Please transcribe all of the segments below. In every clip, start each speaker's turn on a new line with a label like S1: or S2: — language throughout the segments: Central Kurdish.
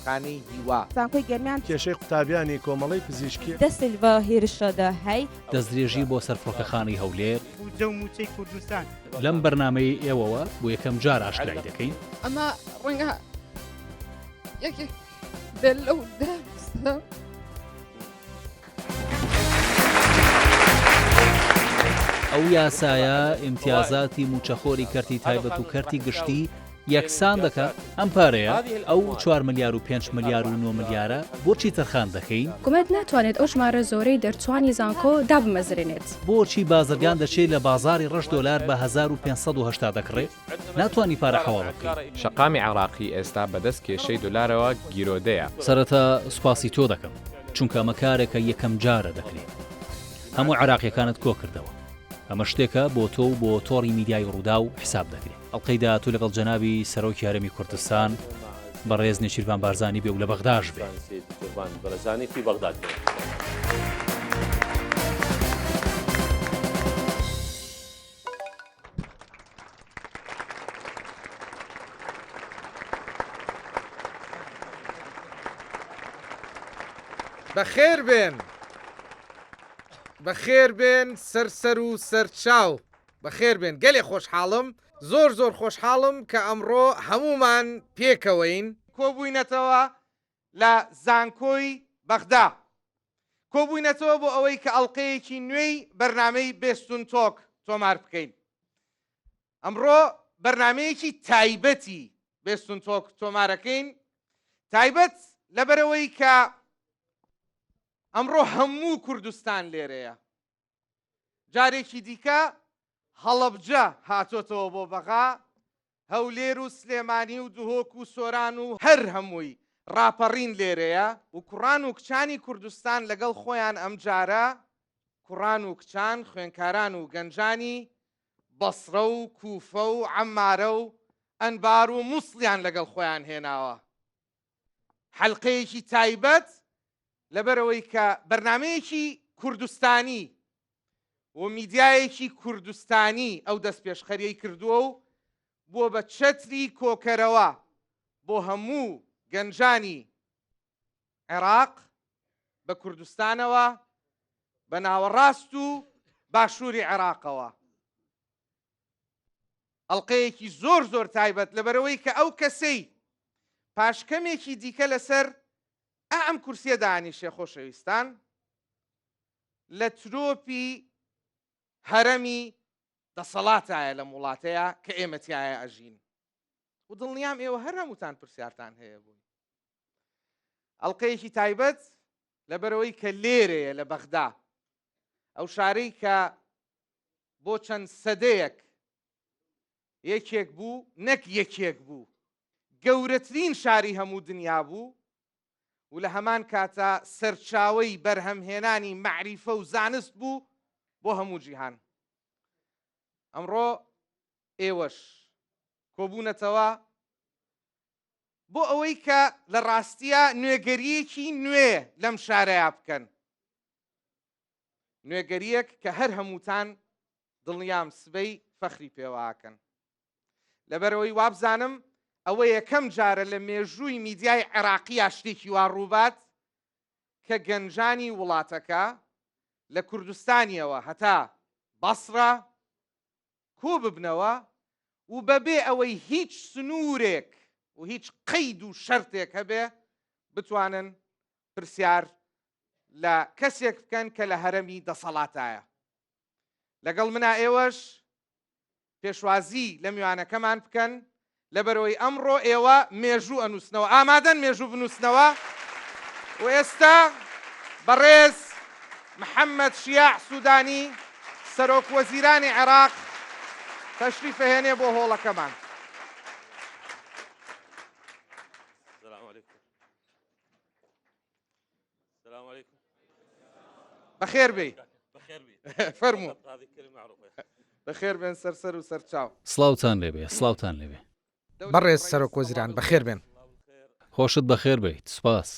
S1: قوتابخانەی هیوا.
S2: زانکۆی گەرمیان.
S3: کێشەی قوتابیانی کۆمەڵەی پزیشکی.
S4: دەسل ڤە هێرشە دە هەی.
S5: دەستدرێژی بۆ سەر فڕۆکەخانەی هەولێر.
S6: بودجە و مووچەی کوردستان.
S5: لەم بەرنامەیەی ئێوەوە بۆ یەکەم جار ئاشکرای دەکەین.
S7: ئەمە ڕەنگە یەکێک بێت لەو دەرسە.
S5: ئەو یاسایە ئیمتیازاتی مووچەخۆری کەرتی تایبەت و کەرتی گشتی یەکسان دەکات، ئەم پارەیە، ئەو چوار ملیار و پێنج ملیار و نۆ ملیارە بۆچی تەرخان دەکەین؟
S8: حکومەت ناتوانێت ئەو ژمارە زۆرەی دەرچووانی زانکۆ دابمەزرێنێت.
S5: بۆچی بازرگان دەچێت لە بازاڕی ڕەش دۆلار بە 1580 دەکڕێت؟ ناتوانی پارە حەواڵە بکەی.
S9: شەقامی عێراقی ئێستا بەدەست کێشەی دۆلارەوە گیرۆدەیە.
S5: سەرەتا سوپاسی تۆ دەکەم، چونکە ئەمە کارێکە یەکەم جارە دەکرێت. هەموو عێراقییەکانت کۆکردەوە. ئەمە شتێکە بۆ تۆ و بۆ تۆڕی میدیایی ڕووداو حساب دەکرێت. ئەڵقەی داهاتوو لەگەڵ جەنابی سەرۆکی هەرێمی کوردستان بەڕێز نێچیرڤان بارزانی بێ و لە بەغداش بێ.
S1: بەخێر بێن بەخێر بێن سەر سەر و سەر چاو بەخێر بێن گەلێ خۆشحاڵم زۆر زۆر خۆشحاڵم کە ئەمڕۆ هەموومان پێکەوەین کۆبووینەتەوە لە زانکۆی بەغدا کۆبووینەتەوە بۆ ئەوەی کە ئەڵلقەیەکی نوێی بەرنامەی بێستون تۆک تۆمار بکەین ئەمڕۆ بەرنمەیەکی تایبەتی بێستون تۆک تۆمارەکەین تایبەت لەبەرەوەی کە ئەمڕۆ هەموو کوردستان لێرەیە جارێکی دیکە هەڵەبجە هاتۆتەوە بۆ بەغا، هەولێر و سلێمانی و دهۆک و سۆران و هەر هەمووی ڕاپەڕین لێرەیە و کوڕان و کچانی کوردستان لەگەڵ خۆیان ئەمجارە کوڕان و کچان خوێنکاران و گەنجانی بەسڕە و کوفە و عەمارە و ئەنبار و موسڵیان لەگەڵ خۆیان هێناوە. حەلقەیەکی تایبەت لەبەرئەوەی کە بەرنامەیەکی کوردستانی و میدیایەکی کوردستانی ئەو دەستپێشخەریەی کردووە و بووە بە چەتری کۆکەرەوە بۆ هەموو گەنجانی عێراق بە کوردستانەوە بە ناوەڕاست و باشووری عێراقەوە. ئەڵقەیەکی زۆر زۆر تایبەت لەبەرئەوەی کە ئەو کەسەی پاش کەمێکی دیکە لەسەر ئا ئەم کورسیە دانیشێ خۆشەویستان لە ترۆپی هەرەمی دەسەڵاتایە لەم وڵاتەیە کە ئێمە تایە ئەژین و دڵنیام ئێوە هەر هەمووتان پرسیارتان هەیە بووی ئەڵلقەیەکی تایبەت لەبەرەوەی کە لێرەیە لە بەغدا ئەو شارەی کە بۆ چەند سەدەیەک یەکێک بوو، نەک یەکێک بوو، گەورەترین شاری هەموو دنیا بوو و لە هەمان کاتا سەرچاوەی بەرهەمهێنانی مەعریفە و زانست بوو بۆ هەموو جیهان. ئەمڕۆ ئێوەش کۆبوونەتەوە بۆ ئەوەی کە لە ڕاستییا نوێگەرییەکی نوێ لەم شارەیا بکەن. نوێگەرییەک کە هەر هەمووتان دڵنیام سبەی فەخری پێوەئەکەن. لەبەرئەوەی وابزانم ئەوە یەکەم جارە لە مێژووی میدیای عێراقییا شتێکی وا ڕووبات کە گەنجانی وڵاتەکە لە کوردستانیەوە هەتا بەسڕە کۆببنەوە و بەبێ ئەوەی هیچ سنوورێک و هیچ قەید و شەرتێک هەبێ بتوانن پرسیار لە کەسێک بکەن کە لە هەرەمی دەسەڵاتایە. لەگەڵ منا ئێوەش پێشوازی لە میوانەکەمان بکەن لەبەرئەوەی ئەمڕۆ ئێوە مێژوو ئەنووسنەوە ئامادەن مێژوو بنووسنەوە و ئێستا بەڕێز محەممەد شیاع سوودانی سەرۆک وەزیرانی عێراق تەشریفەهێنێ بۆ هۆڵەکەمان. بەخێر بێی فەرموو بەخێر بێن سەر سەر و سەر چاو.
S5: سڵاوتان لێبێ سڵاوتان لێبێ.
S1: بەڕێز سەرۆک وەزیران بەخێر بێن.
S5: خۆشت بەخێر بێیت سوپاس.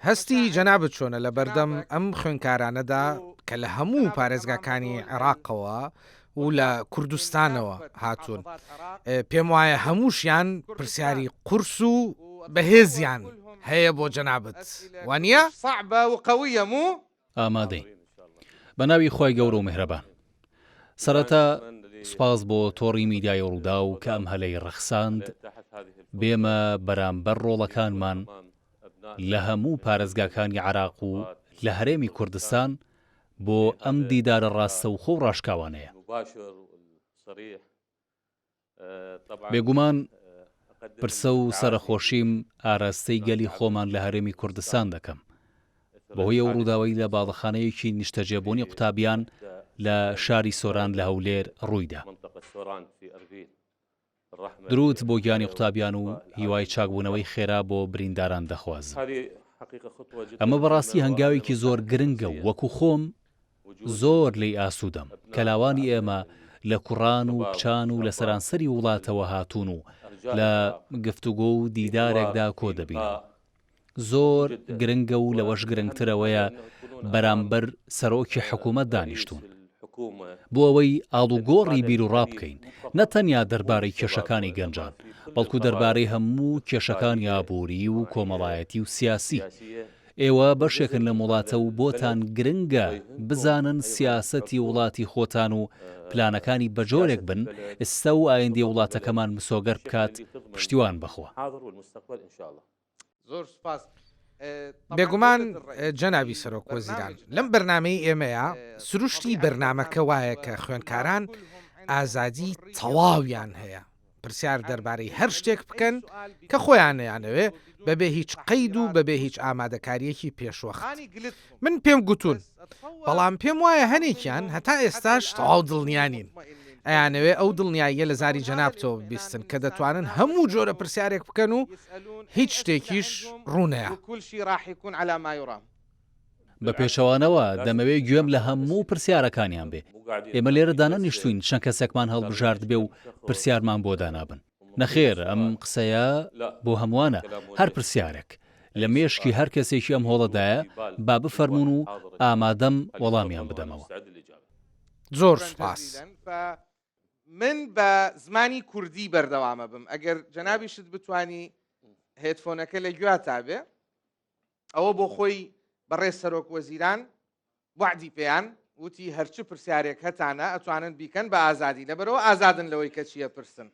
S1: هەستی جەنابت چۆنە لە بەردەم ئەم خوێندکارانەدا کە لە هەموو پارێزگاکانی عێراقەوە و لە کوردستانەوە هاتوون؟ پێم وایە هەمووشیان پرسیاری قورس و بەهێزیان.
S2: هەیە بۆ جەنابت، وانییە؟
S5: ئامادەین. بە ناوی خوای گەورە و میهرەبان. سەرەتا سوپاس بۆ تۆڕی میدیای ڕووداو کە ئەم هەلەی ڕەخساند بێمە بەرامبەر ڕۆڵەکانمان لە هەموو پارێزگاکانی عێراق و لە هەرێمی کوردستان بۆ ئەم دیدارە ڕاستەوخۆ و ڕاشکاوانەیە. بێگومان پرسە و سەرەخۆشیم ئاراستەی گەلی خۆمان لە هەرێمی کوردستان دەکەم بەهۆی ئەو ڕووداوەی لە باڵەخانەیەکی نیشتەجێبوونی قوتابیان لە شاری سۆران لە هەولێر ڕوویدا. دروود بۆ گیانی قوتابیان و هیوای چاکبوونەوەی خێرا بۆ برینداران دەخوازم. ئەمە بەڕاستی هەنگاوێکی زۆر گرنگە و وەکو خۆم زۆر لێی ئاسوودەم کە لاوانی ئێمە لە کوڕان و کچان و لە سەرانسەری وڵاتەوە هاتوون و لە گفتوگۆ و دیدارێکدا کۆدەبینەوە. زۆر گرنگە و لەوەش گرنگتر ئەوەیە بەرامبەر سەرۆکی حکوومەت دانیشتوون بۆ ئەوەی ئاڵوگۆڕی بیروڕا بکەین نە تەنیا دەربارەی کێشەکانی گەنجان بەڵکو دەربارەی هەموو کێشەکانی ئابووری و کۆمەڵایەتی و سیاسی. ئێوە بەشێکن لەم وڵاتە و بۆتان گرنگە بزانن سیاسەتی وڵاتی خۆتان و پلانەکانی بەجۆرێک بن ئستا و ئایندەی وڵاتەکەمان مسۆگەر بکات پشتیوان بەخوا.
S2: بێگومان جەنابی سەرۆک وەزیران، لەم بەرنامەی ئێمەیا سروشتی بەرنامەکە وایە کە خوێندکاران ئازادی تەواویان هەیە پرسیار دەربارەی هەر شتێک بکەن کە خۆیان ئەیانەوێ بەبێ هیچ قەید و بەبێ هیچ ئامادەکارییەکی پێشوەخت. من پێم گوتوون، بەڵام پێم وایە هەنێکیان هەتا ئێستاش تەواو دڵنیا نین. ئەیانەوێ ئەو دڵنیاییە لە زاری جەنابتەوە ببیستن کە دەتوانن هەموو جۆرە پرسیارێک بکەن و هیچ شتێکیش ڕوونەیا.
S5: بە پێچەوانەوە دەمەوێ گوێم لە هەموو پرسیارەکانیان بێ. ئێمە لێرە دانەنیشتووین چەند کەسێکمان هەڵبژاردبێ و پرسیارمان بۆ دانابن. نەخێر ئەم قسەیە بۆ هەمووانە، هەر پرسیارێک لە مێشکی هەر کەسێکی ئەم هۆڵەدایە با بفەرموون و ئامادەم وەڵامیان بدەمەوە.
S2: زۆر سوپاس.
S1: من بە زمانی کوردی بەردەوامەبم ئەگەر جەنابیشت بتانی هێدفۆنەکە لە گوێتا بێ. ئەوە بۆ خۆی بەڕێز سەرۆک وەزیران وەعدی پێیان وتی هەرچ پرسیارێک هەتانە ئەتوانن بیکەن بە ئازادی لەبەرەوە ئازادن لەوەی کە چییە پرسن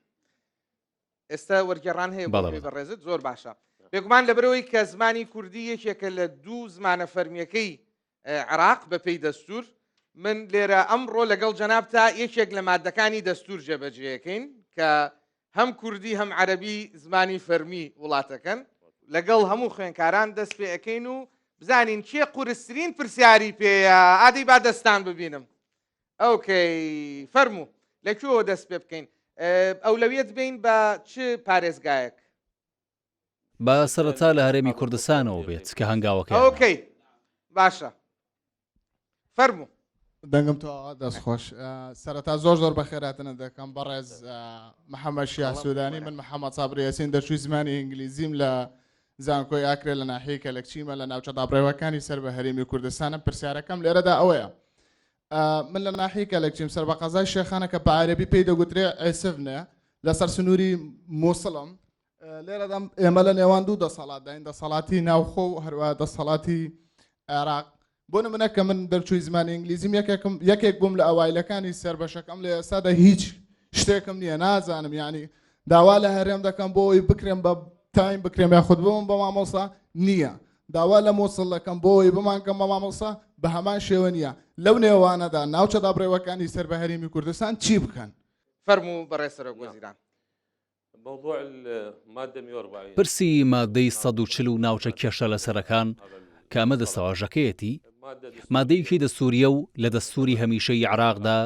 S1: ئێستا وەرگێڕان هەیە بۆ بەڕێزت زۆر باشە بێگومان لەبەرەوەی کە زمانی کوردی یەکێکە لە دوو زمانە فەرمیەکەی عێراق بەپێی دەستور من لێرە ئەمڕۆ لەگەڵ جەنابتا یەکێک لە مادەکانی دەستور جێبەجێەکەین کە هەم کوردی هەم عەرەبی زمانی فەرمی وڵاتەکەن لەگەڵ هەموو خوێنکاران دەست پێ ئەەکەین و بزانین کێ قورسترین پرسیاری پێیە ئادەی با دەستان ببینم ئۆکەی فەرموو لە کوێوە دەست پێ بکەین ئەولەویەت بین بە چ پارێزگایەک
S5: با سەرەتا لە هەرێمی کوردستانەوە بێت کە هەنگاوەکەیان ناوە.
S1: ئۆکەی باشە فەرموو.
S6: دەنگم تەواوە دەست خۆش سەرەتا زۆر زۆر بەخێراتنت دەکەم بەڕێز محەممەد شیاع سوودانی من محەممەد سابری یاسین دەرچووی زمانی ئینگلیزیم لە زانکۆی ئاکرێ لە ناحیەی کەلەکچیمە لە ناوچە دابڕێوەکانی سەر بە هەرێمی کوردستانم پرسیارەکەم لێرەدا ئەوەیە من لە ناحیەی کەلەکچیم سەر بە قەزای شێخانە کە بە عەرەبی پێی دەگوترێ عێسفنێ لەسەر سنووری مووسڵم لێرەدا ئێمە لە نێوان دوو دەسەڵاتداین دەسەڵاتی ناوخۆ و هەروە دەسەڵاتی عێراق بۆ نمونە کە من دەرچووی زمانی ئینگلیزیم یەکێکم یەکێک بووم لە ئەوایلەکانی سەر بەشەکەم لە ئێستادا هیچ شتێکم نییە نازانم یعنی داوا لە هەرێم دەکەم بۆ ئەوی بکرێم بە تایم بکرێم یاخود ببم بە مامۆستا نییە داوا لە مۆسڵ دەکەم بۆ ئەوی بمانکەم بە مامۆستا بە هەمان شێوە نییە لەو نێوانەدا ناوچە دابڕێوەکانی سەر بە هەرێمی کوردستان چی بکەن؟
S1: فەرموو بەڕێز سەرۆک وەزیران.
S5: پرسی ماددەی 140 و ناوچە کێشە لەسەرەکان کە ئەمە دەستەواژەکەیەتی، ماددەیەکی دەستوورییە و لە دەستووری هەمیشەیی عێراقدا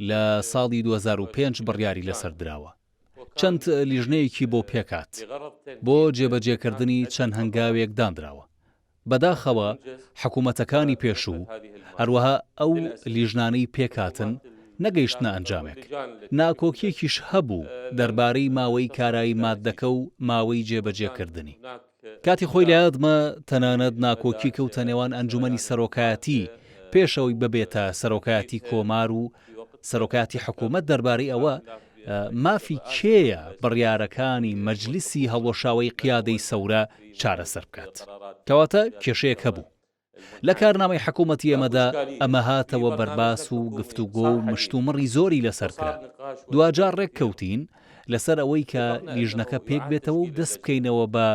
S5: لە ساڵی 2005 بڕیاری لەسەر دراوە. چەند لیژنەیەکی بۆ پێکهات بۆ جێبەجێکردنی چەند هەنگاوێک دانراوە. بەداخەوە حکومەتەکانی پێشوو، هەروەها ئەو لیژنانەی پێکهاتن نەگەیشتنە ئەنجامێک. ناکۆکییەکیش هەبوو دەربارەی ماوەی کارایی ماددەکە و ماوەی جێبەجێکردنی. کاتی خۆی لە یادمە تەنانەت ناکۆکی کەوتە نێوان ئەنجومەنی سەرۆکایەتی پێش ئەوەی ببێتە سەرۆکایەتی کۆمار و سەرۆکایەتی حکومەت دەربارەی ئەوە. مافی کێیە بڕیارەکانی مەجلیسی هەڵوەشاوەی قیادەی سەورە چارەسەر بکات؟ کەواتە کێشەیەک هەبوو. لە کارنامەی حکوومەتی ئێمەدا ئەمە هاتەوە بەرباس و گفتوگۆ و مشتومڕی زۆری لەسەر کرا. دواجار ڕێککەوتین لەسەر ئەوەی کە لیژنەکە پێکبێتەوە و دەست بکەینەوە بە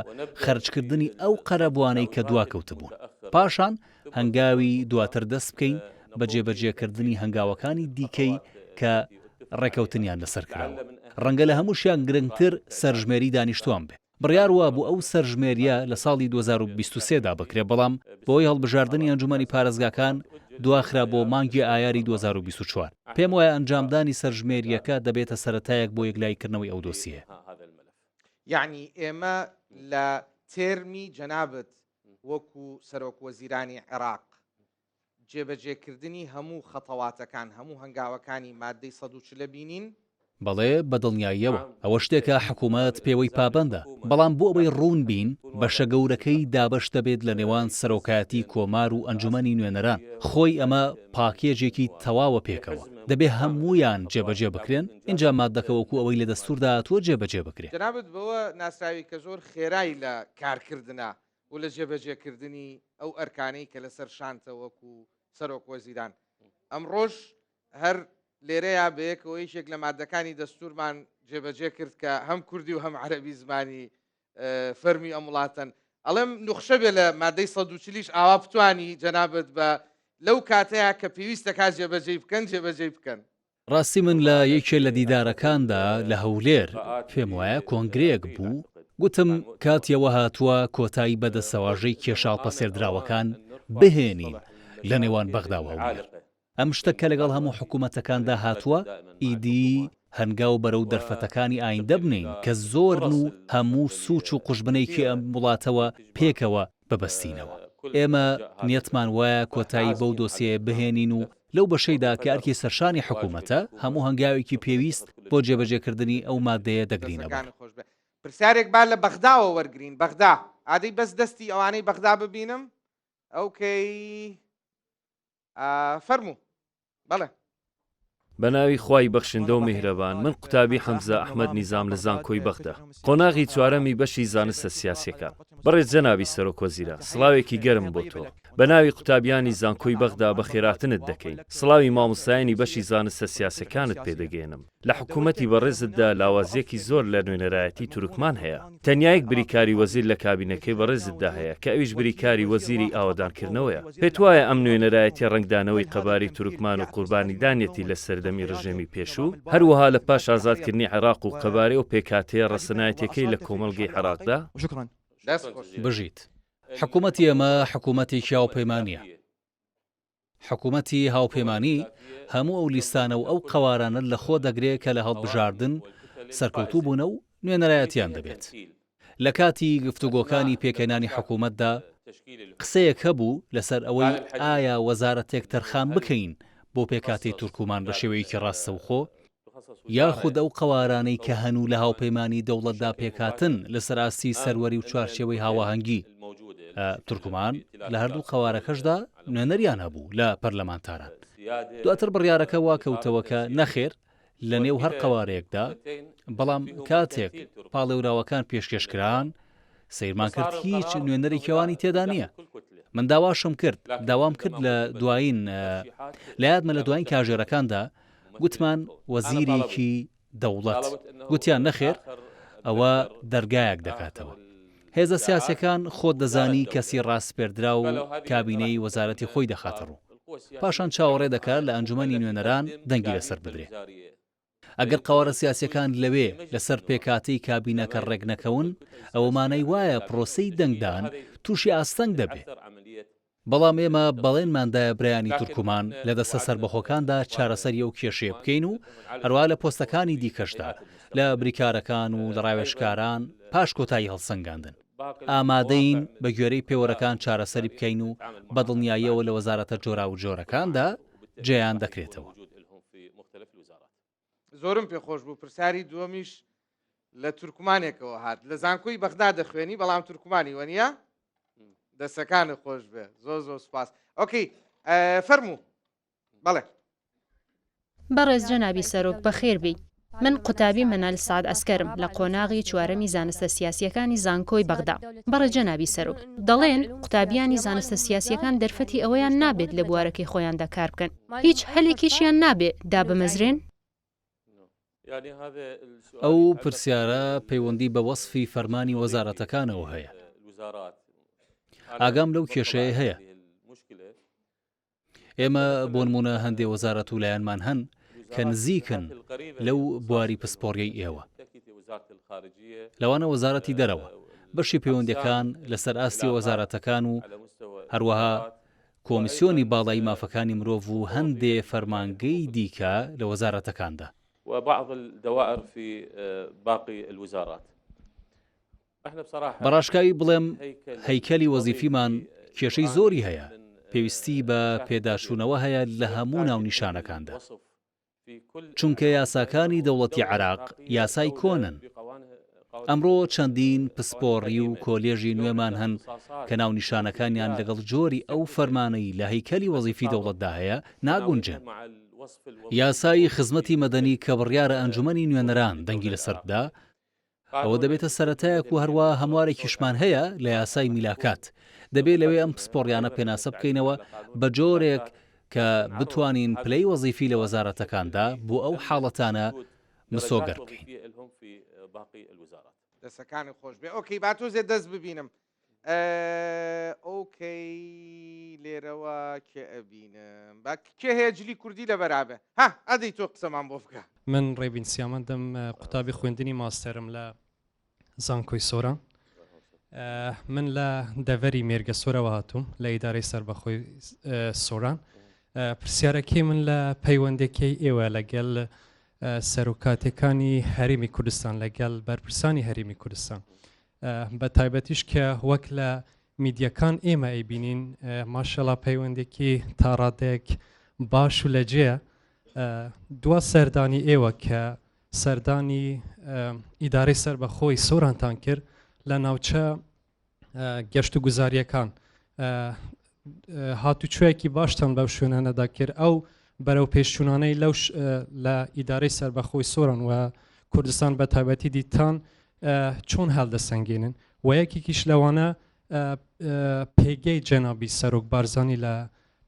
S5: خەرجکردنی ئەو قەرەبووانەی کە دواکەوتبوون. پاشان هەنگاوی دواتر دەست بکەین بە جێبەجێکردنی هەنگاوەکانی دیکەی کە ڕێکەوتنیان لەسەر کراوە. ڕەنگە لە هەمووشیان گرنگتر سەرژمێری دانیشتووان بێ. بڕیار وابوو ئەو سەرژمێرییە لە ساڵی 2023 دا بکرێ، بەڵام بەهۆی هەڵبژاردنی ئەنجومەنی پارێزگاکان دواخرا بۆ مانگی ئایاری 2024. پێم وایە ئەنجامدانی سەرژمێرییەکە دەبێتە سەرەتایەک بۆ یەکلاییکردنەوەی ئەو دۆسیەیە.
S1: یەعنی ئێمە لە تێرمی جەنابت وەکو سەرۆک وەزیرانی عێراق جێبەجێکردنی هەموو خەتەواتەکان، هەموو هەنگاوەکانی ماددەی 140 بینین؟
S5: بەڵێ، بە دڵنیاییەوە. ئەوە شتێکە حکومەت پێوەی پابەندە. بەڵام بۆ ئەوەی ڕوون بین، بەشە گەورەکەی دابەش دەبێت لە نێوان سەرۆکایەتی کۆمار و ئەنجومەنی نوێنەران. خۆی ئەمە پاکێجێکی تەواوە پێکەوە. دەبێ هەموویان جێبەجێ بکرێن، ئینجا ماددەکە وەکو ئەوەی لە دەستووردا هاتووە جێبەجێ بکرێ.
S1: جەنابت بەوە ناسراوی کە زۆر خێرای لە کارکردنا و لە جێبەجێکردنی ئەو ئەرکانەی کە لەسەر شانتە وەکو سەرۆک وەزیران. ئەمڕۆش هەر لێرەیا بەیەکەوە یەکێک لە مادەکانی دەستورمان جێبەجێ کرد کە هەم کوردی و هەم عەرەبی زمانی فەرمی ئەم وڵاتەن. ئەڵێم نوخشە بێ لە مادەی 140 ئاوا بتانی جەنابت بە لەو کاتەیە کە پێویستە کا جێبەجێی بکەن جێبەجێی بکەن.
S5: ڕاستی من لە یەکێ لە دیدارەکاندا لە هەولێر، پێم وایە کۆنگرەیەک بوو، گوتم کاتی ئەوە هاتووە کۆتایی بە دەستەواژەی کێشە هەڵپەسێردراوەکان بهێنین لە نێوان بەغدا و هەولێر. ئەم شتە کە لەگەڵ هەموو حکوومەتەکاندا هاتووە، ئیدی هەنگاو بەرەو دەرفەتەکانی ئایندە بنێین کە زۆرن و هەموو سووچ و قوژبنێکی ئەم وڵاتەوە پێکەوە ببەستینەوە. ئێمە نیەتمان وایە کۆتایی بەو دۆسیەیە بهێنین و لەو بەشەیدا کە ئەرکی سەرشانی حکوومەتە، هەموو هەنگاوێکی پێویست بۆ جێبەجێکردنی ئەو ماددەیە دەگرینەبەر.
S1: پرسیارێک با لە بەغداوە وەرگرین. بەغدا، ئادەی بەس دەستی ئەوانەی بەغدا ببینم؟ ئەوکەی. فەرموو بەڵێ.
S10: بەناوی خوای بەخشندە و میهرەبان من قوتابی حەمزە ئەحمەد نیزام لە زانکۆی بەغدا قۆناغی چوارەمی بەشی زانستە سیاسیەکان بەڕێز جەنابی سەرۆک وەزیران سڵاوێکی گەرم بۆ تۆ بەناوی قوتابیانی زانکۆی بەغدا بەخێراتنت دەکەین سڵاوی مامۆستایانی بەشی زانستە سیاسەکانت پێدەگەیەنم لە حکوومەتی بەڕێزتدا لاوازییەکی زۆر لە نوێنەرایەتی تورکمان هەیە. تەنیا یەک بریکاری وەزیر لە کابینەکەی بەڕێزتدا هەیە کە ئەویش بریکاری وەزیری ئاوەدانکردنەوەیە. پێتوایە ئەم نوێنەرایەتیە ڕەنگدانەوەی قەبارەی تورکمان و قوربانیدانیەتی لە سەردەمی ڕژێمی پێشوو، هەروەها لە پاش ئازادکردنی عێراق و قەبارەی ئەو پێکهاتەیە ڕەسەنایەتیەکەی لە کۆمەڵگەی عێراقدا؟
S5: بژیت. حکوومەتی ئێمە حکوومەتێکی هاوپەیمانییە. حکومەتی هاوپەیمانی هەموو ئەو لیستانە و ئەو قەوارانە لەخۆ دەگرێ کە لە هەڵبژاردن سەرکەوتوو بوونە و نوێنەرایەتیان دەبێت. لە کاتی گفتوگۆکانی پێکهێنانی حکومەتدا قسەیەک هەبوو لەسەر ئەوەی ئایا وەزارەتێک تەرخان بکەین بۆ پێکهاتەی تورکومان بە شێوەیەکی ڕاستەوخۆ یاخود ئەو قەوارانەی کە هەن و لە هاوپەیمانی دەوڵەتدا پێکهاتن لەسەر ئاستی سەروەری و چوارچێوەی هاواهەنگی تورکمان لە هەردوو قەوارەکەشدا نوێنەریان هەبوو لە پەرلەمانتاران. دواتر بڕیارەکە وا کەوتەوە کە نەخێر لە نێو هەر قەوارەیەکدا، بەڵام کاتێک پاڵێوراوەکان پێشکێشکران سەیرمان کرد هیچ نوێنەرێکی ئەوانی تێدا نییە. من داواشم کرد، داوام کرد لە دوایین لە یادمە لە دوایین کاژێرەکاندا گوتمان وەزیرێکی دەوڵەت، گوتیان نەخێر ئەوە دەرگایەک دەکاتەوە. هێزە سیاسیەکان خۆت دەزانی کەسی ڕاسپێردراو و کابینەی وەزارەتی خۆی دەخاتە ڕوو. پاشان چاوەڕێ دەکات لە ئەنجومەنی نوێنەران دەنگی لەسەر بدرێ. ئەگەر قەوارە سیاسیەکان لەوێ لەسەر پێکهاتەی کابینەکە ڕێکنەکەون، ئەوە مانای وایە پرۆسەی دەنگدان تووشی ئاستەنگ دەبێ. بەڵام ئێمە بەڵێنمان دایە برایانی تورکمان لە دەستە سەربەخۆکاندا چارەسەری ئەو کێشەیە بکەین و هەروا لە پۆستەکانی دیکەشدا لە بریکارەکان و لە ڕاوێژکاران پاش کۆتایی هەڵسەنگاندن ئامادەین بە گوێرەی پێوەرەکان چارەسەری بکەین و بە دڵنیاییەوە لە وەزارەتە جۆراوجۆرەکاندا جێیان دەکرێتەوە.
S1: زۆرم پێخۆش بوو پرسیاری دووەمیش لە تورکمانێکەوە هات لە زانکۆی بەغدا دەخوێنی بەڵام تورکمانی وەنیە دەسەکانت خۆش بێ زۆر زۆر سپاس okay فەرموو بەڵێ
S11: بەڕێز جەنابی سەرۆک بەخێر بێی. من قوتابی مەنال سەعد عەسکەرم لە قۆناغی چوارەمی زانستە سیاسییەکانی زانکۆی بەغدا. بەڕێز جەنابی سەرۆک، دەڵێن قوتابیانی زانستە سیاسییەکان دەرفەتی ئەوەیان نابێت لە بوارەکەی خۆیاندا کار بکەن، هیچ هەلێکیشیان نابێ دابمەزرێن؟
S5: ئەو پرسیارە پەیوەندی بە وەسفی فەرمانی وەزارەتەکانەوە هەیە. ئاگام لەو کێشەیە هەیە. ئێمە بۆنمونە هەندێ وەزارەت و لایەنمان هەن کە نزیکن لەو بواری پسپۆڕیەی ئێوە. لەوانە وەزارەتی دەرەوە، بەشی پەیوەندیەکان لەسەر ئاستی وەزارەتەکان و هەروەها کۆمیسیۆنی باڵای مافەکانی مرۆڤ و هەندێ فەرمانگەی دیکە لە وەزارەتەکاندا.
S12: وبعض الدوائر في باقی الوزارات.
S5: بە ڕاشکاوی بڵێم هەیکەلی وەزیفیمان کێشەی زۆری هەیە، پێویستی بە پێداچوونەوە هەیە لە هەموو ناونیشانەکاندا. چونکە یاساکانی دەوڵەتی عێراق یاسای کۆنن. ئەمڕۆ چەندین پسپۆڕی و کۆلێژی نوێمان هەن کە ناونیشانەکانیان لەگەڵ جۆری ئەو فەرمانەی لە هەیکەلی وەزیفی دەوڵەتدا هەیە ناگونجێن. یاسای خزمەتی مەدەنی کە بڕیارە ئەنجومەنی نوێنەران دەنگی لەسەر بدا، ئەوە دەبێتە سەرەتایەک و هەروا هەموارێکیشمان هەیە لە یاسای میلاکات، دەبێ لەوێ ئەم پسپۆڕیانە پێناسە بکەینەوە بە جۆرێک کە بتوانین پلەی وەزیفی لە وەزارەتەکاندا بۆ ئەو حاڵەتانە مسۆگەر بکەین.
S1: دەسەکانت خۆش بێ ئۆکەی با تۆزێ دەست ببینم ئۆکەی لێرەوە کێ ئەبینم با کێ هەیە جلی کوردی لەبەرابێ ها ئەدەی تۆ قسەمان بۆ بکە.
S13: من ڕێبین سیامەندم قوتابی خوێندنی ماستەرم لە زانکۆی سۆران من لە دەڤەری مێرگەسۆرەوە هاتووم لە ئیدارەی سەربەخۆی سۆران پرسیارەکەی من لە پەیوەندەکەی ئێوە لەگەل سەرۆکاتەکانی هەرێمی کوردستان لەگەل بەرپرسانی هەرێمی کوردستان بە تایبەتیش کە وەک لە میدیەکان ئێمە ئەیبینین ماشەڵا پەیوەندێکی تا ڕادەیەک باش و لەجێیە دوا سەردانی ئێوە کە سەردانی ئیدارەی سەر بەخۆی سۆرانتان کرد لە ناوچە گەشت و گوزاریەکان هاتوچۆیەکی باشتان بەو شوێنانەدا کرد ئەو بەرەو پێشچوونانەی لەو لە ئیدارەی سەربەخۆی سۆران و کوردستان بە تایبەتی دیتان چۆن هەڵدەسەنگێنن و یەکێکیش لەوانە پێگەی جەنابی سەرۆک بارزانی لە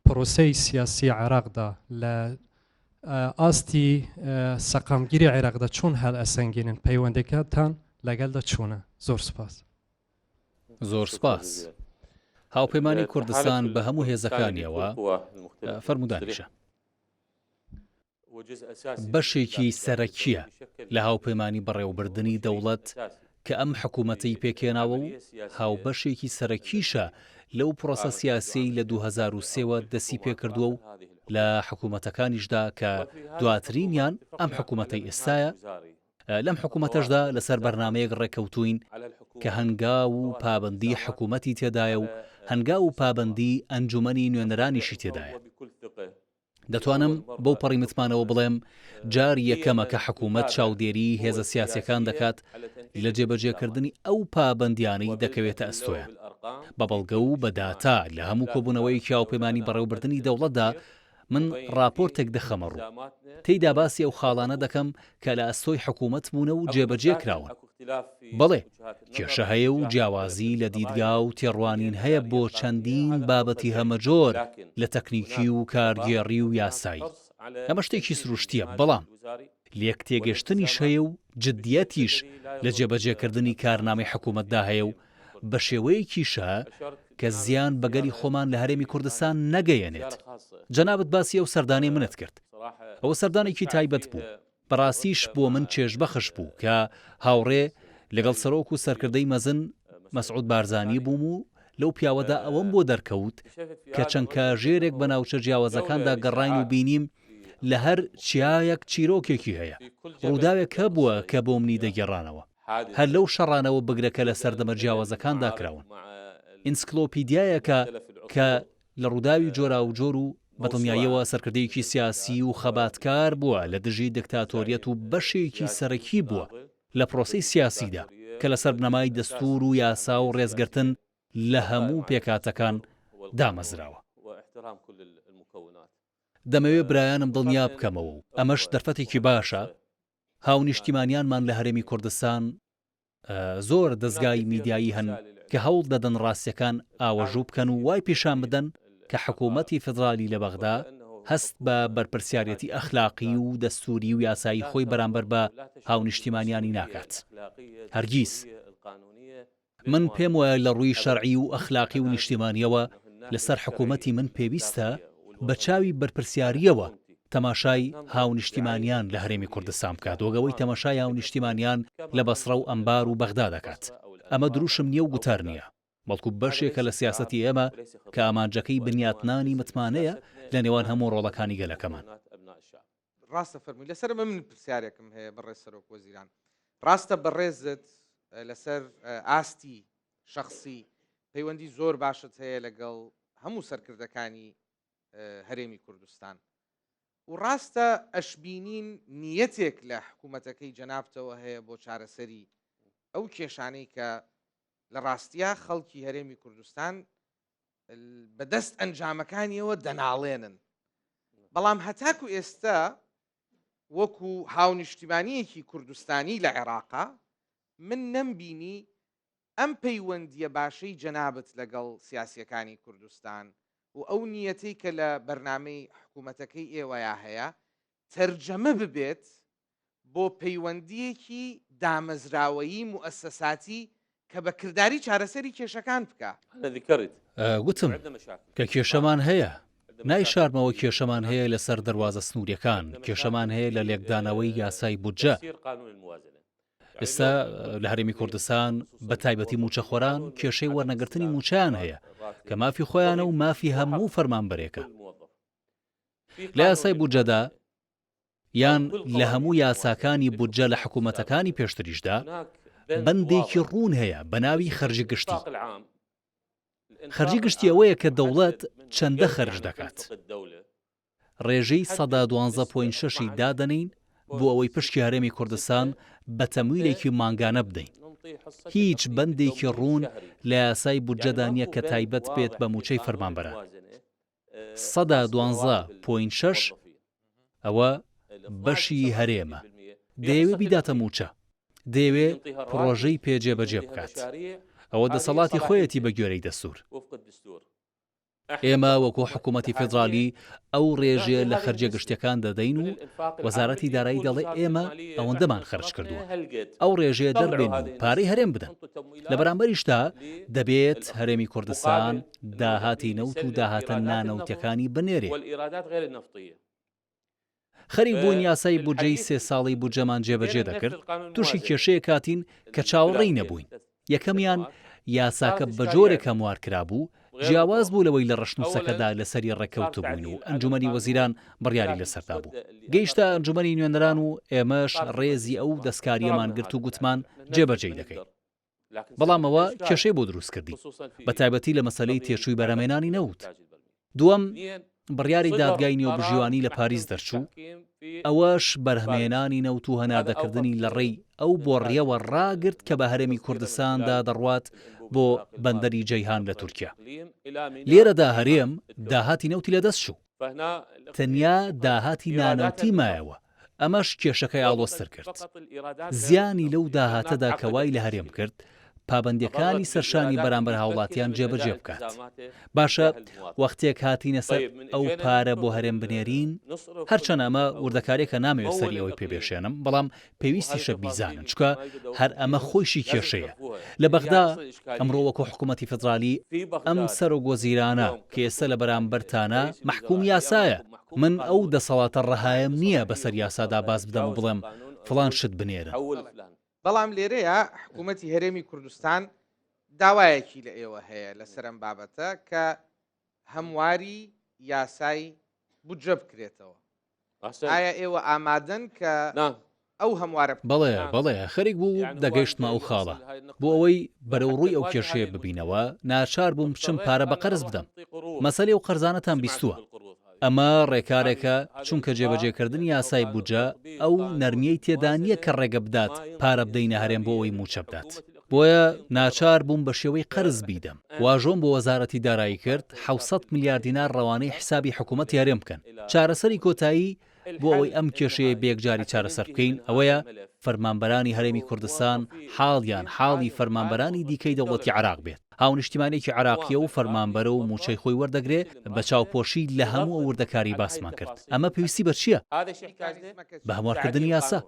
S13: پرۆسەی سیاسی عێراقدا لە ئاستی سەقامگیری عێراقدا چۆن هەڵئەسەنگێنن پەیوەندەکەتان لەگەلدا چۆنە زۆر سپاس.
S5: زۆر سپاس. هاوپەیمانی کوردستان بە هەموو هێزەکانیەوە فەرموو دانیشە. بەشێکی سەرەکییە لە هاوپەیمانی بەڕێوەبردنی دەوڵەت کە ئەم حکوومەتەی پێکهێناوە و هاوبەشێکی سەرەکیشە لەو پرۆسە سیاسیەی لە 2003 وە دەستی پێکردووە و لە حکوومەتەکانیشدا کە دواترینیان ئەم حکوومەتەی ئێستایە لەم حکوومەتەشدا لەسەر بەرنامەیەک ڕێککەوتووین کە هەنگاو و پابەندی حکوومەتی تێدایە و هەنگاو و پابەندی ئەنجوومەنی نوێنەرانیشی تێدایە. دەتوانم بەو پەڕی متمانەوە بڵێم جار یەکەمە کە حکوومەت چاودێریی هێزە سیاسییەکان دەکات لە جێبەجێکردنی ئەو پابەندییانەی دەکەوێتە ئەستۆیان. بە بەڵگە و بە داتا لە هەموو کۆبوونەوەیەکی هاوپەیمانی بەڕێوەبردنی دەوڵەتدا من ڕاپۆرتێک دەخەمە ڕوو، تێیدا باسی ئەو خاڵانە دەکەم کە لە ئەستۆی حکوومەت بوونە و جێبەجێ کراون. بەڵێ، کێشە هەیە و جیاوازی لە دیدگا و تێڕوانین هەیە بۆ چەندین بابەتی هەمەجۆر لە تەکنیکی و کارگێڕی و یاسایی. ئەمە شتێکی سروشتییە، بەڵام لێکتێگەشتنیش هەیە و جددیەتیش لە جێبەجێکردنی کارنامەی حکوومەتدا هەیە و بە شێوەیەکیشە کە زیان بە گەلی خۆمان لە هەرێمی کوردستان نەگەیەنێت. جەنابت باسی ئەو سەردانەی منت کرد. ئەوە سەردانێکی تایبەت بوو. بەڕاستیش بۆ من چێژبەخش بوو کە هاوڕێ لەگەڵ سەرۆک و سەرکردەی مەزن مەسعود بارزانی بووم و لەو پیاوەدا ئەوەم بۆ دەرکەوت کە چەند کاژێرێک بە ناوچە جیاوازەکاندا گەڕاین و بینیم لە هەر چیایەک چیرۆکێکی هەیە، ڕووداوێک هەبووە کە بۆ منی دەگێڕانەوە. هەر لەو شەڕانەوە بگرە کە لە سەردەمە جیاوازەکاندا کراون. ئینسکلۆپیدیایەکە کە لە ڕووداوی جۆراوجۆر و بە دڵنیاییەوە سەرکردەیەکی سیاسی و خەباتکار بووە لە دژی دکتاتۆریەت و بەشێکی سەرەکی بووە لە پرۆسەی سیاسیدا کە لەسەر بنەمای دەستوور و یاسا و ڕێزگرتن لە هەموو پێکهاتەکان دامەزراوە. دەمەوێ برایانم دڵنیا بکەمەوە و ئەمەش دەرفەتێکی باشە. هاونیشتیمانیانمان لە هەرێمی کوردستان زۆر دەزگای میدیایی هەن کە هەوڵ دەدەن ڕاستیەکان ئاوەژوو بکەن و وای پیشان بدەن کە حکوومەتی فیدرالی لە بەغدا هەست بە بەرپرسیارێتی ئەخلاقی و دەستووری و یاسایی خۆی بەرامبەر بە هاونیشتیمانیانی ناکات. هەرگیز. من پێم وایە لە ڕووی شەرعی و ئەخلاقی و نیشتیمانیەوە لەسەر حکوومەتی من پێویستە بە چاوی بەرپرسیارییەوە تەماشای هاونیشتیمانیان لە هەرێمی کوردستان بکات وەک ئەوەی تەماشای هاونیشتیمانیان لە بەسڕە و ئەنبار و بەغدا دەکات. ئەمە دروشم نییە و گوتار نییە، بەڵکو بەشێکە لە سیاسەتی ئێمە کە ئامانجەکەی بنیاتنانی متمانەیە لە نێوان هەموو ڕۆڵەکانی گەلەکەمان.
S1: ڕاستە فەرمووی لەسەر ئەمە من پرسیارێکم هەیە بەڕێز سەرۆک وەزیران ڕاستە بەڕێزت لەسەر ئاستی شخصی پەیوەندی زۆر باشت هەیە لەگەڵ هەموو سەرکردەکانی هەرێمی کوردستان و ڕاستە ئەشبینین نیەتێک لە حکوومەتەکەی جەنابتەوە هەیە بۆ چارەسەری ئەو کێشانەی کە لە ڕاستیا خەڵکی هەرێمی کوردستان بەدەست ئەنجامەکانیەوە دەناڵێنن بەڵام هەتاکو ئێستا وەکو هاونیشتیمانیەکی کوردستانی لە عێراقا من نەمبینی ئەم پەیوەندیە باشەی جەنابت لەگەڵ سیاسیەکانی کوردستان و ئەو نیەتەی کە لە بەرنامەی حکوومەتەکەی ئێوەیا هەیە تەرجەمە ببێت بۆ پەیوەندییەکی دامەزراوەیی موئەسەساتی کە بە کرداری چارەسەری کێشەکان بکا.
S5: گوتم کە کێشەمان هەیە، نایشارمەوە کێشەمان هەیە لەسەر دەروازە سنوورییەکان، کێشەمان هەیە لە لێکدانەوەی یاسای بودجە. ئێستا لە هەرێمی کوردستان بە تایبەتی مووچەخۆران کێشەی وەرنەگرتنی مووچەیان هەیە کە مافی خۆیانە و مافی هەموو فەرمانبەرێکە. لە یاسای بودجەدا یان لە هەموو یاساکانی بودجە لە حکوومەتەکانی پێشتریشدا بەندێکی ڕوون هەیە بە ناوی خەرجی گشتی. خەرجی گشتی ئەوەیە کە دەوڵەت چەندە خەرج دەکات. ڕێژەی 12 point شەشی دادەنێین بۆ ئەوەی پشکی هەرێمی کوردستان بە تەمویلێکی مانگانە بدەین. هیچ بەندێکی ڕوون لە یاسای بودجەدا نییە کە تایبەت بێت بە مووچەی فەرمانبەران. 12.6% ئەوە بەشی هەرێمە، دەیەوێ بیداتە مووچە، دەیەوێ پڕۆژەی پێ جێبەجێ بکات، ئەوە دەسەڵاتی خۆیەتی بەگوێرەی دەستوور. ئێمە وەکو حکوومەتی فیدرالی ئەو رێژەیە لە خەرجیە گشتیەکان دەدەین و وەزارەتی دارایی دەڵێ ئێمە ئەوەندەمان خەرج کردووە، ئەو رێژەیە دەربێن و پارەی هەرێم بدەن. لە بەرامبەریشدا دەبێت هەرێمی کوردستان داهاتی نەوت و داهاتە نانەوتیەکانی بنێرێ. خەریک بووین یاسای بودجەی سێ ساڵەی بودجەمان جێبەجێ دەکرد، تووشی کێشەیەک هاتین کە چاوەڕێی نەبووین. یەکەمیان، یاساکە بەجۆرێک هەموار کرابوو، جیاواز بوو لەوەی لە ڕەشنووسەکەدا لەسەری ڕێککەوتبووین و ئەنجومەنی وەزیران بڕیاری لەسەر دابوو. گەیشتە ئەنجومەنی نوێنەران و ئێمەش ڕێزی ئەو دەستکارییەمان گرت و گوتمان جێبەجێی دەکەین. بەڵام ئەوە کێشەی بۆ دروست کردین، بەتایبەتی لە مەسەلەی تێچووی بەرهەمهێنانی نەوت. دووەم، بڕیاری دادگای نێوبژیوانی لە پاریس دەرچوو، ئەوەش بەرهەمهێنانی نەوت و هەناردەکردنی لەڕێی ئەو بۆڕییەوە ڕاگرت کە بە هەرێمی کوردستاندا دەڕوات بۆ بەندەری جەیهان لە تورکیا. لێرەدا هەرێم داهاتی نەوتی لەدەست چوو. تەنیا داهاتی نانەوتی مایەوە، ئەمەش کێشەکەی ئاڵۆزتر کرد. زیانی لەو داهاتەدا کە وای لە هەرێم کرد پابەندییەکانی سەرشانی بەرامبەر هاوڵاتیان جێبەجێ بکات. باشە وەختێک هاتینە سەر ئەو پارە بۆ هەرێم بنێرین، هەرچەند ئەمە وردەکارییەکە نامەوێت سەری ئەوەی پێ بێشێنم، بەڵام پێویستیشە بیزانن، چونکە هەر ئەمە خۆیشی کێشەیە. لە بەغدا ئەمڕۆ وەکو حکوومەتی فیدرالی ئەم سەرۆکوەزیرانە کە ئێستا لە بەرامبەرتانە مەحکووم یاسایە، من ئەو دەسەڵاتە ڕەهایەم نییە بەسەر یاسادا باز بدەم و بڵێم فڵان شت بنێرن.
S1: بەڵام لێرەیا حکوومەتی هەرێمی کوردستان داوایەکی لە ئێوە هەیە لەسەر ئەم بابەتە کە هەمواری یاسای بودجە بکرێتەوە. ئایا ئێوە ئامادەن کە ئەو هەموارە بکەن؟
S5: بەڵێ، بەڵێ، خەریک بوو دەگەیشتمە ئەو خاڵە. بۆ ئەوەی بەرەو ڕووی ئەو کێشەیە ببینەوە، ناچار بووم بچم پارە بە قەرز بدەم. مەسەلەی ئەو قەرزانەتان بیستووە. ئەمە ڕێکارێکە، چونکە جێبەجێکردنی یاسای بودجە ئەو نەرمییەی تێدا نییە کە ڕێگە بدات پارە بدەینە هەرێم بۆ ئەوەی مووچە بدات. بۆیە ناچار بووم بە شێوەی قەرز بیدەم. واژۆم بۆ وەزارەتی دارایی کرد 700 ملیار دینار ڕەوانەی حسابی حکوومەتی هەرێم بکەن. چارەسەری کۆتایی بۆ ئەوەی ئەم کێشەیە بەیەکجاری چارەسەر بکەین ئەوەیە فەرمانبەرانی هەرێمی کوردستان حاڵیان حاڵی فەرمانبەرانی دیکەی دەوڵەتی عێراق بێت. هاونیشتیمانێکی عێراقییە و فەرمانبەرە و مووچەی خۆی وەردەگرێ بە چاوپۆشی لە هەموو ئەو وردەکاریی باسمان کرد. ئەمە پێویستی بە چییە؟ بە هەموارکردنی یاسا.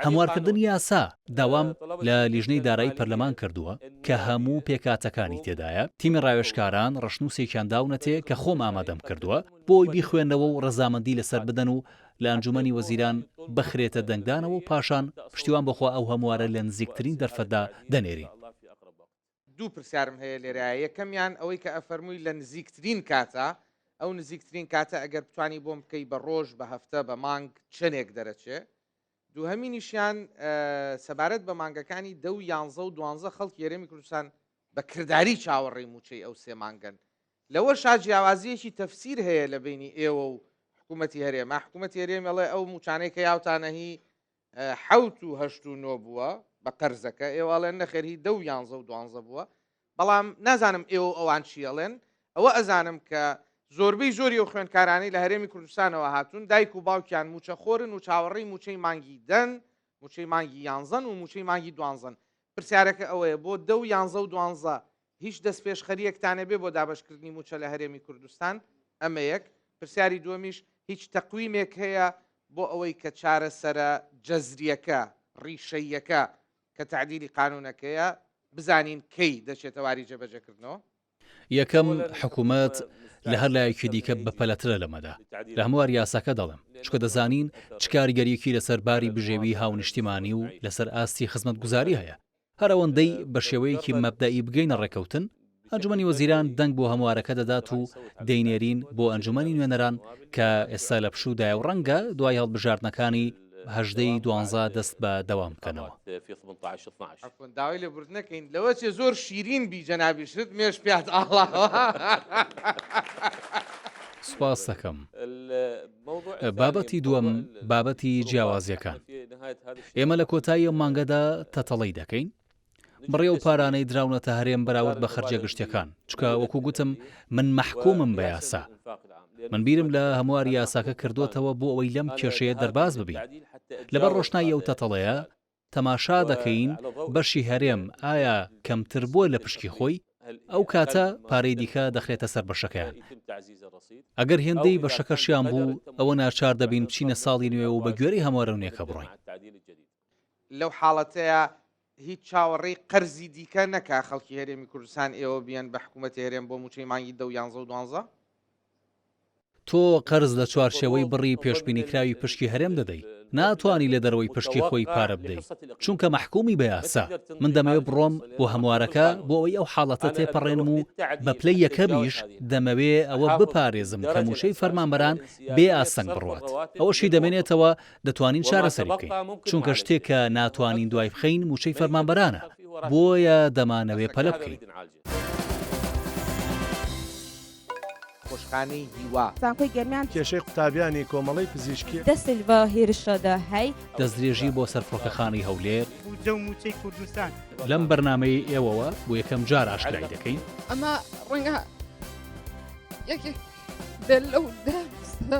S5: هەموارکردنی یاسا داوام لە لیژنەی دارایی پەرلەمان کردووە کە هەموو پێکهاتەکانی تێدایە، تیمی ڕاوێژکاران ڕەشنووسێکیان داونەتێ کە خۆم ئامادەم کردووە بۆ ئەوەی بیخوێننەوە و ڕەزامەندی لەسەر بدەن و لە ئەنجومەنی وەزیران بخرێتە دەنگدانەوە و پاشان پشتیوان بەخوا ئەو هەموارە لە نزیکترین دەرفەتدا دەنێرین.
S1: دوو پرسیارم هەیە لێرە، یەکەمیان ئەوەی کە ئەفەرمووی لە نزیکترین کاتە، ئەو نزیکترین کاتە ئەگەر بتانی بۆم بکەی بە ڕۆژ، بە هەفتە، بە مانگ چەنێک دەرەچێ؟ دووهەمینیشیان سەبارەت بە مانگەکانی دە و یانزە و دوانزە خەڵکی هەرێمی کوردستان بە کرداری چاوەڕێی مووچەی ئەو سێ مانگەن. لەوەشا جیاوازییەکی تەفسیر هەیە لە بەینی ئێوە و حکوومەتی هەرێما، حکوومەتی هەرێم ئەڵێ ئەو مووچانەی کە یاوتانە هی حەوت و هەشت و نۆ بووە بە قەرزەکە، ئێوە ئەڵێن نەخێر هی دە و یانزە و دوانزە بووە، بەڵام نازانم ئێوە و ئەوان چی ئەڵێن، ئەوە ئەزانم کە زۆربەی زۆری ئەو خوێندکارانەی لە هەرێمی کوردستانەوە هاتوون دایک و باوکیان مووچەخۆرن و چاوەڕێی مووچەی مانگی دەن، مووچەی مانگی یانزەن و مووچەی مانگی دوانزەن. پرسیارەکە ئەوەیە بۆ دە و یانزە و دوانزە هیچ دەستپێشخەرییەکتان هەبێ بۆ دابەشکردنی مووچە لە هەرێمی کوردستان؟ ئەمە یەک. پرسیاری دووەمیش هیچ تەقویمێک هەیە بۆ ئەوەی کە چارەسەرە جەزرییەکە، ڕیشەییەکە کە تەعدیلی قانوونەکەیە، بزانین کەی دەچێتە واری جێبەجێکردنەوە؟
S5: یەکەم، حکومەت لە هەر لایەکی دیکە بەپەلەترە لەمەدا. لە هەموار یاساکە دەڵێم، چونکە دەزانین چ کاریگەرییەکی لەسەر باری بژێویی هاونیشتیمانی و لەسەر ئاستی خزمەتگوزاری هەیە. هەر ئەوەندەی بە شێوەیەکی مەبدەئی بگەینە ڕێککەوتن، ئەنجومەنی وەزیران دەنگ بۆ هەموارەکە دەدات و دەینێرین بۆ ئەنجومەنی نوێنەران کە ئێستا لە پشوودایە و ڕەنگە دوای هەڵبژاردنەکانی هەژدە ی دوانزە دەست بە دەوام بکەنەوە.
S1: عەفوەن داوای لێبوردن ئەکەین لەوە چێ زۆر شیرین بی جەنابیشت مێش پیات ئاڵاوە.
S5: سوپاست دەکەم. بابەتی دووەم، بابەتی جیاوازییەکان. ئێمە لە کۆتایی ئەم مانگەدا تەتەڵەی دەکەین. بڕی ئەو پارانەی دراونەتە هەرێم بەراورد بە خەرجیە گشتیەکان، چونکە وەکو گوتم من مەحکومم بە یاسا. من بیرم لە هەمواری یاساکە کردووەتەوە بۆ ئەوەی لەم کێشەیە دەرباز ببین. لەبەر ڕۆشنایی ئەو تەتەڵەیە تەماشا دەکەین بەشی هەرێم ئایا کەمتر بووە لە پشکی خۆی، ئەو کاتە پارەی دیکە دەخرێتە سەر بەشەکەیان. ئەگەر هێندەی بەشەکەشیان بوو، ئەوە ناچار دەبین بچینە ساڵی نوێ و بەگوێرەی هەموارە نوێکە بڕۆین.
S1: لەو حاڵەتەیا هیچ چاوەڕێی قەرزی دیکە نەکا خەڵکی هەرێمی کوردستان ئێوە بیەن بە حکوومەتی هەرێم بۆ مووچەی مانگی دە و یانزە و دوانزە؟
S5: تۆ قەرز لە چوارچێوەی بڕی پێشبینیکراوی پشکی هەرێم دەدەی، ناتوانی لە دەرەوەی پشکی خۆی پارە بدەی، چونکە مەحکومی بە یاسا. من دەمەوێ بڕۆم بۆ هەموارەکە بۆ ئەوەی ئەو حاڵەتە تێپەڕێنم و بە پلەی یەکەمیش دەمەوێ ئەوە بپارێزم کە مووچەی فەرمانبەران بێ ئاستەنگ بڕوات. ئەوەشی دەمێنێتەوە دەتوانین چارەسەری بکەین، چونکە شتێک کە ناتوانین دوای بخەین مووچەی فەرمانبەرانە، بۆیە دەمانەوێ پەلە بکەین.
S1: خۆشخانەی هیوا.
S4: زانکۆی گەرمیان.
S3: کێشەی قوتابیانی کۆمەڵەی پزیشکی.
S4: دەست لە هێرشەدا هەی.
S5: دەستدرێژی بۆ سەر فڕۆکەخانەی هەولێر.
S14: بودجە و مووچەی کوردستان.
S5: لەم بەرنامەیەی ئێوەوە بۆ یەکەم جار ئاشکرای دەکەین.
S7: ئەمە ڕەنگە یەکێک بێت لەو دەستە.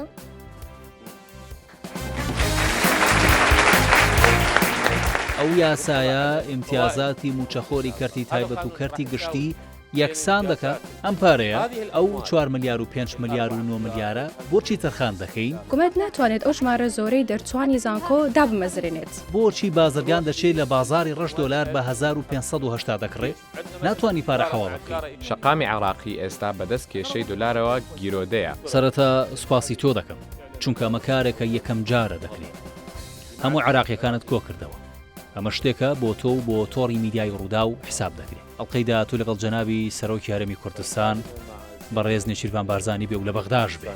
S5: ئەو یاسایە ئیمتیازاتی مووچەخۆری کەرتی تایبەت و کەرتی گشتی یەکسان دەکات، ئەم پارەیە، ئەو چوار ملیار و پێنج ملیار و نۆ ملیارە بۆچی تەرخان دەکەین؟
S8: حکومەت ناتوانێت ئەو ژمارە زۆرەی دەرچوانی زانکۆ دابمەزرێنێت.
S5: بۆچی بازرگان دەچێت لە بازاڕی ڕەش دۆلار بە 1580 دەکڕێت؟ ناتوانی پارە حەواڵە بکەی.
S9: شەقامی عێراقی ئێستا بەدەست کێشەی دۆلارەوە گیرۆدەیە.
S5: سەرەتا سوپاسی تۆ دەکەم، چونکە ئەمە کارێکە یەکەم جارە دەکرێ. هەموو عێراقییەکانت کۆکردەوە. ئەمە شتێکە بۆ تۆ و بۆ تۆڕی میدیایی رووداو حیساب دەکرێ. ئەڵقەی داهاتوو لەگەڵ جەنابی سەرۆکی هەرێمی کوردستان، بەڕێز نێچیرڤان بارزانی بێ و لە بەغداش بێ.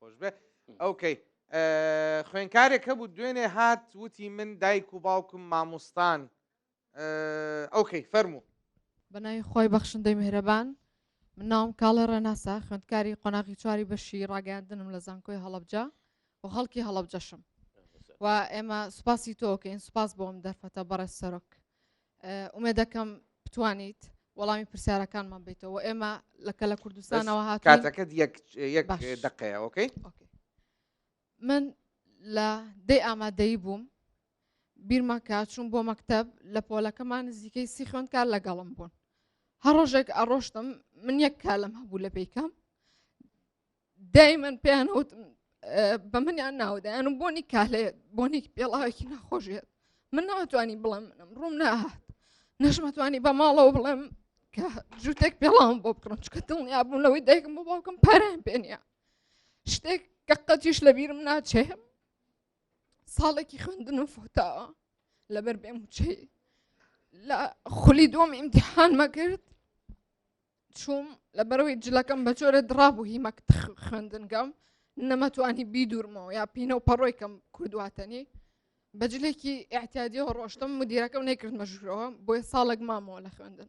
S1: خۆشبێ ئۆکەی خوێنکارێک هەبوو دوێنێ هات وتی من دایک و باوکم مامۆستان ئۆکەی فەرموو.
S7: بەناوی خوای بەخشندەی میهرەبان من ناوم کاڵێ ڕێناسە خوێندکاری قۆناغی چواری بەشی ڕاگەیاندنم لە زانکۆی هەڵەبجە و خەڵکی هەڵەبجەشم و ئێمە سوپاسی تۆکەین سوپاس بۆ ئەم دەرفەتە بەڕێز سەرۆک ئومێدەکەم. بتوانیت وەڵامی پرسیارەکانمان بیتەوە ئێمە لە کە لە کوردستانەوە هات
S1: کاتەکەت یەک یەک دقەیە okay
S7: من لە دەی ئامادەیی بووم بیرمە کە چوون بۆ مەکتەب لە پۆلەکەمان نزیکەی سی خوێندکار لەگەڵم بوون هەر ڕۆژێک ئەڕۆشتم من یەک کالم هەبوو لە پێیکەم دایمەن پێیان وتم بە منیان ناودایانم بۆنی کالێ بۆنێکی پێڵاوێکی ناخۆشێت من ناتوانانی بڵێم منم ڕووم ناهات نەشمەتوانی بە ماڵەوە بڵێم کە جووتێک پێڵاوم بۆ بکڕم چکە دڵنیا بووم لەوەی دایکم بۆ باوکم پارەیان پێ نییە شتێک کە قەتیش لە بیرم ناچێ ساڵێکی خوێندنم فوتاوە لەبەر بێ موچەی لە خولی دووەم ئیمتیحانمە کرد چووم لەبەرەوەی جلەکەم بە جۆرە دڕابوو هی مەکت خوێندنگەم نەمەتوانی بیدورمەوە یا پینە و پەڕۆیکەم کوردواتەنی بە جلێکی ئاعتیادیەوە ڕۆشتم مدیرەکەم نەیکردمە ژوورەوە بۆیە ساڵێک مامەوە لە خوێندن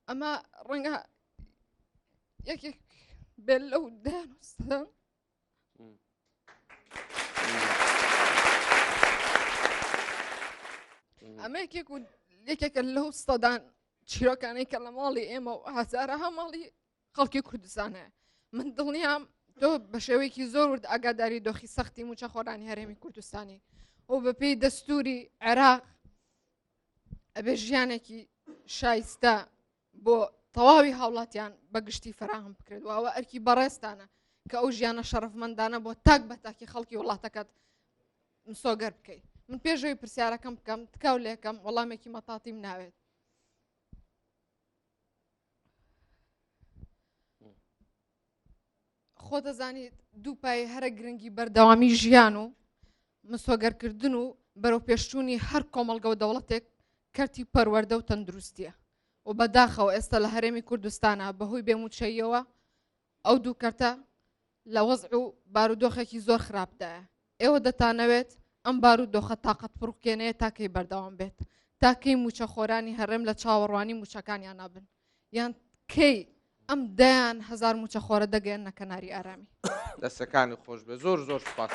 S7: ئەمە ڕەنگە یەکێک بێ لەو دەیان ئەمە یەکێک و یەکێکە لەو سەدان چیرۆکانەی کە لە ماڵی ئێمە و هەزارەها ماڵی خەڵکی کوردستان هەیە من دڵنیام تۆ بە شێوەیەکی زۆر ورد ئاگاداری دۆخی سەختی موچەخۆرانی هەرێمی کوردستانی و بەپێی دەستوری عێراق ئەبێ ژیانێکی شایستە بۆ تەواوی هاوڵاتیان بە گشتی فەراهەم بکرێت و ئەوە ئەرکی بەڕێزتانە کە ئەو ژیانە شەرەفمەندانە بۆ تاک بە تاکی خەڵکی وڵاتەکەت مسۆگەر بکەیت من پێشەوەی پرسیارەکەم بکەم تکاو لێکەم وەڵامێکی مەتاتیم ناوێت خۆ دەزانیت دوو پای هەرە گرنگی بەردەوامی ژیان و مسۆگەرکردن و بەرەوپێشچوونی هەر کۆمەڵگە و دەوڵەتێک کەرتی پەروەردە و تەندروستیە و بەداخەوە ئێستا لە هەرێمی کوردستانە بەهۆی بێموچەیەوە ئەو دوو کەرتە لە وەزع و بارودۆخێکی زۆر خراپدایە ئێوە دەتانەوێت ئەم بارودۆخە تاقەت پڕوکێنەیە تا کەی بەردەوام بێت؟ تا کەی مووچەخۆرانی هەرێم لە چاوەڕوانی مووچەکانیانا بن؟ یان کەی ئەم دەیان هەزار مووچەخۆرە دەگەیەننە کەناری ئارامی؟
S1: دەستەکانت خۆش بێت زۆر زۆر سوپاس.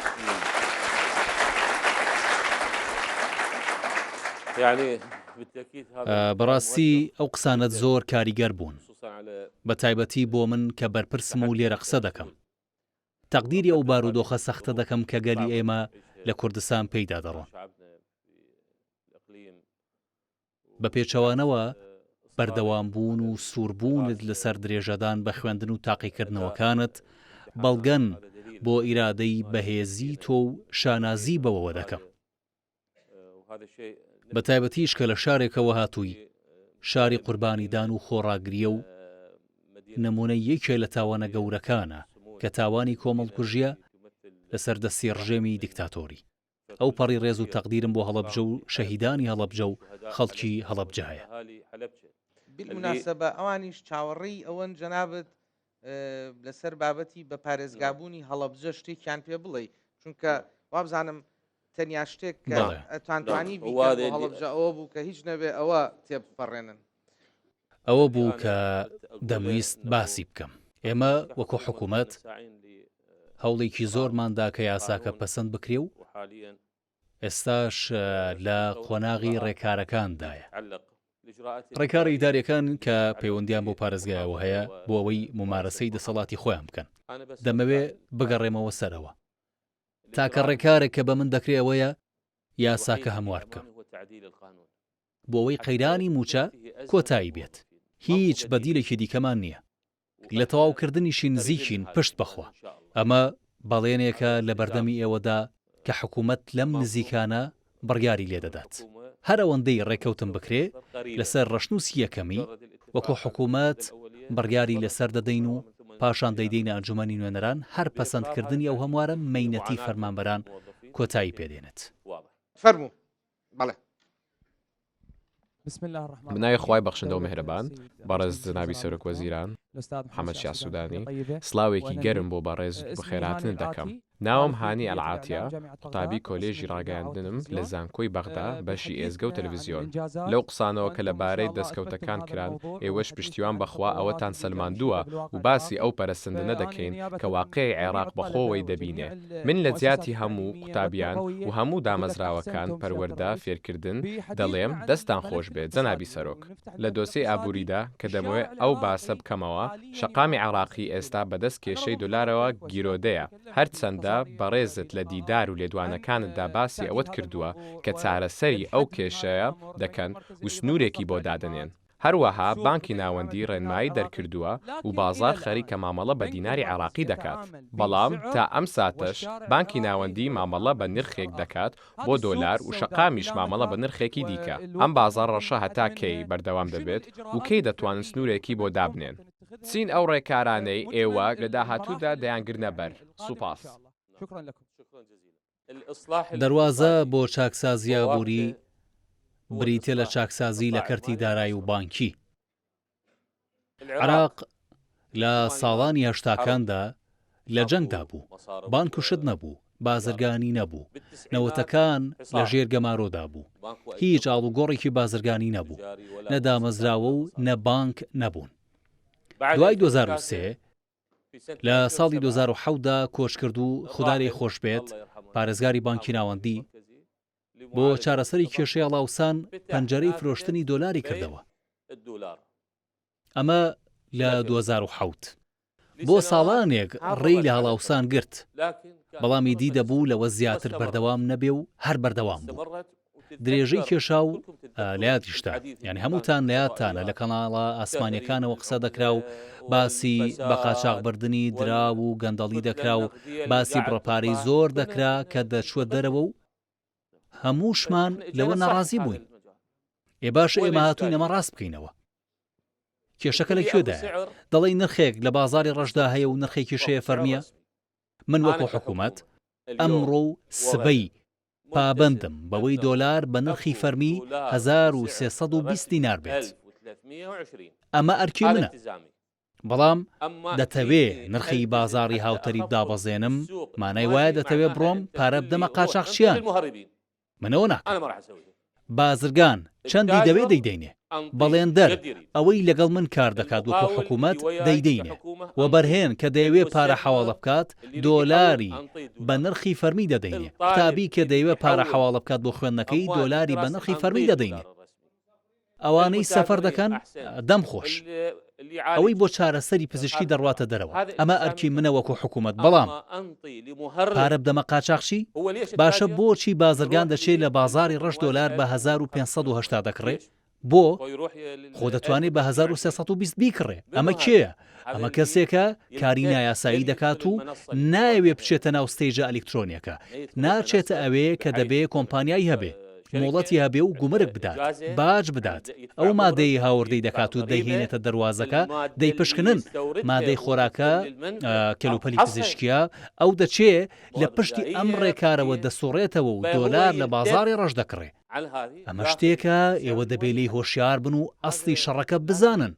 S5: بەڕاستی ئەو قسانەت زۆر کاریگەر بوون، بەتایبەتی بۆ من کە بەرپرسم و لێرە قسە دەکەم. تەقدیری ئەو بارودۆخە سەختە دەکەم کە گەلی ئێمە لە کوردستان پێیدا دەڕۆن. بە پێچەوانەوە بەردەوامبوون و سووربوونت لەسەر درێژەدان بە خوێندن و تاقیکردنەوەکانت بەڵگەن بۆ ئیرادەی بەهێزی تۆ و شانازی بەوەوە دەکەم. بە تایبەتیش کە لە شارێکەوە هاتووی، شاری قوربانیدان و خۆڕاگرییە و نموونەی یەکێ لە تاوانە گەورەکانە کە تاوانی کۆمەڵکوژییە لەسەر دەستی ڕژێمی دیکتاتۆری. ئەوپەڕی ڕێز و تەقدیرم بۆ هەڵەبجە و شەهیدانی هەڵەبجە و خەڵکی هەڵەبجە هەیە.
S1: بالمناسبە ئەوانیش چاوەڕێی ئەوەن جەنابت لەسەر بابەتی بە پارێزگابوونی هەڵەبجە شتێکیان پێ بڵێی چونکە وابزانم تەنیا شتێک کە ئەتانتوانی هەڵەبجە ئەوە بوو کە هیچ نەبێ ئەوە تێبپەڕێنن.
S5: ئەوە بوو کە دەمویست باسی بکەم. ئێمە وەکو حکوومەت هەوڵێکی زۆرمان دا کە یاساکە پەسەند بکرێ و ئێستاش لە قۆناغی ڕێکارەکاندایە. ڕێکارە ئیدارییەکان کە پەیوەندییان بەو پارێزگایەوە هەیە بۆ ئەوەی مومارەسەی دەسەڵاتی خۆیان بکەن. دەمەوێ بگەڕێمەوە سەر ئەوە. تاکە ڕێکارێک کە بە من دەکرێ ئەوەیە یاساکە هەموار بکەم. بۆ ئەوەی قەیرانی مووچە کۆتایی بێت. هیچ بەدیلێکی دیکەمان نییە. لە تەواوکردنیشی نزیکین پشت بەخوا. ئەمە بەڵێنێکە لە بەردەمی ئێوەدا کە حکومەت لەم نزیکانە بڕیاری لێدەدات. هەر ئەوەندەی ڕێککەوتن بکرێ لەسەر ڕەشنووسی یەکەمی، وەکو حکومەت بڕیاری لەسەر دەدەین و پاشان دەیدەینە ئەنجومەنی نوێنەران، هەر پەسەندکردنی ئەو هەموارە مەینەتی فەرمانبەران کۆتایی پێدێنێت.
S1: فەرموو بەڵێ.
S9: بەناوی خوای بەخشندە و میهرەبان، بەڕێز جەنابی سەرۆک وەزیران، محەمەد شیاع سودانی، سڵاوێکی گەرم بۆ بەڕێزت و بەخێرهاتنت دەکەم. ناوم هانی ئەلعاتیە، قوتابی کۆلێژی ڕاگەیاندنم لە زانکۆی بەغدا بەشی ئێزگە و تەلەفزیۆن. لەو قسانەوە کە لە بارەی دەستکەوتەکان کران، ئێوەش پشتیوان بە خوا ئەوەتان سەلماندووە و باسی ئەو پەرەسەندنە دەکەین کە واقیعی عێراق بە خۆوەی دەبینێ. من لە جیاتی هەموو قوتابیان و هەموو دامەزراوەکان پەروەردە، فێرکردن، دەڵێم دەستتان خۆش بێ جەنابی سەرۆک. لە دۆسیەی ئابووریدا کە دەمەوێ ئەو باسە بکەمەوە، شەقامی عێراقی ئێستا بەدەست کێشەی دۆلارەوە گیرۆدەیە، هەرچەندە بەڕێزت لە دیدار و لێدوانەکانتدا باسی ئەوەت کردووە کە چارەسەری ئەو کێشەیە دەکەن و سنوورێکی بۆ دادەنێن. هەروەها بانکی ناوەندی ڕێنمایی دەرکردووە و بازاڕ خەریکە مامەڵە بە دیناری عێراقی دەکات، بەڵام تا ئەم ساتەش بانکی ناوەندی مامەڵە بە نرخێک دەکات بۆ دۆلار و شەقامیش مامەڵە بە نرخێکی دیکە. ئەم بازاڕ ڕەشە هەتا کەی بەردەوام دەبێت و کەی دەتوانن سنوورێکی بۆ دابنێن؟ چین ئەو ڕێکارانەی ئێوە لە داهاتوودا دەیانگرنە بەر؟ سوپاس.
S5: دەروازە بۆ چاکسازی ئابووری بریتیە لە چاکسازی لە کەرتی دارایی و بانکی. عێراق لە ساڵانی هەشتاکاندا لە جەنگدا بوو، بانک و شت نەبوو، بازرگانی نەبوو، نەوتەکان لە ژێر گەمارۆدا بوو، هیچ ئاڵوگۆڕێکی بازرگانی نەبوو، نە دامەزراوە و نە بانک نەبوون. دوای 2003 لە ساڵی 2007 دا کۆچکردوو خودا لێی خۆش بێت پارێزگاری بانکی ناوەندی بۆ چارەسەری کێشەی هەڵاوسان پەنجەرەی فرۆشتنی دۆلاری کردەوە. ئەمە لە 2007. بۆ ساڵانێک ڕێی لە هەڵاوسان گرت، بەڵام ئیدی دەبوو لەوە زیاتر بەردەوام نەبێ و هەر بەردەوام بوو. درێژەی کێشا و لە یادیشتە، یانی هەمووتان لە یادتانە لە کەناڵە ئاسمانییەکانەوە قسە دەکرا و باسی بە قاچاخبردنی دراو و گەندەڵی دەکرا و باسی بڕە پارەی زۆر دەکرا کە دەچووە دەرەوە و هەمووشمان لەوە ناڕازی بووین. ئێ باشە ئێمە هاتووین ئەمە ڕاست بکەینەوە. کێشەکە لە کوێدایە؟ دەڵێی نرخێک لە بازاڕی ڕەشدا هەیە و نرخێکیش هەیە فەرمییە؟ من وەکو حکوومەت ئەمڕۆ و سبەی پابەندم بەوەی دۆلار بە نرخی فەرمی 1320 دینار بێت. ئەمە ئەرکی منە. بەڵام دەتەوێ نرخی بازاڕی هاوتەریب دابەزێنم، مانای وایە دەتەوێ بڕۆم پارە بدەمە قاچاخچیان. من ئەوە ناکەم. بازرگان چەندی دەوێ دەیدەینێ. بەڵێندەر ئەوەی لەگەڵ من کار دەکات وەکو حکوومەت دەیدەینێ. وەبەرهێن کە دەیەوێ پارە حەواڵە بکات، دۆلاری بە نرخی فەرمی دەدەینێ. قوتابی کە دەیەوێ پارە حەواڵە بکات بۆ خوێندنەکەی، دۆلاری بە نرخی فەرمی دەدەینێ. ئەوانەی سەفەر دەکەن دەم خۆش. ئەوەی بۆ چارەسەری پزیشکی دەڕواتە دەرەوە ئەمە ئەرکی منە وەکو حکومەت بەڵام پارە بدەمە قاچاخچی؟ باشە بۆچی بازرگان دەچێ لە بازاڕی ڕەش دۆلار بە 1580 دەکڕێ؟ بۆ؟ خۆ دەتوانێ بە 1320 بیکڕێ ئەمە کێیە؟ ئەمە کەسێکە کاری نایاسایی دەکات و نایەوێ بچێتە ناو ستەیجە ئەلیکترۆنیەکە، ناچێتە ئەوێ کە دەبێ کۆمپانیای هەبێ، مۆڵەتی هەبێ و گومرگ بدات، باج بدات، ئەو مادەیەی هاوردەی دەکات و دەیهێنێتە دەروازەکە دەیپشکنن، مادەی خۆراکە، کەلوپەلی پزیشکییە، ئەو دەچێ لە پشتی ئەم ڕێکارەوە دەسوڕێتەوە و دۆلار لە بازاڕی ڕەش دەکڕێ. ئەمە شتێکە ئێوە دەبێ لێی هۆشیار بن و ئەسڵی شەڕەکە بزانن.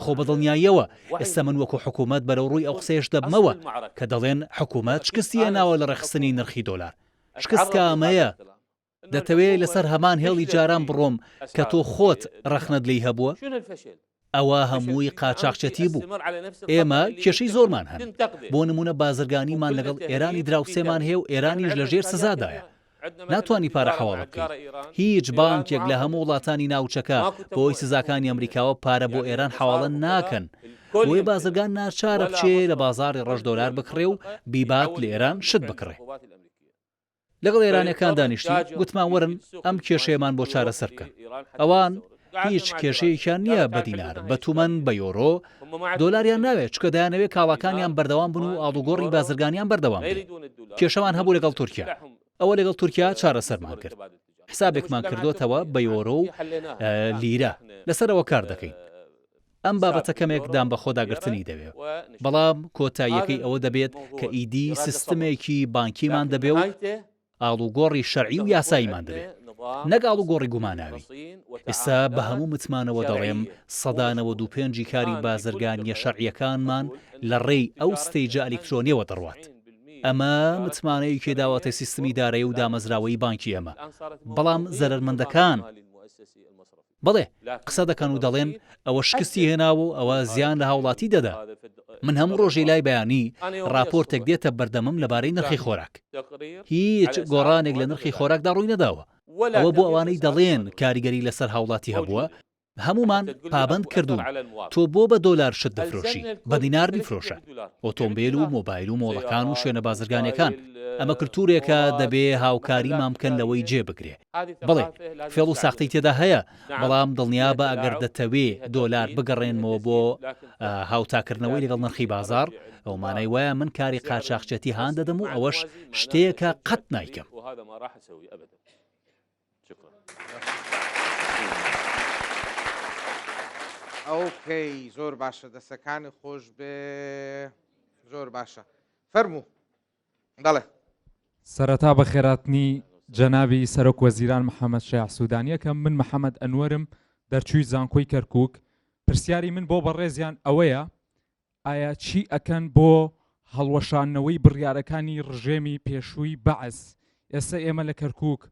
S5: خۆ بە دڵنیاییەوە ئێستا من وەکو حکوومەت بەرەوڕووی ئەو قسەیەش دەبمەوە کە دەڵێن حکوومەت شکستی هێناوە لە ڕێکخستنی نرخی دۆلار. شکست کە ئەمەیە. دەتەوێ لەسەر هەمان هێڵی جاران بڕۆم کە تۆ خۆت ڕەخنەت لێی هەبووە؟ ئەوە هەمووی قاچاخچێتی بوو. ئێمە کێشەی زۆرمان هەن. بۆ نموونە بازرگانیمان لەگەڵ ئێرانی دراوسێمان هەیە و ئێرانیش لەژێر سزادایە. ناتوانی پارە حەواڵە بکەیت. هیچ بانکێک لە هەموو وڵاتانی ناوچەکە بەهۆی سزاکانی ئەمریکاوە پارە بۆ ئێران حەواڵە ناکەن. بۆیە بازرگان ناچارە بچێ لە بازاڕی ڕەش دۆلار بکڕێ و بیبات لە ئێران شت بکڕێ. لەگەڵ ئێرانیەکان دانیشتین گوتمان وەرن ئەم کێشەیەمان بۆ چارەسەر بکەن. ئەوان هیچ کێشەیەکیان نییە بە دینار، بە تومەن، بە یۆرۆ، دۆلاریان ناوێت، چونکە دەیانەوێت کاڵاکانیان بەردەوام بن و ئاڵوگۆڕی بازرگانیان بەردەوام بێ. کێشەمان هەبوو لەگەڵ تورکیا، ئەوە لەگەڵ تورکیا چارەسەرمان کرد. حسابێکمان کردۆتەوە بە یۆرۆ و لیرە، لەسەر ئەوە کار دەکەین. ئەم بابەتە کەمێک دانبەخۆداگرتنی دەوێ، بەڵام کۆتاییەکەی ئەوە دەبێت کە ئیدی سیستمێکی بانکیمان دەبێ و ئاڵوگۆڕی شەرعی و یاساییمان دەبێ، نەک ئاڵوگۆڕی گوماناوی. ئێستا بە هەموو متمانەوە دەڵێم 95% ی کاری بازرگانییە شەرعییەکانمان لە ڕێی ئەو ستەیجە ئەلیکترۆنییەوە دەڕوات. ئەمە متمانەیەکی داوەتە سیستمی دارایی و دامەزراوەیی بانکی ئێمە، بەڵام زەرەرمەندەکان، بەڵێ، قسە دەکەن و دەڵێن ئەوە شکستی هێناوە و ئەوە زیان لە هاوڵاتی دەدا. من هەموو ڕۆژێ لای بەیانی ڕاپۆرتێک دێتە بەردەمم لەبارەی نرخی خۆراک. هیچ گۆڕانێک لە نرخی خۆراکدا ڕووی نەداوە. ئەوە بۆ ئەوانەی دەڵێن کاریگەری لەسەر هاوڵاتی هەبووە، هەموومان پابەند کردوون، تۆ بۆ بە دۆلار شت دەفرۆشی، بە دینار بیفرۆشە. ئۆتۆمبێل و مۆبایل و مۆڵەکان و شوێنە بازرگانیەکان، ئەمە کلتورێکە دەبێ هاوکاریمان بکەن لەوەی جێ بگرێ. بەڵێ فێڵ و ساختەی تێدا هەیە، بەڵام دڵنیابە ئەگەر دەتەوێ دۆلار بگەڕێنمەوە بۆ هاوتاکردنەوەی لەگەڵ نرخی بازاڕ، ئەوە مانای وایە من کاری قاچاخچێتی هان دەدەم و ئەوەش شتێکە قەت نایکەم.
S1: ئۆکەی زۆر باشە دەسەکانی خۆش بێ زۆر باشە فەرموو بەڵێ.
S15: سەرەتا بەخێراتنی جەنابی سەرۆک وەزیران محەمەد شەیاع سودانی ئەکەم، من محەمەد ئەنوەرم دەرچووی زانکۆی کەرکوک، پرسیاری من بۆ بەڕێزیان ئەوەیە ئایا چی ئەکەن بۆ هەڵوەشاندنەوەی بڕیارەکانی ڕژێمی پێشووی بەعس، ئێستا ئێمە لە کەرکوک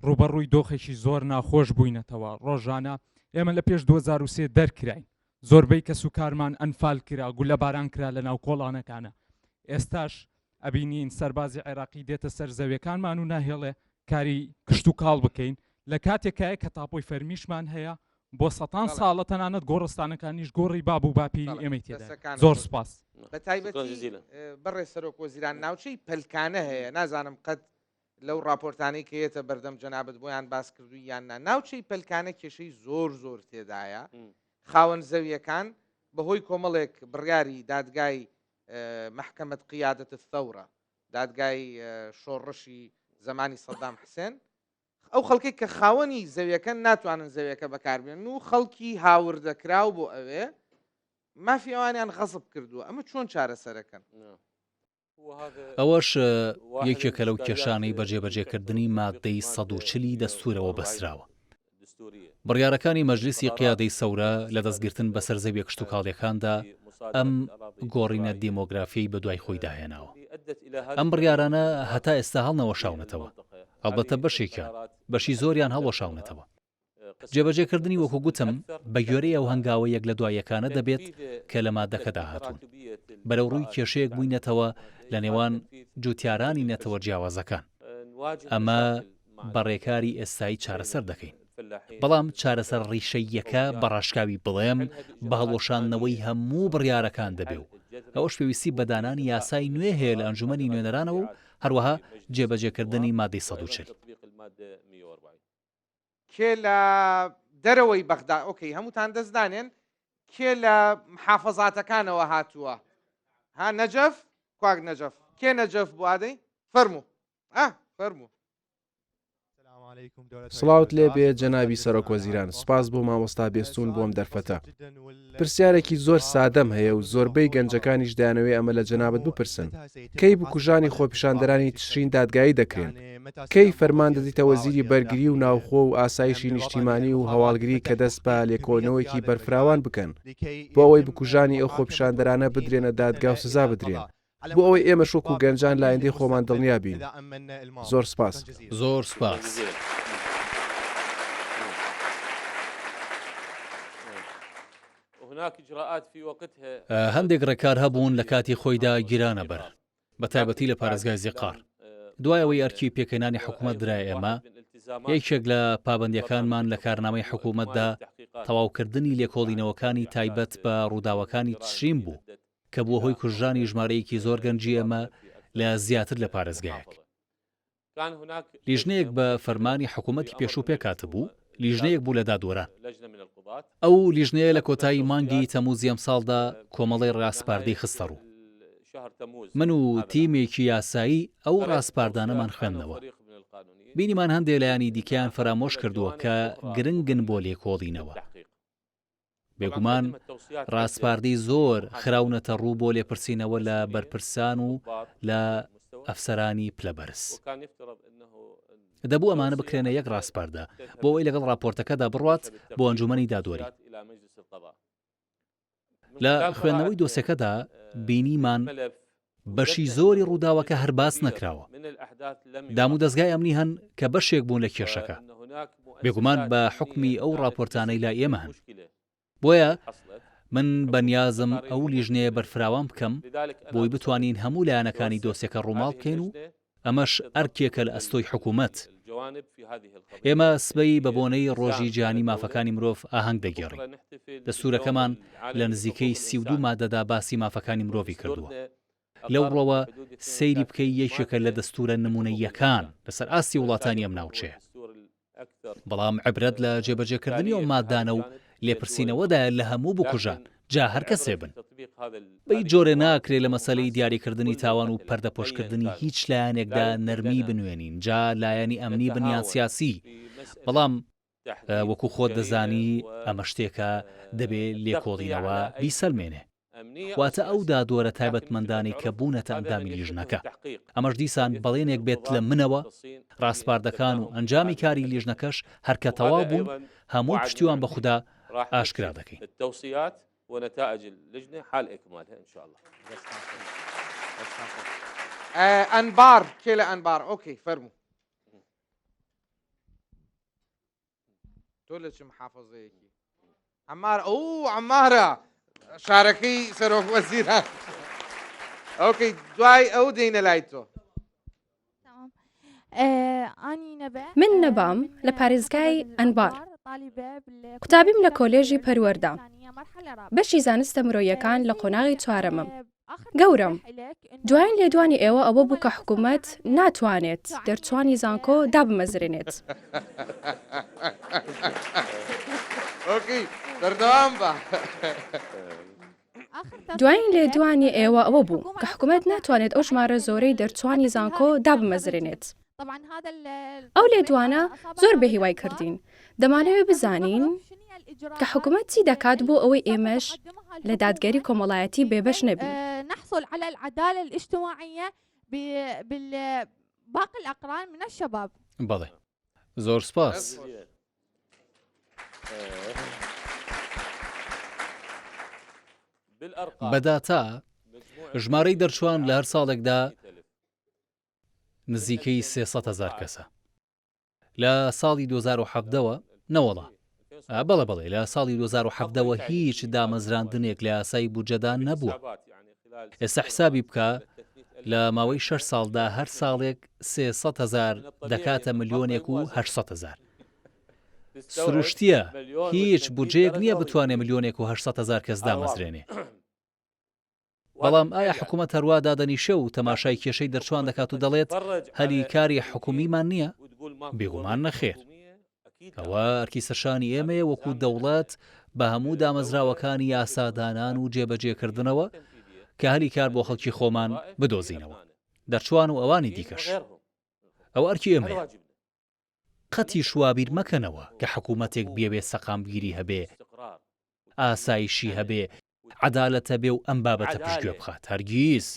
S15: ڕووبەڕووی دۆخێکی زۆر ناخۆش بووینەتەوە، ڕۆژانە ئێمە لە پێش 2003 دەرکراین، زۆربەی کەسوکارمان ئەنفال کرا، گولەباران کرا لەناو کۆڵانەکانە، ئێستاش ئەبینین سەربازی عێراقی دێتە سەر زەویەکانمان و ناهێڵێ کاری کشتوکاڵ بکەین، لە کاتێکایە کە تاپۆی فەرمیشمان هەیە بۆ سەتان ساڵە تەنانەت گۆڕستانەکانیش گۆڕی باب و باپیری ئێمەی تێدایە. زۆر سوپاس.
S1: بە تایبەتی بەڕێز سەرۆک وەزیران ناوچەی پەلکانە هەیە نازانم قەت لەو ڕاپۆرتانەی کە یەتە بەردەم جەنابت بۆیان باس کردووی یان نا، ناوچەی پەلکانە کێشەی زۆر زۆر تێدایە، خاوەن زەویەکان بەهۆی کۆمەڵێک بڕیاری دادگای محکمە قیادة الثورە، دادگای شۆڕشی زەمانی سەدام حسێن، ئەو خەڵکەی کە خاوەنی زەویەکەن ناتوانن زەویەکە بەکاربێنن و خەڵکی هاوردەکراو بۆ ئەوێ مافی ئەوانیان غەسب کردووە، ئەمە چۆن چارەسەرەکەن؟
S5: ئەوەش یەکێکە لەو کێشانەی بە جێبەجێکردنی ماددەی 140 ی دەستوورەوە بەستراوە. بڕیارەکانی مەجلیسی قیادەی سەورە لە دەستگرتن بەسەر زەویە کشتوکاڵیەکاندا ئەم گۆڕینە دیمۆگرافیەی بەدوای خۆیدا هێناوە. ئەم بڕیارانە هەتا ئێستا هەڵنەوەشاونەتەوە، ئەڵبەتە بەشێکیان، بەشی زۆریان هەڵوەشاونەتەوە. جێبەجێکردنی وەکو گوتم بەگوێرەی ئەو هەنگاوە یەک لە دوا یەکانە دەبێت کە لە مادەکەدا هاتوون. بەرەوڕووی کێشەیەک بووینەتەوە لە نێوان جوتیارانی نەتەوە جیاوازەکان. ئەمە بە ڕێکاری ئێستایی چارەسەر دەکەین. بەڵام چارەسەر ڕیشەییەکە بە ڕاشکاوی بڵێم بە هەڵوەشاندنەوەی هەموو بڕیارەکان دەبێ و ئەوەش پێویستی بە دانانی یاسای نوێ هەیە لە ئەنجومەنی نوێنەرانەوە و هەروەها جێبەجێکردنی مادەی 140.
S1: کێ لە دەرەوەی بەغدا ئۆکەی هەمووتان دەست دانێن کێ لە محافەزاتەکانەوە هاتووە ها نەجەف کواک نەجەف کێ نەجەف بوو ئادەی فەرموو ئا فەرموو
S16: سڵاوت لێ بێ جەنابی سەرۆک وەزیران سوپاس بۆ مامۆستا بێستوون بۆ ئەم دەرفەتە پرسیارێکی زۆر سادەم هەیە و زۆربەی گەنجەکانیش دەیانەوێ ئەمە لە جەنابت بپرسن، کەی بکوژانی خۆپیشاندەرانی تشرین دادگایی دەکرێن؟ کەی فەرمان دەدیتە وەزیری بەرگری و ناوخۆ و ئاسایشی نیشتیمانی و هەواڵگری کە دەست بە لێکۆڵینەوەیەکی بەرفراوان بکەن بۆ ئەوەی بکوژانی ئەو خۆپیشاندەرانە بدرێنە دادگا و سزا بدرێن؟ بۆ ئەوەی ئێمەش وەکو گەنجان لە ئایندەی خۆمان دڵنیا بین. زۆر سپاس.
S5: زۆر سپاس. هەندێک ڕێکار هەبوون لە کاتی خۆیدا گیرانە بەر، بە تایبەتی لە پارێزگای زیقار. دوای ئەوەی ئەرکی پێکهێنانی حکوومەت درایە ئێمە، یەکێک لە پابەندییەکانمان لە کارنامەی حکوومەتدا تەواوکردنی لێکۆڵینەوەکانی تایبەت بە ڕووداوەکانی تشرین بوو، کە بووە هۆی کوژرانی ژمارەیەکی زۆر گەنجی ئێمە لە زیاتر لە پارێزگایەک. لیژنەیەک بە فەرمانی حکوومەتی پێشوو پێکهاتبوو، لیژنەیەک بوو لە دادوەران. ئەو لیژنەیە لە کۆتایی مانگی تەمووزی ئەمساڵدا کۆمەڵەی ڕاسپاردەی خستەڕوو. من و تیمێکی یاسایی ئەو ڕاسپاردانەمان خوێندنەوە. بینیمان هەندێ لایەنی دیکەیان فەرامۆش کردووە کە گرنگن بۆ لێکۆڵینەوە. بێگومان ڕاسپاردەی زۆر خراونەتە ڕوو بۆ لێپرسینەوە لە بەرپرسان و لە ئەفسەرانی پلەبەرز. دەبوو ئەمانە بکرێنە یەک ڕاسپاردە بۆ ئەوەی لەگەڵ ڕاپۆرتەکەدا بڕوات بۆ ئەنجومەنی دادوەری. لە خوێندنەوەی دۆسێکەدا بینیمان. بەشی زۆری ڕووداوەکە هەر باس نەکراوە. دامودەزگای ئەمنی هەن کە بەشێک بوون لە کێشەکە. بێگومان بە حوکمی ئەو ڕاپۆرتانەی لای ئێمە هەن. بۆیە من بەنیازم ئەو لیژنەیە بەرفراوان بکەم بۆی بتوانین هەموو لایەنەکانی دۆسیەکە ڕووماڵ بکەین و ئەمەش ئەرکێکە لە ئەستۆی حکوومەت. ئێمە سبەی بە بۆنەی ڕۆژی جیهانی مافەکانی مرۆڤ ئاهەنگ دەگێڕین. دەستوورەکەمان لە نزیکەی 32 مادەدا باسی مافەکانی مرۆڤی کردووە. لەو ڕووەوە سەیری بکەی یەکێکە لە دەستوورە نموونەییەکان لەسەر ئاستی وڵاتانی ئەم ناوچەیە. بەڵام عیبرەت لە جێبەجێکردنی ئەو ماددانە و لێپرسینەوەدایە لە هەموو بکوژان جا هەر کەسێ بن. بە هیچ جۆرێ ناکرێ لە مەسەلەی دیاریکردنی تاوان و پەردەپۆشکردنی هیچ لایەنێکدا نەرمی بنوێنین جا لایەنی ئەمنی بن یان سیاسی بەڵام وەکو خۆت دەزانی ئەمە شتێکە دەبێ لێکۆڵینەوە بیسەلمێنێ. واتە ئەو دادوەرە تایبەتمەندانەی کە بوونەتە ئەندامی لیژنەکە. ئەمەش دیسان بەڵێنێک بێت لە منەوە، ڕاسپاردەکان و ئەنجامی کاری لیژنەکەش هەر کە تەواو بوون، هەمووی پشتیوان بە خودا ئاشکرا دەکەین.
S1: ئەنبار کێ لە ئەنبار؟ ئۆکەی فەرموو. تۆ لە چ محافظەیەکی عمار ئەو عمارە شارەکەی سەرۆک وەزیران ئۆکەی دوای ئەو دێنە لای تۆ
S8: من نەبام لە پارێزگای ئەنبار قوتابیم لە کۆلێژی پەروەردە بەشی زانستە مرۆیەکان لە قۆناغی چوارەمم گەورەم، دوایین لێدوانی ئێوە ئەوە بوو کە حکومەت ناتوانێت دەرچووانی زانکۆ دابمەزرێنێت. دوایین لێدوانی ئێوە ئەوە بوو کە حکومەت ناتوانێت ئەو ژمارە زۆرەی دەرچووانی زانکۆ دابمەزرێنێت. ئەو لێدوانە زۆر بێهیوای کردین. دەمانەوێت بزانین کە حکومەت چی دەکات بۆ ئەوەی ئێمەش لە دادگەری کۆمەڵایەتی بێبەش نەبین.
S5: بەڵێ زۆر سپاس. بە داتا ژمارەی دەرچوان لە هەر ساڵێکدا نزیکەی 300 هەزار کەسە. لە ساڵی 2017 وە نەوەڵا بەڵێ بەڵێ لە ساڵی 2017 وە هیچ دامەزراندنێک لە یاسای بودجەدا نەبووە ئێستا حسابی بکە لە ماوەی شەش ساڵدا هەر ساڵێک 300 هەزار دەکاتە ملیۆنێک و 800 هەزار سروشتیە هیچ بودجەیەک نییە بتوانێ ملیۆنێک و 800 هەزار کەس دامەزرێنێ بەڵام ئایا حکومەت هەروا دادەنیشێ و تەماشای کێشەی دەرچوان دەکات و دەڵێت هەلی کاری حکومیمان نییە؟ بێگومان نەخێر. ئەوە ئەرکی سەرشانی ئێمەیە وەکو دەوڵەت بە هەموو دامەزراوەکانی یاسادانان و جێبەجێکردنەوە کە هەلی کار بۆ خەڵکی خۆمان بدۆزینەوە، دەرچوان و ئەوانی دیکەش. ئەوە ئەرکی ئێمەیە. قەتیش وا بیر مەکەنەوە کە حکوومەتێک بیەوێ سەقامگیری هەبێ، ئاسایشی هەبێ، عەدالەت هەبێ و ئەم بابەتە پشتگوێ بخات. هەرگیز!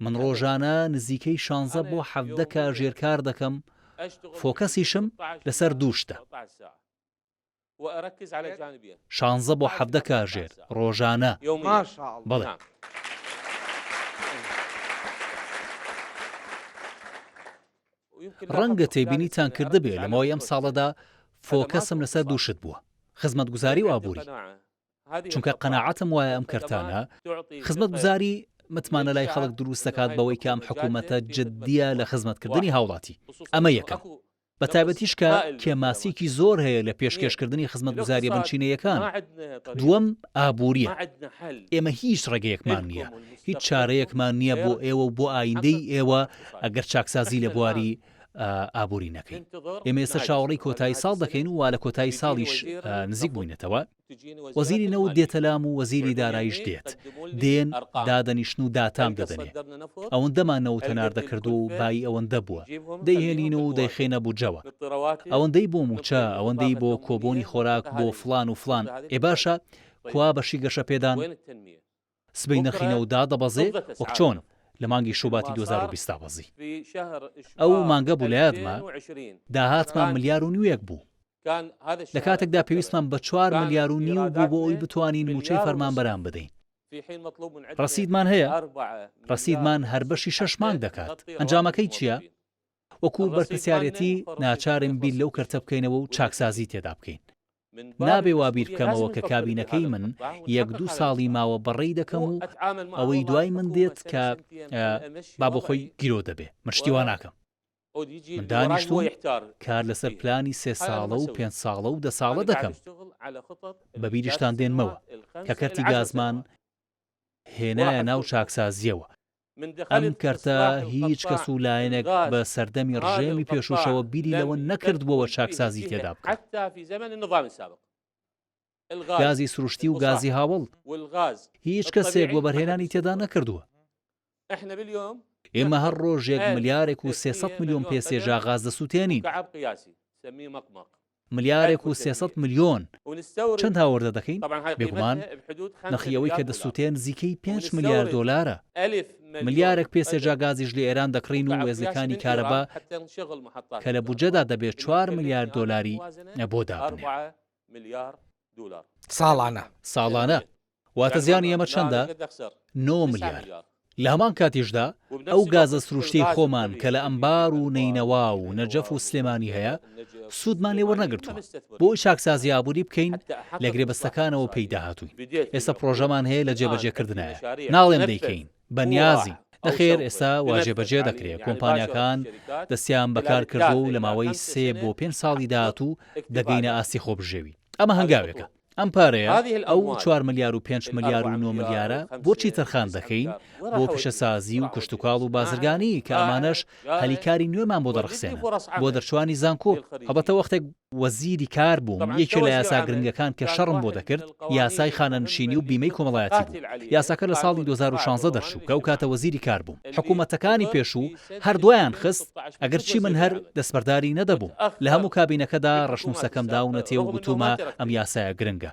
S5: من ڕۆژانە نزیکەی شانزە بۆ 17 کاژێر کار دەکەم، فۆکەسیشم لەسەر دوو شتە. شانزە بۆ 17 کاژێر ڕۆژانە. بەڵێ. ڕەنگە تێبینیتان کردبێ لە ماوەی ئەم ساڵەدا فۆکەسم لەسەر دوو شت بووە، خزمەتگوزاری و ئابووری. چونکە قەناعەتم وایە ئەم کەرتانە، خزمەتگوزاری، متمانە لای خەڵک دروست دەکات بەوەی کە ئەم حکوومەتە جددییە لە خزمەتکردنی هاوڵاتی. ئەمە یەکەم. بەتایبەتیش کە کێماسییەکی زۆر هەیە لە پێشکێشکردنی خزمەتگوزارییە بنچینەیەکان. دووەم ئابوورییە. ئێمە هیچ ڕێگەیەکمان نییە، هیچ چارەیەکمان نییە بۆ ئێوە و بۆ ئایندەی ئێوە ئەگەر چاکسازی لە بواری ئابووری نەکەین. ئێمە ئێستا چاوەڕێی کۆتایی ساڵ دەکەین و وا لە کۆتایی ساڵیش نزیک بووینەتەوە. وەزیری نەوت دێتە لام و وەزیری داراییش دێت، دێن دادەنیشن و داتام دەدەنێ. ئەوەندەمان نەوت هەناردە کردووە و بایی ئەوەندە بووە، دەیهێنین و دەیخەینە بودجەوە. ئەوەندەی بۆ مووچە، ئەوەندەی بۆ کۆبۆنی خۆراک بۆ فڵان و فڵان، ئێ باشە کوا بەشی گەشەپێدان؟ سبەی نرخی نەوت دادەبەزێ وەک چۆن لە مانگی شوباتی 2020 دابەزی. ئەو مانگە بوو لە یادمە داهاتمان ملیار و نیوێک بوو. لە کاتێکدا پێویستمان بە چوار ملیار و نیو بوو بۆ ئەوی بتوانین مووچەی فەرمانبەران بدەین. ڕەسیدمان هەیە؟ ڕەسیدمان هەر بەشی شەش مانگ دەکات. ئەنجامەکەی چییە؟ وەکو بەرپرسیارێتی ناچارین بیر لەو کەرتە بکەینەوە و چاکسازی تێدا بکەین. نابێ وا بیر بکەمەوە کە کابینەکەی من یەک دوو ساڵی ماوە بەڕێی دەکەم و ئەوەی دوای من دێت کە با بۆ خۆی گیرۆدە بێ. من شتی وا ناکەم. من دانیشتووم کار لەسەر پلانی سێ ساڵە و پێنج ساڵە و دە ساڵە دەکەم. بە بیریشتان دێنمەوە کە کەرتی گازمان هێنایە ناو چاکسازییەوە. ئەم کەرتە هیچ کەس و لایەنێک بە سەردەمی ڕژێمی پێشووشەوە بیری لەوە نەکردبووەوە چاکسازی تێدا بکات. گازی سروشتی و گازی هاوەڵ هیچ کەسێک وەبەرهێنانی تێدا نەکردووە. ئێمە هەر ڕۆژێک ملیارێک و 300 ملیۆن پێ سێجا غاز دەسووتێنین. ملیارێک و 300 ملیۆن چەند هاوردە دەکەین؟ بێگومان نرخی ئەوەی کە دەسووتێ نزیکەی 5 ملیار دۆلارە. ملیارێک پێ سێجا گازیش لە ئێران دەکڕین و وێستگەکانی کارەبا کە لە بودجەدا دەبێت 4 ملیار دۆلاری بۆ دابنێن.
S2: ساڵانە.
S5: ساڵانە. واتە زیانی ئێمە چەندە؟ نۆ ملیار. لە هەمان کاتیشدا ئەو گازە سروشتیەی خۆمان کە لە ئەنبار و نەینەوا و نەجەف و سلێمانی هەیە سوودمان لێ وەرنەگرتووە. بۆ ئەوەی چاکسازی ئابووری بکەین لە گرێبەستەکانەوە پێی داهاتووین. ئێستا پڕۆژەمان هەیە لە جێبەجێکردنایە. ناڵێم دەیکەین. بە نیازین. نەخێر ئێستا وا جێبەجێ دەکرێ، کۆمپانیاکان دەستیان بەکار کردووە و لە ماوەی سێ بۆ پێنج ساڵی داهاتوو دەگەینە ئاستی خۆبژێوی. ئەمە هەنگاوێکە. ئەم پارەیە، ئەو چوار ملیار و پێنج ملیار و نۆ ملیارە بۆچی تەرخان دەکەین؟ بۆ پیشەسازی و کشتوکاڵ و بازرگانی کە ئەمانەش هەلی کاری نوێمان بۆ دەڕەخسێنن بۆ دەرچووانی زانکۆ. هەڵبەتە وەختێک وەزیری کار بووم، یەکێ لە یاسا گرنگەکان کە شەڕم بۆ دەکرد، یاسای خانەنشینی و بیمەی کۆمەڵایەتی بوو. یاساکە لە ساڵی 2016 دەرچوو کە ئەو کاتە وەزیری کار بووم. حکوومەتەکانی پێشوو هەر دوایان خست، ئەگەرچی من هەر دەستبەرداری نەدەبووم. لە هەموو کابینەکەدا ڕەشنووسەکەم داونەتێ و گوتوومە ئەم یاسایە گرنگە.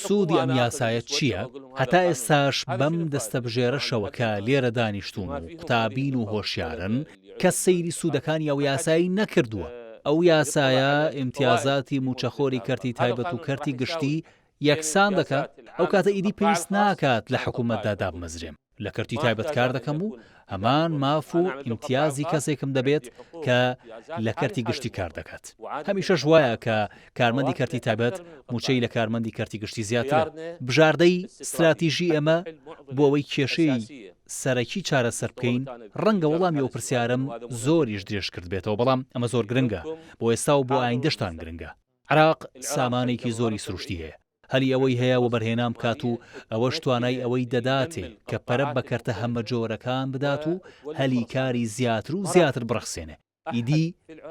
S5: سوودی ئەم یاسایە چییە؟ هەتا ئێستاش بەم دەستەبژێرەشەوە کە لێرە دانیشتوون و قوتابین و هۆشیارن، کەس سەیری سوودەکانی ئەو یاسایەی نەکردووە. ئەو یاسایە ئیمتیازاتی مووچەخۆری کەرتی تایبەت و کەرتی گشتی یەکسان دەکات، ئەو کاتە ئیدی پێویست ناکات لە حکوومەتدا دابمەزرێم. لە کەرتی تایبەت کار دەکەم و هەمان ماف و ئیمتیازی کەسێکم دەبێت کە لە کەرتی گشتی کار دەکات. هەمیشەش وایە کە کارمەندی کەرتی تایبەت مووچەی لە کارمەندی کەرتی گشتی زیاترە. بژاردەی ستراتیژی ئێمە بۆ ئەوەی کێشەی سەرەکی چارەسەر بکەین، ڕەنگە وەڵامی ئەو پرسیارەم زۆریش درێژ کردبێتەوە، بەڵام ئەمە زۆر گرنگە، بۆ ئێستا و بۆ ئایندەشتان گرنگە. عێراق سامانێکی زۆری سروشتی هەیە، هەلی ئەوەی هەیە وەبەرهێنان بکات و ئەوەش توانای ئەوەی دەداتێ کە پەرە بە کەرتە هەمەجۆرەکان بدات و هەلی کاری زیاتر و زیاتر بڕەخسێنێ. ئیدی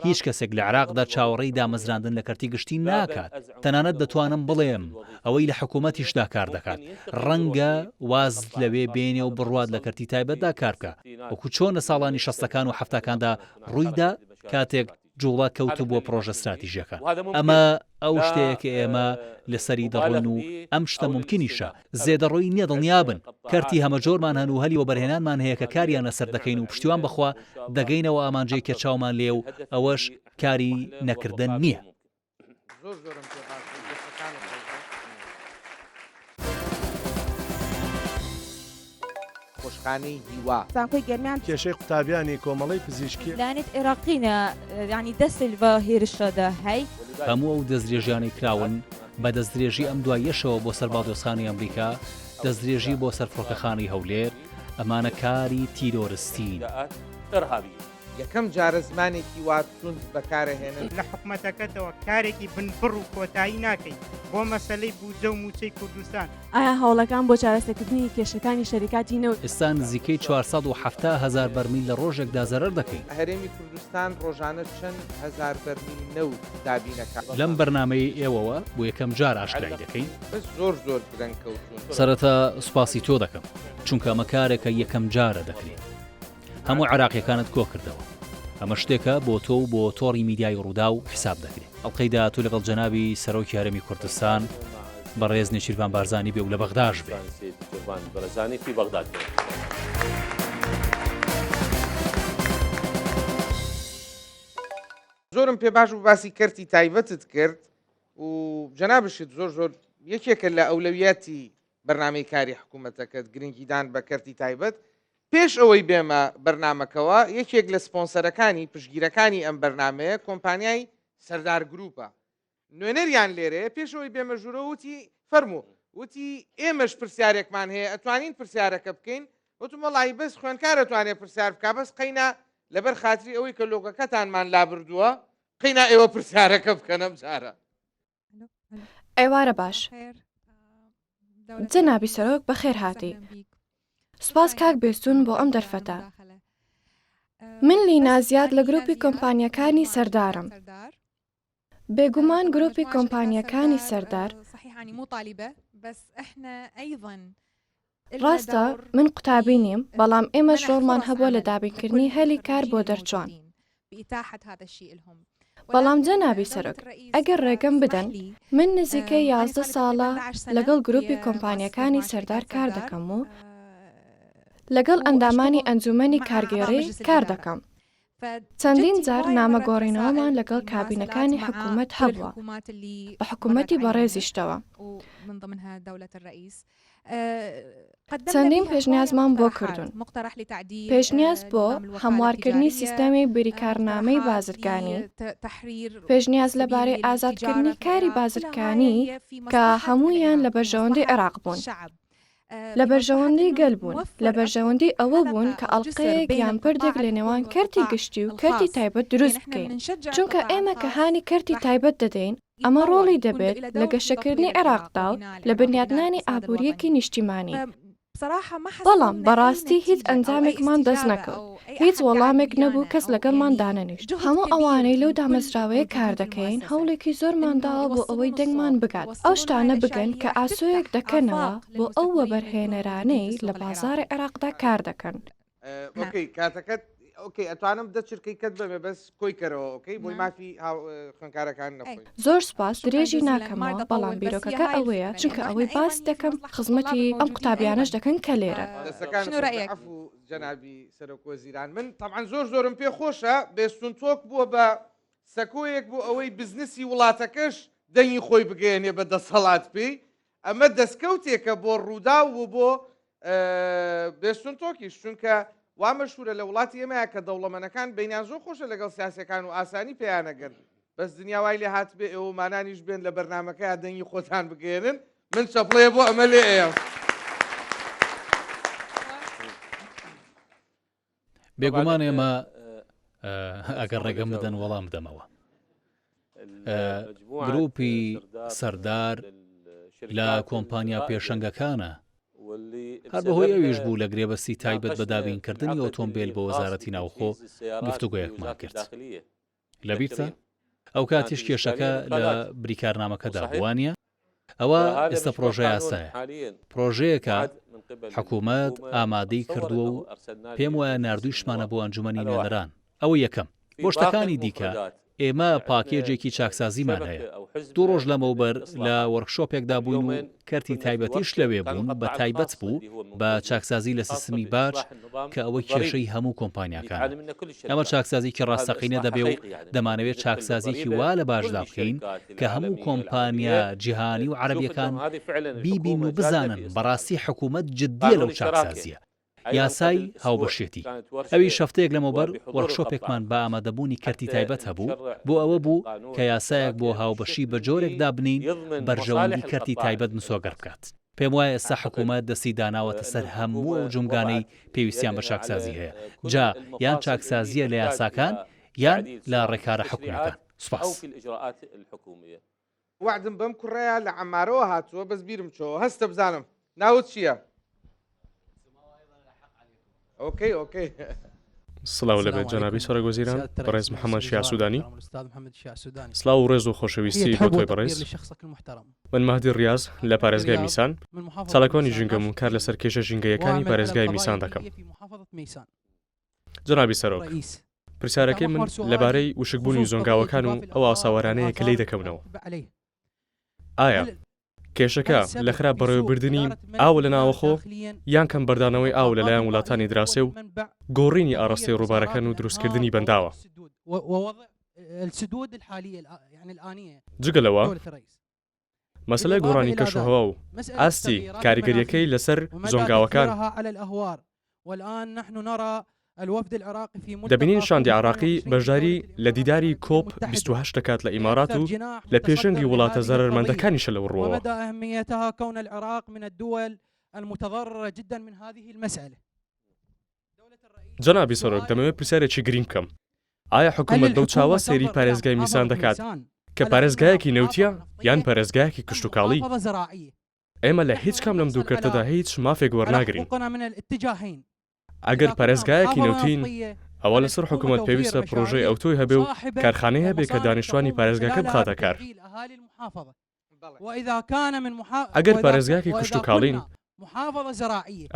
S5: هیچ کەسێک لە عێراقدا چاوەڕێی دامەزراندن لە کەرتی گشتی ناکات، تەنانەت دەتوانم بڵێم ئەوەی لە حکوومەتیشدا کار دەکات، ڕەنگە واز لەوێ بێنێ و بڕوات لە کەرتی تایبەتدا کار بکا، وەکوو چۆن لە ساڵانی شەستەکان و حەفتاکاندا ڕووی دا، کاتێک جوڵە کەوتبووە پڕۆژە ستراتیژیەکان. ئەمە ئەو شتەیە کە ئێمە لەسەری دەڕۆین و ئەم شتە مومکینیشە. زێدەڕۆیی نییە دڵنیابن. کەرتی هەمەجۆرمان هەن و هەلی وەبەرهێنانمان هەیە کە کاریان لەسەر دەکەین و پشتیوان بەخوا دەگەینە ئەو ئامانجەی کە چاومان لێیە و ئەوەش کاری نەکردن نییە.
S1: زۆر زۆرم پێ باش بوو دەستەکانت خۆش بێت. نەخۆشخانەی هیوا.
S4: زانکۆی گەرمیان.
S3: کێشەی قوتابیانی کۆمەڵەی پزیشکی.
S4: لایەنێت عێراقینە یانی دەسل ڤە هێرشە دە هەی.
S5: هەموو ئەو دەستدرێژیانەی کراون، بە دەستدرێژی ئەم دواییەشەوە بۆ سەر باڵیۆزخانەی ئەمریکا، دەستدرێژی بۆ سەر فڕۆکەخانەی هەولێر، ئەمانە کاری تیرۆرستین.
S1: یەکەم جارە زمانێکی وا توند بەکارەهێنن.
S14: لە حکومەتەکەتەوە کارێکی بنبڕ و کۆتایی ناکەی بۆ مەسەلەی بودجە و موچەی کوردستان.
S8: ئایا هەوڵەکان بۆ چارەسەکردنی کێشەکانی شەریکاتی نەوت؟
S5: ئێستا نزیکەی 470 هەزار بەرمیل لە ڕۆژێکدا زەرەر دەکەین.
S1: هەرێمی کوردستان ڕۆژانە چەند هەزار بەرمیل نەوت دابینەکات؟
S5: لەم بەرنامەیەی ئێوەوە بۆ یەکەم جار ئاشکرای دەکەین.
S1: بەس زۆر زۆر درەنگ کەوتوون.
S5: سەرەتا سوپاسی تۆ دەکەم، چونکە ئەمە کارێکە یەکەم جارە دەکرێت. هەموو عێراقیەکانت کۆکردەوە. ئەمە شتێکە بۆ تۆ و بۆ تۆڕی میدیایی ڕووداو حیساب دەکرێ. ئەڵقەی داهاتوو لەگەڵ جەنابی سەرۆکی هەرێمی کوردستان بەڕێز نێچیرڤان بارزانی بێ و لە بەغداش بێ.
S1: زۆرم پێ باش بوو باسی کەرتی تایبەتت کرد و جەنابشت زۆر زۆر یەکێکە لە ئەولەویاتی. بەرنامەی کاری حکوومەتەکەت، گرنگیدان بە کەرتی تایبەت. پێش ئەوەی بێمە بەرنامەکەوە، یەکێک لە سپۆنسەرەکانی، پشتگیرەکانی ئەم بەرنامەیە کۆمپانیای سەردار گرووپە. نوێنەریان لێرەیە، پێش ئەوەی بێمە ژوورەوە وتی، فەرموو. وتی، ئێمەش پرسیارێکمان هەیە، ئەتوانین پرسیارەکە بکەین؟ وتم، وەڵاهی بەس خوێندکار ئەتوانێ پرسیار بکا، بەس قەینا لەبەر خاتری ئەوەی کە لۆگۆکەتانمان لابردووە، قەینا ئێوە پرسیارەکە بکەن ئەم جارە.
S8: ئێوارە باش. جەنابی سەرۆک بەخێر هاتی. سوپاس کاک بێستون بۆ ئەم دەرفەتە. من لینا زیاد لە گروپی کۆمپانیەکانی سەردارم. بێگومان گروپی کۆمپانیەکانی سەردار ڕاستە من قوتابی نیم، بەڵام ئێمەش ڕۆڵمان هەبووە لە دابینکردنی هەلی کار بۆ دەرچووان. بەڵام جەنابی سەرۆک، ئەگەر ڕێگەم بدەن، من نزیکەی 11 ساڵە لەگەڵ گروپی کۆمپانیاکانی سەردار کار دەکەم و لەگەڵ ئەندامانی ئەنجوومەنی کارگێڕی کار دەکەم. چەندین جار نامە گۆڕینەوەمان لەگەڵ کابینەکانی حکوومەت هەبووە، بە حکوومەتی بەڕێزیشتەوە. چەندین پێشنیازمان بۆ کردوون، پێشنیاز بۆ هەموارکردنی سیستەمی بریکارنامەی بازرگانی، پێشنیاز لەبارەی ئازادکردنی کاری بازرگانی کە هەموویان لە بەرژەوەندی عێراق بوون. لە بەرژەوەندی گەل بوون، لە بەرژەوەندی ئەوە بوون کە ئەڵقەیەک یان پردێک لە نێوان کەرتی گشتی و کەرتی تایبەت دروست بکەین، چونکە ئێمە کە هانی کەرتی تایبەت دەدەین، ئەمە ڕۆڵی دەبێت لە گەشەکردنی عێراقدا و لە بنیاتنانی ئابوورییەکی نیشتیمانی. بەڵام بەڕاستی هیچ ئەنجامێکمان دەست نەکەوت، هیچ وەڵامێک نەبوو، کەس لەگەڵمان دانەنیشت. هەموو ئەوانەی لەو دامەزراوەیە کار دەکەین هەوڵێکی زۆرمان داوە بۆ ئەوەی دەنگمان بگات، ئەو شتانە بگەن کە ئاسۆیەک دەکەنەوە بۆ ئەو وەبەرهێنەرانەی لە بازاڕی عێراقدا کار دەکەن.
S1: ئۆکەی کاتەکەت ئۆکەی ئەتوانم دە چرکەی کەت بەمێ بەس کۆی کەرەوە ئۆکەی بۆی مافی خوێندکارەکان نەخۆی.
S8: زۆر سوپاس درێژی ناکەمەوە بەڵام بیرۆکەکە ئەوەیە چونکە ئەوەی باس دەکەم خزمەتی ئەم قوتابیانەش دەکەن کە لێرەن.
S1: دەستەکانت خۆش بێ عەفو جەنابی سەرۆک وەزیران من تەبعەن زۆر زۆرم پێ خۆشە بێستون تۆک بووە بە سەکۆیەک بۆ ئەوەی بزنسی وڵاتەکەش دەنگی خۆی بگەیەنێ بە دەسەڵات پێی ئەمە دەستکەوتێکە بۆ ڕووداو و بۆ بێستون تۆکیش چونکە وا مەشهورە لە وڵاتی ئێمەیە کە دەوڵەمەنەکان بینیان زۆر خۆشە لەگەڵ سیاسەکان و ئاسانی پێیانەگەن بەس دنیا وای لێ هاتبێ ئێوە مانانیش بێن لە بەرنمەکەیا دەنگی خۆتان بگەێنن من چەپڵەیە بۆ ئەمە لێ ئەیەم.
S5: بێگومان ئێمە ئەگەر ڕێگەم بدەن وەڵام بدەمەوە گروپی سەردار لە کۆمپانیا پێشەنگەکانە هەر بەهۆی ئەویش بوو لە گرێبەستی تایبەت بە دابینکردنی ئۆتۆمبیل بۆ وەزارەتی ناوخۆ گفتوگۆیەکمان کرد لەبیرتە؟ ئەوکاتیش کێشەکە لە بریکارنامەکەدا بوو وانیە؟ ئەوە ئێستا پڕۆژەیاسایە، پڕۆژەیەکە حکومەت ئامادەی کردووە و پێم وایە ناردوویشمانە بۆ ئەنجومەنی نوێنەران، ئەوە یەکەم. بۆ شتەکانی دیکە ئێمە پاکێجێکی چاکسازیمان هەیە، دوو ڕۆژ لەمەوبەر لە وۆرکشۆپێکدا بووین و کەرتی تایبەتیش لەوێ بوون بە تایبەت بوو بە چاکسازی لە سیستمی باج کە ئەوە کێشەی هەموو کۆمپانیاکانە. ئەمە چاکسازیکی ڕاستەقینە دەبێ و دەمانەوێت چاکسازیکی وا لە باجدا بکەین کە هەموو کۆمپانیا جیهانی و عەرەبیەکان بیبین و بزانن بەڕاستی حکومەت جدیە لەو چاکسازیە. یاسای هاوبەشێتی. ئەویش هەفتەیەک لەمەوبەر وۆرکشۆپێکمان بە ئامادەبوونی کەرتی تایبەت هەبوو، بۆ ئەوە بوو کە یاسایەک بۆ هاوبەشی بە جۆرێک دابنێین بەرژەوەندی کەرتی تایبەت مسۆگەر بکات. پێم وایە ئێستا حکوومەت دەستی داناوەتە سەر هەموو ئەو جومگانەی پێویستیان بە چاکسازی هەیە، جا یان چاکسازییە لە یاساکان یان لە ڕێکارە حکومییەکان. سوپاس.
S1: وەعدم بەم کوڕەیە لە عەمارەوە هاتووە بەس بیرم چۆوە هەستە بزانم ناوت چییە؟ ئۆکەی ئۆکەی.
S17: سڵاو لەبێت جەنابی سەرۆک وەزیران بەڕێز محەممەد شیاع سوودانی. سڵاو و ڕێز و خۆشەویستی بۆ تۆی بەڕێز. من مەهدی ڕیاز لە پارێزگای میسان، چالاکوانی ژینگەم و کار لەسەر کێشە ژینگەیەکانی پارێزگای میسان دەکەم. جەنابی سەرۆک، پرسیارەکەی من لەبارەی وشکبوونی زۆنگاوەکان و ئەو ئاساوارانەیە کە لێی دەکەونەوە. ئایا کێشەکە لە خراپ بەڕێوەبردنی ئاوە لە ناوەخۆ یان کەم بەردانەوەی ئاو لەلایەن وڵاتانی دراوسێ و گۆڕینی ئاڕاستەی ڕووبارەکان و دروستکردنی بەنداوە؟ جگە لەوە. مەسەلەی گۆڕانی کەشوهەوا و ئاستی کاریگەرییەکەی لەسەر زۆنگاوەکان. دەبینین شاندی عێراقی بەشداری لە دیداری کۆپ 28 دەکات لە ئیمارات و لە پێشەنگی وڵاتە زەرەرمەندەکانیشە لەو ڕووەوە. جەنابی سەرۆک دەمەوێت پرسیارێکی گرینگ بکەم، ئایا حکوومەت بەو چاوە سەیری پارێزگای میسان دەکات کە پارێزگایەکی نەوتییە یان پارێزگایەکی کشتوکاڵی؟ ئێمە لە هیچ کام لەم دوو کەرتەدا هیچ مافێک وەرناگرین. ئەگەر پارێزگایەکی نەوتین، ئەوا لەسەر حکوومەت پێویستە پڕۆژەی ئەوتۆی هەبێ و کارخانەی هەبێ کە دانیشتوانی پارێزگاکە بخاتە کار. ئەگەر پارێزگایەکی کشتوکاڵین،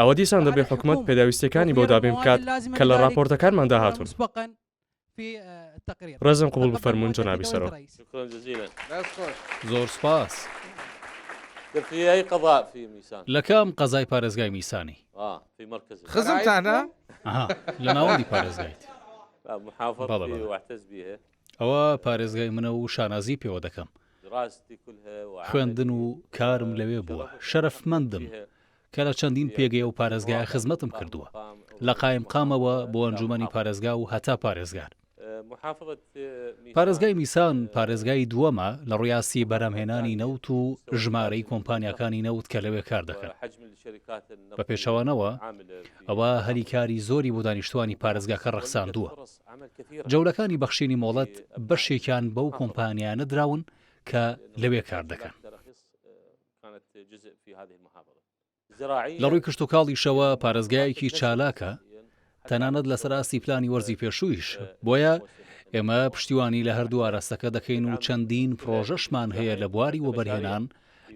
S17: ئەوە دیسان دەبێ حکومەت پێداویستییەکانی بۆ دابین بکات کە لە ڕاپۆرتەکانماندا هاتوون. ڕێزم قبوڵ بفەرموون جەنابی سەرۆک.
S5: زۆر سوپاس. لە کام قەزای پارێزگای میسانی؟
S1: خزمتانە؟
S5: ئەها لە ناوەندی پارێزگایت. بەڵێ بەڵێ. ئەوە پارێزگای منە و شانازی پێوە دەکەم. خوێندن و کارم لەوێ بووە، شەرەفمەندم کە لە چەندین پێگەی ئەو پارێزگایە خزمەتم کردووە، لە قایمقامەوە بۆ ئەنجوومەنی پارێزگا و هەتا پارێزگار. پارێزگای میسان پارێزگای دووەمە لە ڕووی ئاستی بەرهەمهێنانی نەوت و ژمارەی کۆمپانیاکانی نەوت کە لەوێ کار دەکەن. بە پێچەوانەوە ئەوە هەلی کاری زۆری بۆ دانیشتووانی پارێزگاکە ڕەخساندووە. جەولەکانی بەخشینی مۆڵەت بەشێکیان بەو کۆمپانیایانە دراون کە لەوێ کار دەکەن. لە ڕووی کشتوکاڵیشەوە پارێزگایەکی چالاکە، تەنانەت لەسەر ئاستی پلانی وەرزی پێشوویش، بۆیە ئێمە پشتیوانی لە هەردوو ئاراستەکە دەکەین و چەندین پڕۆژەشمان هەیە لە بواری وەبەرهێنان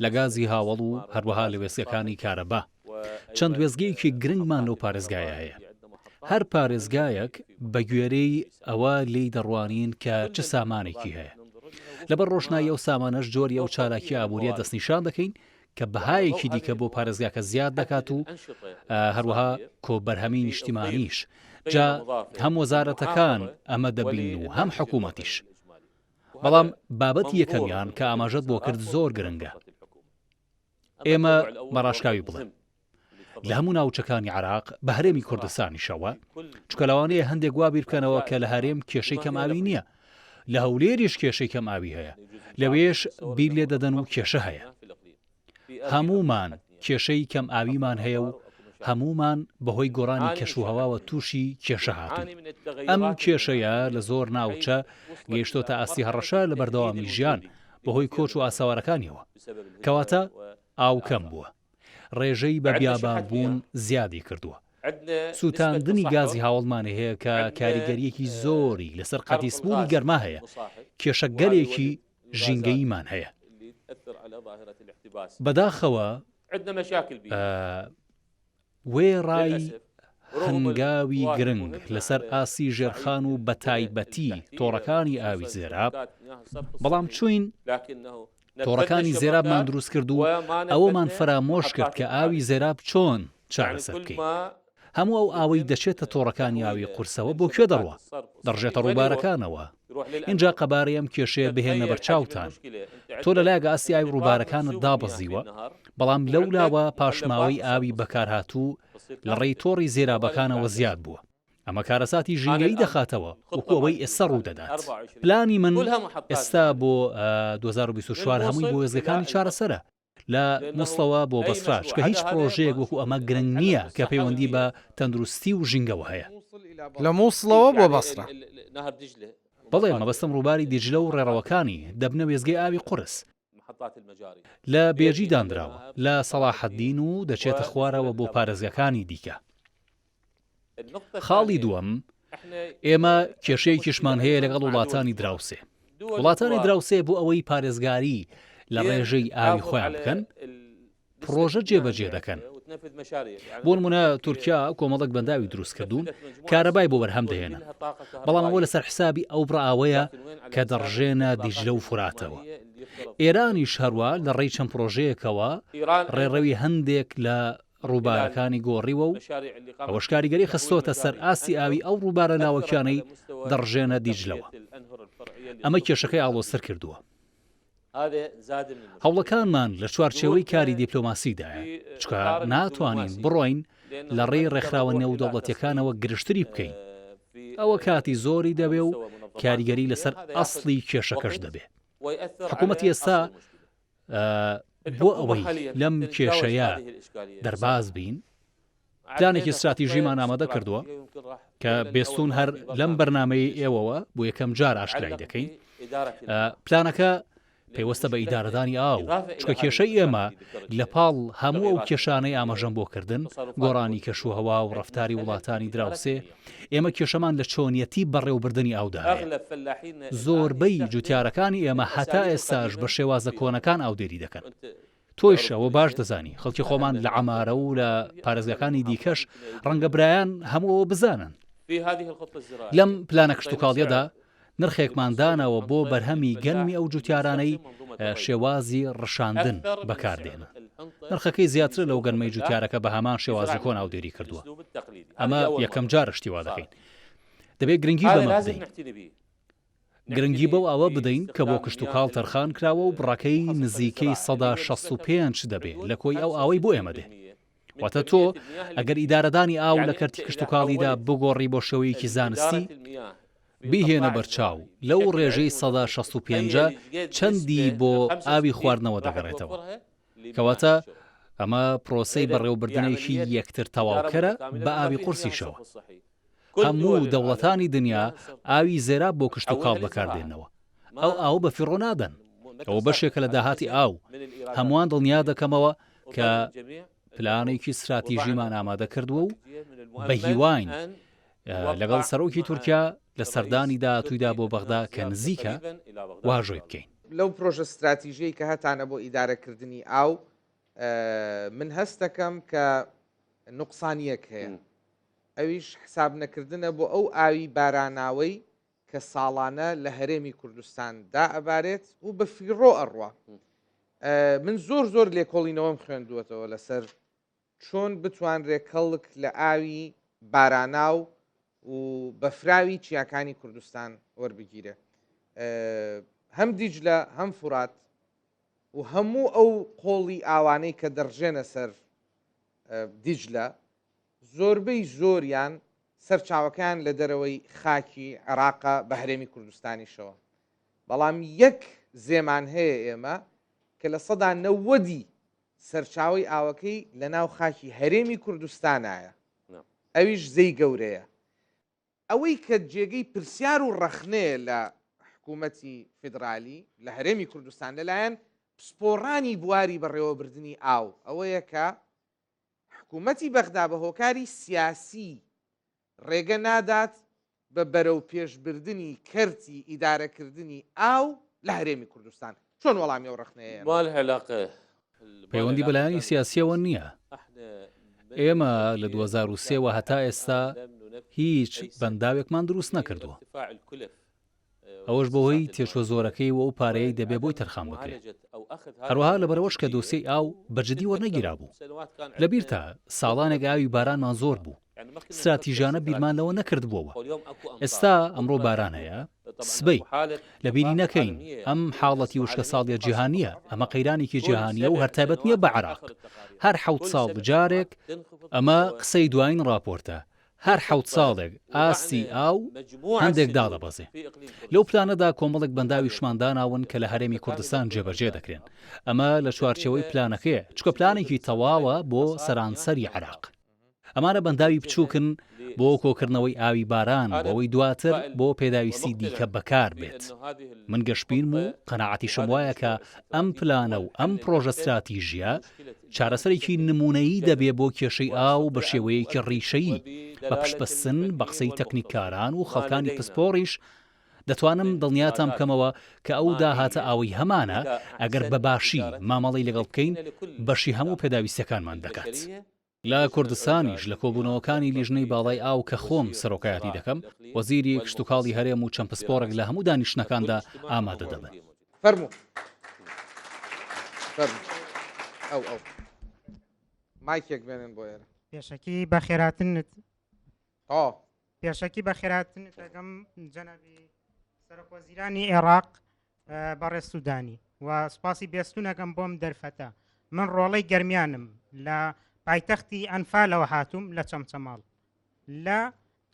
S5: لە گازی هاوەڵ و هەروەها لە وێستگەکانی کارەبا. چەند وێستگەیەکی گرنگمان لەو پارێزگایە هەیە. هەر پارێزگایەک بە گوێرەی ئەوە لێی دەڕوانین کە چ سامانێکی هەیە. لەبەر ڕۆشنایی ئەو سامانەش جۆری ئەو چالاکییە ئابوورییە دەستنیشان دەکەین کە بەهایەکی دیکە بۆ پارێزگاکە زیاد دەکات و هەروەها کۆبەرهەمی نیشتیمانیش. جا هەم وەزارەتەکان ئەمە دەبین و هەم حکوومەتیش. بەڵام بابەتی یەکەمیان کە ئاماژەت بۆ کرد زۆر گرنگە. ئێمە بە ڕاشکاوی بڵێم لە هەموو ناوچەکانی عراق بە هەرێمی کوردستانیشەوە چکە لەوانەیە هەندێک وا بیر بکەنەوە کە لە هەرێم کێشەی کەم ئاوی نییە لە هەولێریش کێشەی کەم ئاوی هەیە لەوێش بیر لێ دەدەن و کێشە هەیە هەمومان کێشەی کەم ئاویمان هەیە و هەمومان بەهۆی گۆڕانی کەشوهەواوە تووشی کێشە هاتوون ئەم کێشەیە لە زۆر ناوچە گەیشتۆتە ئاستی هەڕەشە لە بەردەوامی ژیان بەهۆی کۆچ و ئاسەوارەکانیەوە. کەواتە ئاو کەم بووە. ڕێژەی بە بیابانبوون زیادی کردووە. سووتاندنی گازی هاوەڵمان هەیە کە کاریگەرییەکی زۆری لەسەر قەتیسبوونی گەرما هەیە. کێشەگەلێکی ژینگەییمان هەیە. بەداخەوە وێڕای هەنگاوی گرنگ لەسەر ئاستی ژێرخان و بەتایبەتی تۆڕەکانی ئاوی زێراب، بەڵام چوین تۆڕەکانی زێرابمان دروست کرد و ئەوەمان فەرامۆش کرد کە ئاوی زێراب چۆن چارەسەر بکەین. هەموو ئەو ئاوەی دەچێتە تۆڕەکانی ئاوی قورسەوە بۆ کوێ دەڕوا؟ دەڕژێتە ڕووبارەکانەوە. ئینجا قەبارەی ئەم کێشەیە بهێنە بەرچاوتان. تۆ لە لایەک ئاستی ئاوی ڕووبارەکانت دابەزیوە، بەڵام لەولاوە پاشماوەی ئاوی بەکارهاتوو لە ڕێی تۆڕی زێرابەکانەوە زیاد بووە. ئەمە کارەساتی ژینگەیی دەخاتەوە وەکو ئەوەی ئێستا ڕوودەدات. پلانی من ئێستا بۆ 2024 هەمووی بۆ وێستگەکانی چارەسەرە. لە موسڵەوە بۆ بەسرا، چونکە هیچ پڕۆژەیەک وەکو ئەمە گرنگ نییە کە پەیوەندی بە تەندروستی و ژینگەوە هەیە.
S2: لە موسڵەوە بۆ بەسرا.
S5: بەڵێ، مەبەستم ڕووباری دیجلە و ڕێڕەوەکانی، دەبنە وێستگەی ئاوی قورس. لە بێجی دانراوە، لە سەڵاحەدین و دەچێتە خوارەوە بۆ پارێزگاکانی دیکە. خاڵی دووەم، ئێمە کێشەیەکیشمان هەیە لەگەڵ وڵاتانی دراوسێ. وڵاتانی دراوسێ بۆ ئەوەی پارێزگاری لە ڕێژەی ئاوی خۆیان بکەن، پڕۆژە جێبەجێ دەکەن. بۆ نمونە تورکیا کۆمەڵێک بەنداوی دروست کردوون، کارەبای بۆ بەرهەم دەهێنن، بەڵام ئەوە لەسەر حسابی ئەو بڕە ئاوەیە کە دەڕژێنە دیجلە و فوراتەوە. ئێرانیش هەروا لە ڕێی چەند پڕۆژەیەکەوە ڕێڕەوی هەندێک لە ڕووبارەکانی گۆڕیوە و ئەوەش کاریگەری خستۆتە سەر ئاستی ئاوی ئەو ڕووبارە لاوەکیانەی دەڕژێنە دیجلەوە. ئەمە کێشەکەی ئاڵۆزتر کردووە. هەوڵەکانمان لە چوارچێوەی کاری دیپلۆماسیدایە، چونکە ناتوانین بڕۆین لە ڕێی ڕێکخراوە نێودەوڵەتییەکانەوە گرژتری بکەین، ئەوە کاتی زۆری دەوێ و کاریگەری لەسەر ئەسڵی کێشەکەش دەبێ. حکوومەتی ئێستا بۆ ئەوەی لەم کێشەیە دەرباز بین، پلانێکی ستراتیژیمان ئامادە کردووە کە بێستون هەر لەم بەرنمەی ئێوەوە بۆ یەکەم جار ئاشکرای دەکەین پلانەکە پەیوەستە بە ئیدارەدانی ئاو چکە کێشەی ئێمە لە پاڵ هەموو ئەو کێشانەی ئاماژەم بۆ کردن گۆڕانی کەشوهەوا و ڕفتاری وڵاتانی دراوسێ ئێمە کێشەمان لە چۆنیەتی بەڕێوبردننی ئاودا زۆربەی جوتیارەکانی ئێمە هەتا ئێستاش بە شێوازە کۆنەکان ئاودێری دەکەن تۆیش ئەوە باش دەزانی خەڵکی خۆمان لە عەمارە و لە پارێزگاکانی دیکەش ڕەنگە برایان هەموو ئەوە بزانن. لەم پلانە کشتوکاڵیەدا نرخێکمان داناوە بۆ بەرهەمی گەنمی ئەو جوتیارانەی شێوازی ڕشاندن بەکاردێنن. نرخەکەی زیاترە لەو گەنمەی جوتیارەکە بە هەمان شێوازی کۆن ئاودێری کردووە. ئەمە یەکەم جارە شتی وا دەکەین. دەبێت گرنگی بەمە بدەین. گرنگی بەو ئاوە بدەین کە بۆ کشتوکاڵ تەرخان کراوە و بڕەکەی نزیکەی 65% دەبێ لە کۆی ئەو ئاوەی بۆ ئێمە دێ. واتە تۆ ئەگەر ئیدارەدانی ئاو لە کەرتی کشتوکاڵیدا بگۆڕی بۆ شێوەیەکی زانستی، بیهێنە بەرچاو لەو ڕێژەی 65% ە چەندی بۆ ئاوی خواردنەوە دەگەڕێتەوە. کەواتە ئەمە پرۆسەی بەڕێوەبردنێکی یەکتر تەواوکەرە بە ئاوی قورسیشەوە. هەموو دەوڵەتانی دنیا ئاوی زێراب بۆ کشتوکاڵ بەکاردێنەوە. ئەو ئاوە بە فیڕۆ نادەن. ئەوە بەشێکە لە داهاتی ئاو. هەمووان دڵنیا دەکەمەوە کە پلانێکی ستراتیژیمان ئامادە کردووە و بە هیواین لەگەڵ سەرۆکی تورکیا لە سەردانی داهاتوویدا بۆ بەغدا کە نزیکە واژۆی بکەین.
S1: لەو پرۆژە ستراتیژیەی کە هەتانە بۆ ئیدارەکردنی ئاو من هەست دەکەم کە نوقسانیەک هەیە ئەویش حساب نەکردنە بۆ ئەو ئاوی باراناوەی کە ساڵانە لە هەرێمی کوردستان دائەبارێت و بە فیڕۆ ئەڕوا. من زۆر زۆر لێکۆڵینەوەم خوێندووەتەوە لەسەر چۆن بتوانرێ کەڵک لە ئاوی باراناو و بەفراوی چیاکانی کوردستان وەربگیرێ. هەم دیجلە هەم فورات و هەموو ئەو قۆڵی ئاوانەی کە دەڕژێنە سەر دیجلە زۆربەی زۆریان سەرچاوەکەیان لە دەرەوەی خاکی عێراقە بە هەرێمی کوردستانیشەوە بەڵام یەک زێمان هەیە ئێمە کە 90% ی سەرچاوەی ئاوەکەی لە ناو خاکی هەرێمی کوردستانایە ئەویش زێی گەورەیە. ئەوەی کە جێگەی پرسیار و ڕەخنەیە لە حکوومەتی فیدرالی لە هەرێمی کوردستان لەلایەن پسپۆڕانی بواری بەڕێوەبردنی ئاو ئەوەیە کە حکوومەتی بەغدا بە هۆکاری سیاسی ڕێگە نادات بە بەرەوپێشبردنی کەرتی ئیدارەکردنی ئاو لە هەرێمی کوردستان. چۆن وەڵامی ئەو ڕەخنەیە ئەیەنەوە؟
S5: پەیوەندی بە لایەنی سیاسییەوە نییە. ئێمە لە 2003 وە هەتا ئێستا هیچ بەنداوێکمان دروست نەکردووە. ئەوەش بەهۆی تێچووە زۆرەکەی و ئەو پارەیەی دەبێ بۆی تەرخان بکرێ. هەروەها لەبەرئەوەش کە دۆسیەی ئاو بە جدی وەرنەگیرابوو. لەبیرتە ساڵانێک ئاوی بارانمان زۆر بوو. ستراتیژانە بیرمان لەوە نەکردبووەوە. ئێستا ئەمڕۆ باران هەیە، سبەی. لەبیری نەکەین ئەم حاڵەتی وشکەساڵیە جیهانییە، ئەمە قەیرانێکی جیهانییە و هەر تایبەت نییە بە عێراق. هەر حەوت ساڵ جارێک، ئەمە قسەی دوایین ڕاپۆرتە، هەر حەوت ساڵێک ئاستی ئاو هەندێک دادەبەزێ. لەو پلانەدا کۆمەڵێک بەنداویشمان داناون کە لە هەرێمی کوردستان جێبەجێ دەکرێن. ئەمە لە چوارچێوەی پلانەکەیە، چونکە پلانێکی تەواوە بۆ سەرانسەری عێراق. ئەمانە بەنداوی بچووکن بۆ کۆکردنەوەی ئاوی باران بۆ ئەوەی دواتر بۆ پێداویستی دیکە بەکار بێت. من گەشبینم و قەناعەتیشم وایە کە ئەم پلانە و ئەم پڕۆژە ستراتیژییە چارەسەرێکی نموونەیی دەبێ بۆ کێشەی ئاو بە شێوەیەکی ڕیشەیی، بە پشتبەستن بە قسەی تەکنیککاران و خەڵکانی پسپۆڕیش دەتوانم دڵنیاتان بکەمەوە کە ئەو داهاتە ئاوەی هەمانە ئەگەر بە باشی مامەڵەی لەگەڵ بکەین بەشی هەموو پێداویستیەکانمان دەکات. لە کوردستانیش لە کۆبوونەوەکانی لیژنەی باڵای ئاو کە خۆم سەرۆکایەتی دەکەم، وەزیری کشتوکاڵی هەرێم و چەند پسپۆڕێک لە هەموو دانیشتنەکاندا ئامادە دەبن.
S1: فەرموو فەرموو ئەو ئەو مایکێک بێنن بۆ ئێرە.
S14: پێشەکی بەخێراتنت.
S1: تەواو.
S14: پێشەکی بەخێراتنت دەکەم جەنابی سەرۆک وەزیرانی عێراق. بەڕێز سوودانی و سوپاسی بێستونەکەم بۆم دەرفەتە. من ڕۆڵەی گەرمیانم لە پایتەختی ئەنفالەوە هاتووم لە چەمچەماڵ. لە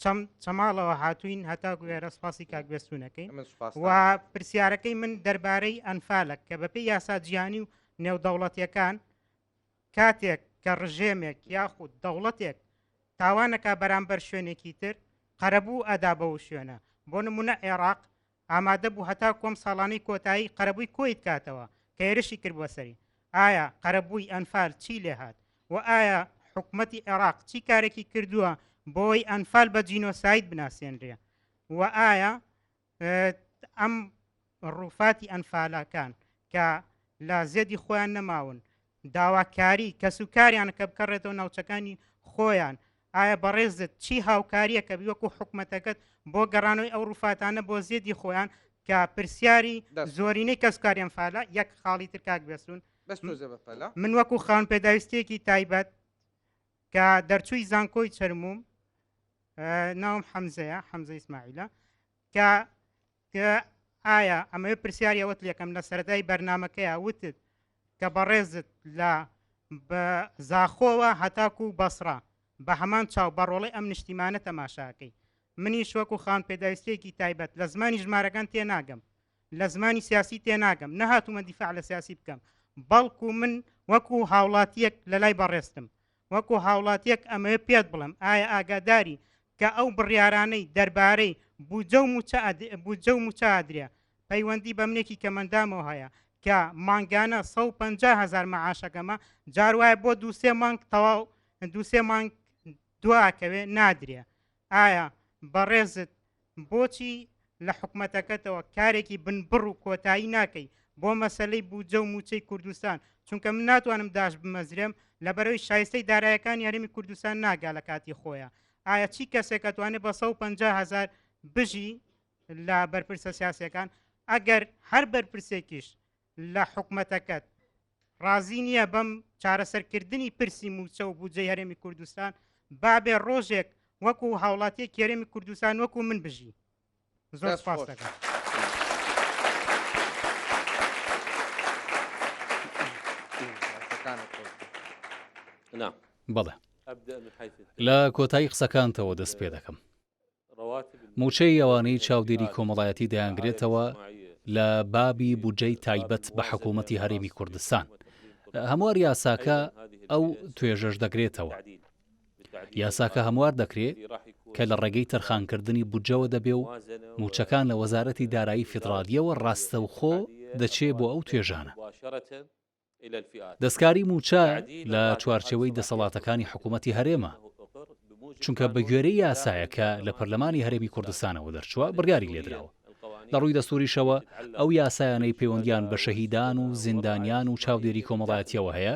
S14: چەم چەماڵەوە هاتوین هەتا گوێرە سپاسی کاک بێستونەکەین و پرسیارەکەی من دەربارەی ئەنفالە کە بەپێی یاسا جیهانی و نێودەوڵەتیەکان کاتێک کە ڕژێمێک یاخود دەوڵەتێک تاوانەکە بەرامبەر شوێنێکی تر قەرەبوو ئەدا بەو شوێنە بۆ نمونە عێراق ئامادە بوو هەتا کۆم ساڵانەی کۆتایی قەرەبووی کۆیت کاتەوە کە هێرشی کردبووە سەری. ئایا قەرەبووی ئەنفال چی لێهات و ئایا حکومەتی عێراق چی کارێکی کردووە بۆی ئەنفال بە جینۆساید بناسێنرێ و ئایا ئەم ڕووفاتی ئەنفالەکان کە لە زێدی خۆیان نەماون داواکاری کەسوکاریان کە بکەڕێتەوە ناوچەکانی خۆیان ئایا بەڕێزت چی هاوکاریەکە بی وەکو حکومەتەکەت بۆ گەڕانەوەی ئەو ڕوفاتانە بۆ زێدی خۆیان کە پرسیاری زۆرینەی کەسوکاری ئەنفالە یەک خاڵی تر کاک بێسون من وەکو خاوەن پێداویستیەکی تایبەت کە دەرچووی زانکۆی چەرموم ناوم حەمزەیە حەمزە ئیسماعیلە کە کە ئایا ئەمەوێ پرسیاری ئەوەت لێکەم لە سەرەتای بەرنامەکەیا وتت کە بەڕێزت لە بە زاخۆوە هەتاکو بەسڕە بە هەمان چاو بە ڕۆڵەی ئەم نیشتیمانە تەماشاکەی منیش وەکو خاوەن پێداویستیەکی تایبەت لە زمانی ژمارەکان تێناگەم لە زمانی سیاسی تێناگەم نەهاتوومە دیفاع لە سیاسی بکەم بەڵکو من وەکو هاوڵاتیەک لە لای بەڕێزتم وەکو هاوڵاتیەک ئەمەوێ پێت بڵێم ئایا ئاگاداری کە ئەو بڕیارانەی دەربارەی بودجە و موچە بودجە و موچە ئەدرێ پەیوەندی بە منێکی کەمەندامەوە هەیە کە مانگانە 150 هەزار مەعاشەکەمە جار وایە بۆ دووسێ مانگ تەواو دووسێ مانگ دواکەوێ نادرێ ئایا بەڕێزت بۆچی لە حکومەتەکەتەوە کارێکی بنبڕ و کۆتایی ناکەی بۆ مەسەلەی بودجە و موچەی کوردستان چونکە من ناتوانم داش بمەزرێم لەبەرەوەی شایستەی دارایەکانی هەرێمی کوردستان ناگا لە کاتی خۆیە ئایا چی کەسێک ئەتوانێت بە 150 هەزار بژی لە بەرپرسە سیاسەکان ئەگەر هەر بەرپرسێکیش لە حکومەتەکەت ڕازی نییە بەم چارەسەرکردنی پرسی مووچە و بودجەی هەرێمی کوردستان با بێ ڕۆژێک وەکو هاوڵاتیەکی هەرێمی کوردستان وەکو من بژی زۆر سپاس دەکەم.
S5: بەڵێ لە کۆتایی قسەکانتەوە دەست پێ دەکەم. مووچەی ئەوانەی چاودێری کۆمەڵایەتی دەیانگرێتەوە لە بابی بودجەی تایبەت بە حکوومەتی هەرێمی کوردستان. هەموار یاساکە ئەو توێژەش دەگرێتەوە. یاساکە هەموار دەکرێ کە لە ڕێگەی تەرخانکردنی بودجەوە دەبێ و مووچەکان لە وەزارەتی دارایی فیدڕالییەوە ڕاستەوخۆ دەچێ بۆ ئەو توێژانە. دەستکاری مووچە لە چوارچێوەی دەسەڵاتەکانی حکوومەتی هەرێمە، چونکە بەگوێرەی یاسایە کە لە پەرلەمانی هەرێمی کوردستانەوە دەرچووە بڕیاری لێدراوە. لە ڕووی دەستووریشەوە ئەو یاسایانەی پەیوەندییان بە شەهیدان و زیندانیان و چاودێری کۆمەڵایەتییەوە هەیە،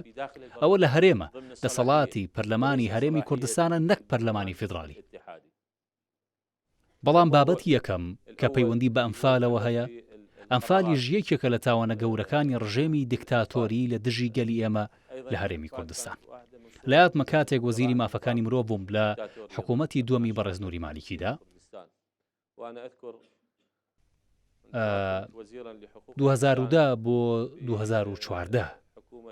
S5: ئەوە لە هەرێمە، دەسەڵاتی پەرلەمانی هەرێمی کوردستانە نەک پەرلەمانی فیدراڵی. بەڵام بابەتی یەکەم کە پەیوەندی بە ئەنفالەوە هەیە، ئەنفالیش یەکێکە لە تاوانە گەورەکانی ڕژێمی دیکتاتۆری لە دژی گەلی ئێمە لە هەرێمی کوردستان. لە یادمە کاتێک وەزیری مافەکانی مرۆڤ بووم لە حکوومەتی دووەمی بەڕێز نوری مالیکیدا، 2010 بۆ 2014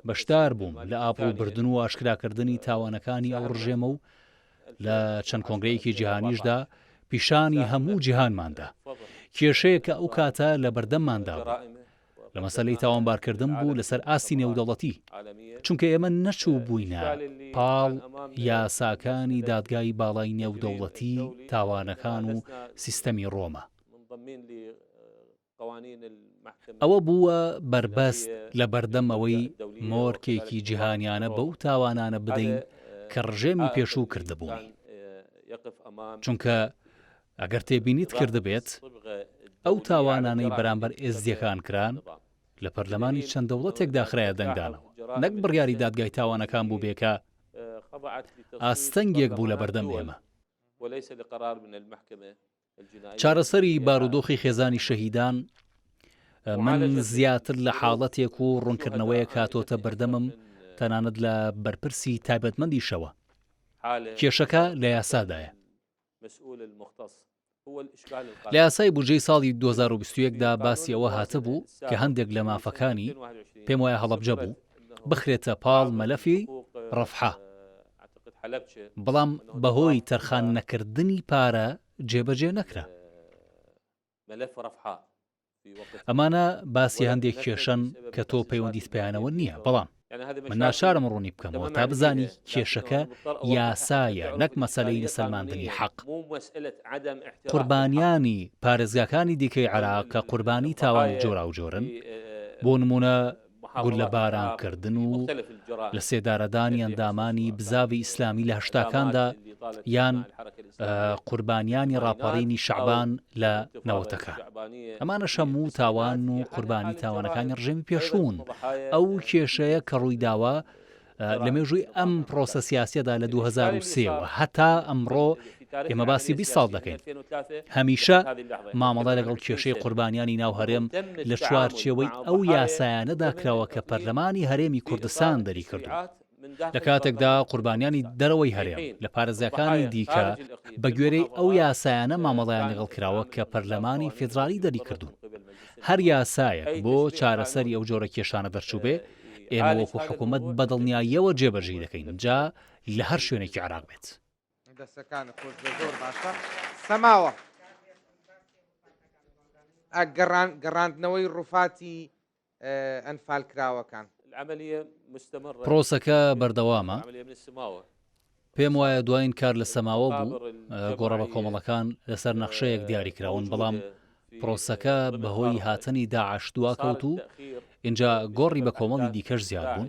S5: بەشدار بووم لە ئابڕووبردن و ئاشکراکردنی تاوانەکانی ئەو ڕژێمە و لە چەند کۆنگرەیەکی جیهانیشدا پیشانی هەموو جیهانماندا کێشەیە کە ئەو کاتە لە بەردەمماندا بوو لە مەسەلەی تاوانبارکردن بوو لەسەر ئاستی نێودەوڵەتی، چونکە ئێمە نەچووبووینە پاڵ یاساکانی دادگای باڵای نێودەوڵەتی تاوانەکان و سیستەمی ڕۆما. ئەوە بووە بەربەست لە بەردەم ئەوەی مۆرکێکی جیهانیانە بەو تاوانانە بدەین کە ڕژێمی پێشوو کردبوونی. چونکە ئەگەر تێبینیت کردبێت، ئەو تاوانانەی بەرامبەر ئێزدییەکان کران، لە پەرلەمانی چەند دەوڵەتێکدا خرایە دەنگدانەوە، نەک بڕیاری دادگای تاوانەکان بووبێ کە ئاستەنگێک بوو لەبەردەم ئێمە. چارەسەری بارودۆخی خێزانی شەهیدان، من زیاتر لە حاڵەتێک و ڕوونکردنەوەیەک هاتۆتە بەردەمم، تەنانەت لە بەرپرسی تایبەتمەندیشەوە. کێشەکە لە یاسادایە. لە یاسای بودجەی ساڵی 2021 دا باسی ئەوە هاتبوو کە هەندێک لە مافەکانی، پێم وایە هەڵەبجە بوو، بخرێتە پاڵ مەلەفی ڕەفحا، بەڵام بەهۆی تەرخان نەکردنی پارە جێبەجێ نەکرا. ئەمانە باسی هەندێک کێشەن کە تۆ پەیوەندیت پێیانەوە نییە، بەڵام من ناچارم ڕوونی بکەمەوە تا بزانی کێشەکە یاسایە نەک مەسەلەی نەسەلماندنی حەق. قوربانیانی پارێزگاکانی دیکەی عێراق کە قوربانی تاوانی جۆراوجۆرن، بۆ نموونە گوللەبارانکردن و لەسێدارەدانی ئەندامانی بزاڤی ئیسلامی لە هەشتاکاندا یان قوربانیانی ڕاپەڕینی شەعبان لە نەوەتەکان. ئەمانەش هەموو تاوان و قوربانی تاوانەکانی ڕژێمی پێشوون. ئەو کێشەیە کە ڕوویداوە لە مێژووی ئەم پرۆسە سیاسیەدا لە 2003 وە هەتا ئەمڕۆ ئێمە باسی 20 ساڵ دەکەین هەمیشە مامەڵە لەگەڵ کێشەی قوربانیانی ناو هەرێم لە چوارچێوەی ئەو یاسایانەدا کراوە کە پەرلەمانی هەرێمی کوردستان دەریکردوون. لە کاتێکدا قوربانیانی دەرەوەی هەرێم لە پارێزگاکانی دیکە بە گوێرەی ئەو یاسایانە مامەڵەیان لەگەڵ کراوە کە پەرلەمانی فیدراڵی دەریکردوون. هەر یاسایەک بۆ چارەسەری ئەو جۆرە کێشانە دەرچووبێ، ئێمە وەکو حکومەت بەدڵنیاییەوە جێبەجێی دەکەین، جا لە هەر شوێنێکی عێراق بێت.
S1: دەستەکانت خۆش بێ زۆر باشە سەماوە گەڕاندنەوەی ڕوفاتی ئەنفالکراوەکان.
S5: پرۆسەکە بەردەوامە، پێم وایە دوایین کار لە سەماوە بوو، گۆڕە بەکۆمەڵەکان لەسەر نەخشەیەک دیاریکراون، بەڵام پرۆسەکە بەهۆی هاتنی داعش دواکەوت و ئینجا گۆڕی بەکۆمەڵی دیکەش زیادبوون،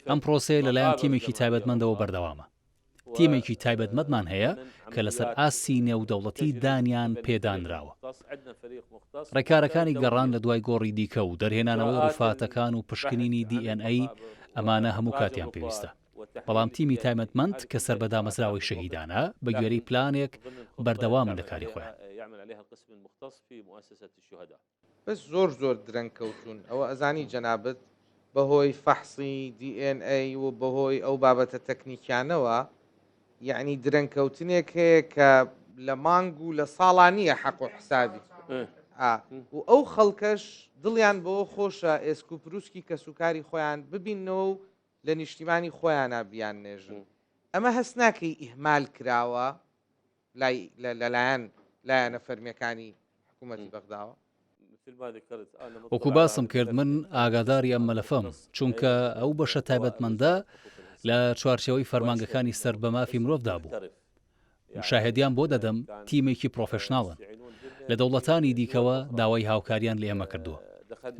S5: ئەم پرۆسەیە لەلایەن تیمێکی تایبەتمەندەوە بەردەوامە. تیمێکی تایبەتمەدمان هەیە کە لەسەر ئاستی نێودەوڵەتی دانیان پێدانراوە. ڕێکارەکانی گەڕان لە دوای گۆڕی دیکە و دەرهێنانەوەی ڕوفاتەکان و پشکنینی دی ئێن ئەی ئەمانە هەموو کاتیان پێویستە. بەڵام تیمی تایمەتمەند کە سەر بە دامەزراوەی شەهیدانە بە گوێرەی پلانێک بەردەوامن لە کاری خۆیان.
S1: بەس زۆر زۆر درەنگ کەوتوون ئەوە ئەزانی جەنابت بەهۆی فەحسی دی ئێن ئەی و بەهۆی ئەو بابەتە تەکنیکیانەوە یعنی درەنگ کەوتنێک هەیە کە لە مانگ و لە ساڵا نییە حەق و حسابی و ئەو خەڵکەش دڵیان بۆ خۆشە ئێسک و پروسکی کەسوکاری خۆیان ببینەوە و لە نیشتیمانی خۆیانە بیان نێژن ئەمە هەست ناکەی ئیهمال کراوە لای لەلایەن لایەنە فەرمیەکانی حکوومەتی بەغداوە؟
S5: وەکو باسم کرد من ئاگاداری ئەم مەلەفەم چونکە ئەو بەشە تایبەتمەندە لە چوارچێوەی فەرمانگەکانی سەر بە مافی مرۆڤدا بوو شاهدیان بۆ دەدەم تیمێکی پرۆفشناڵن لە دەوڵەتانی دیکەوە داوای هاوکاریان لە ئێمە کردووە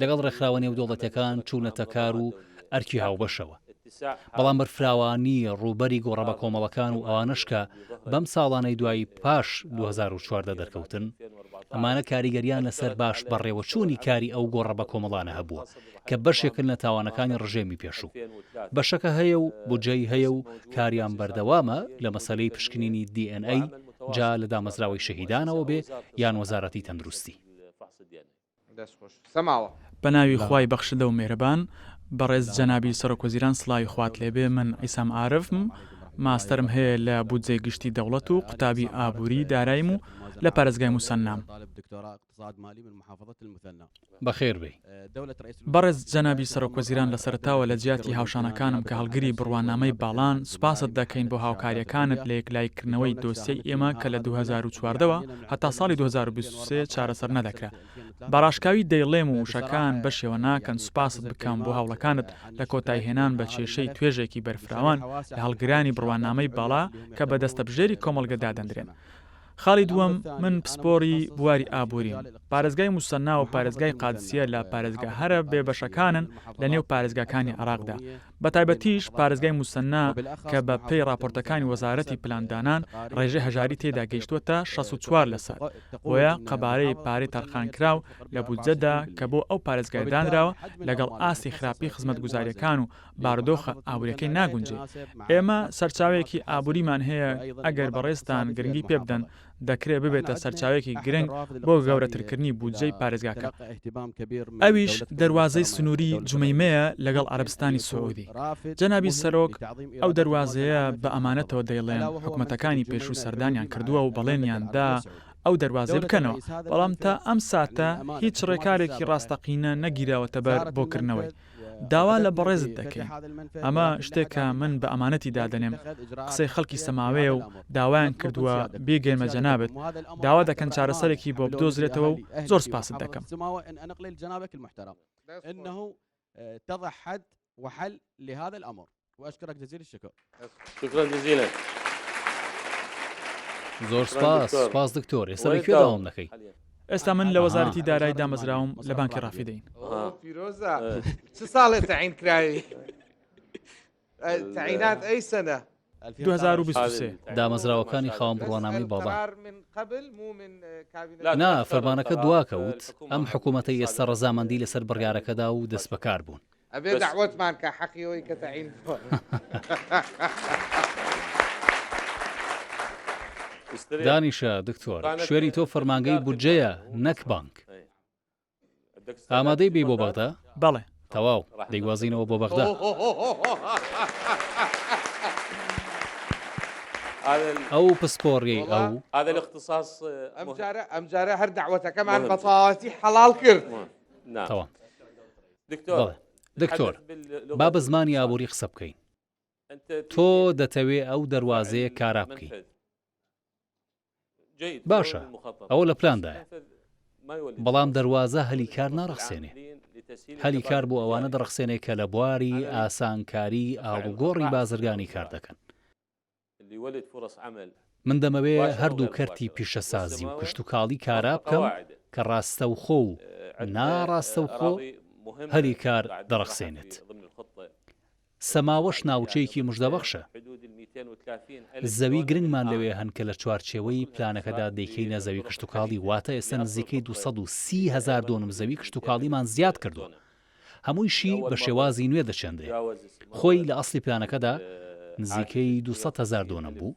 S5: لەگەڵ ڕێکخراوە نێودەوڵەتەکان چوونەتە کار و ئەرکی هاوبەشەوە بەڵام بەرفراوانی ڕووبەری گۆڕە بەکۆمەڵەکان و ئەوانەش کە بەم ساڵانەی دوایی پاش 2014 دەرکەوتن، ئەمانە کاریگەریان لەسەر باش بەڕێوەچوونی کاری ئەو گۆڕە بەکۆمەڵانە هەبووە کە بەشێکن لە تاوانەکانی ڕژێمی پێشوو. بەشەکە هەیە و بودجەی هەیە و کاریان بەردەوامە لە مەسەلەی پشکنینی DNA جا لە دامەزراوەی شەهیدانەوە بێ یان وەزارەتی تەندروستی.
S1: دەست خۆش سەماوە.
S18: بەناوی خوای بەخشندە و میهرەبان بەڕێز جەنابی سەرۆک وەزیران سڵاوی خوات لێبێ من عیسام عارفم ماستەرم هەیە لە بودجەی گشتی دەوڵەت و قوتابی ئابوری دارایم و لە پارێزگای موسەننام.
S5: بەخێر بێی.
S18: بەڕێز جەنابی سەرۆک وەزیران لە سەرەتاوە لە جیاتی هاوشانەکانم کە هەڵگری بڕوانامەی باڵان سوپاست دەکەین بۆ هاوکاریەکانت لە یەکلاییکردنەوەی دۆسیەی ئێمە کە لە 2014 وە هەتا ساڵی 2023 چارەسەر نەدەکرا بە ڕاشکاوی دەیڵێم و وشەکان بەشێوە ناکەن سوپاست بکەم بۆ هەوڵەکانت لە کۆتاییهێنان بە کێشەی توێژێکی بەرفراوان لە هەڵگرانی بڕوانامەی باڵا کە بە دەستەبژێری کۆمەڵگە دادەندرێن. خاڵی دووەم، من پسپۆڕی بواری ئابووریم. پارێزگای موسەننا و پارێزگای قادسیە لە پارێزگا هەرە بێبەشەکانن لە نێو پارێزگاکانی عێراقدا، بەتایبەتیش پارێزگای موسەننا کە بە پێی ڕاپۆرتەکانی وەزارەتی پلاندانان ڕێژەی هەژاری تێیدا گەیشتووەتە 64 لەسەد، بۆیە قەبارەی پارەی تەرخانکراو لە بودجەدا کە بۆ ئەو پارێزگایە دانراوە لەگەڵ ئاستی خراپی خزمەتگوزارییەکان و بارودۆخە ئابووریەکەی ناگونجێ. ئێمە سەرچاوەیەکی ئابووریمان هەیە ئەگەر بەڕێزتان گرنگی پێ بدەن دەکرێ ببێتە سەرچاوەیەکی گرنگ بۆ گەورەترکردنی بودجەی پارێزگاکە ئەویش دەروازەی سنووری جومەیمەیە لەگەڵ عەرەبستانی سعودی. جەنابی سەرۆک ئەو دەروازەیە بە ئەمانەتەوە دەیڵێم حکومەتەکانی پێشوو سەردانیان کردووە و بەڵێنیان دا. ئەو دەروازەیە بکەنەوە، بەڵام تا ئەم ساتە هیچ ڕێکارێکی ڕاستەقینە نەگیراوەتەبەر بۆ کردنەوەی. داوا لە بەڕێزت دەکەین، ئەمە شتێکە من بە ئەمانەتی دادەنێم، قسەی خەڵکی سەماوەیە و داوایان کردووە بیگەیەنمە جەنابت، داوا دەکەن چارەسەرێکی بۆ بدۆزرێتەوە و زۆر سوپاست دەکەم.
S19: واشكرك جزيل الشكر. شكرا جزيلا.
S5: زۆر سپاس سپاس دکتۆر ئێستا لە کوێ داوام دەکەی؟
S18: ئێستا من لە وەزارەتی دارایی دامەزراوم لە بانکی ڕافیدەین.
S1: پیرۆزە چ ساڵێ تەعین کراوی؟ تەعینات ئەی سەنە؟
S18: 2023.
S5: دامەزراوەکانی خاوەن بڕوانامەی باڵا. نا فەرمانەکە دواکەوت ئەم حکوومەتەی ئێستا ڕەزامەندی لەسەر بڕیارەکەدا و دەستبەکار بوون.
S1: ئەبێ دەعوەتمان کا حەقی ئەوەی کە تەعین بووە.
S5: دانیشە دکتۆر، شوێنی تۆ فەرمانگەی بودجەیە نەک بانک. ئامادەی بی بۆ بەغدا؟
S18: بەڵێ.
S5: تەواو، دەیگوازینەوە بۆ بەغدا. ئەو پسپۆڕیەی ئەو.
S1: ئەمجارە ئەمجارە هەر دەعوەتەکەمان بە تەواوەتی حەڵاڵ کرد.
S5: تەواو. بەڵێ دکتۆر با بە زمانی ئابووری قسە بکەین تۆ دەتەوێ ئەو دەروازەیە کارا بکەی باشە ئەوە لە پلاندایە بەڵام دەروازە هەلی کار ناڕەخسێنێ هەلی کار بۆ ئەوانە دەڕەخسێنێ کە لە بواری ئاسانکاری ئاڵوگۆڕی بازرگانی کار دەکەن من دەمەوێ هەردوو کەرتی پیشەسازی و کشتوکاڵی کارا بکەم کە ڕاستەوخۆ و ناڕاستەوخۆ هەلی کار دەڕەخسێنێت. سەماوەش ناوچەیەکی مژدەبەخشە. زەوی گرنگمان لەوێ هەن کە لە چوارچێوەی پلانەکەدا دەیکەینە زەوی کشتوکاڵی، واتە ئێستا نزیکەی 230 هەزار دۆنم زەوی کشتوکاڵیمان زیاد کردووە. هەموویشی بە شێوازی نوێ دەچێندرێ. خۆی لە ئەسڵی پلانەکەدا نزیکەی 200 هەزار دۆنم بوو.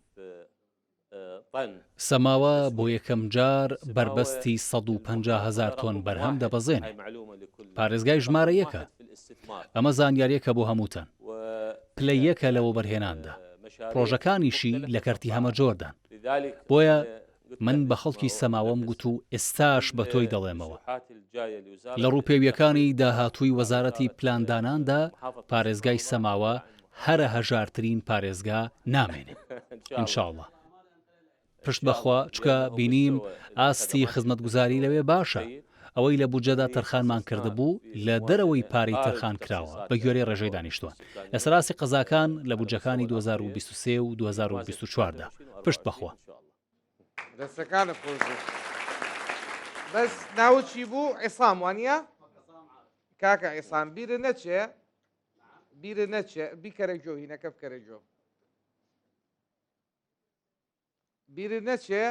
S5: سەماوە بۆ یەکەمجار بەربەستی 150 هەزار تۆن بەرهەم دەبەزێنێ. پارێزگای ژمارە یەکە. ئەمە زانیارییەکە بۆ هەمووتان. پلە یەکە لە وەبەرهێناندا. پڕۆژەکانیشی لە کەرتی هەمەجۆردان. بۆیە من بە خەڵکی سەماوەم گوت و ئێستاش بە تۆی دەڵێمەوە، لە ڕووپێوییەکانی داهاتووی وەزارەتی پلانداناندا پارێزگای سەماوە هەرە هەژارترین پارێزگا نامێنێ ان شاءاللە. پشت بەخوا چونکە بینیم ئاستی خزمەتگوزاری لەوێ باشە، ئەوەی لە بودجەدا تەرخانمان کردبوو لە دەرەوەی پارەی تەرخان کراوە بە گوێرەی ڕێژەی دانیشتوان لەسەر ئاستی قەزاکان لە بودجەکانی 2023 و 2024 دا. پشت بەخوا.
S1: دەستەکانت خۆش بێت بەس ناوت چی بوو عیسام وانە کاکە عیسام بیرت نەچێ بیرت نەچێ بیکەرە گۆ هینەکە بکەرە گۆ بیرت نەچێ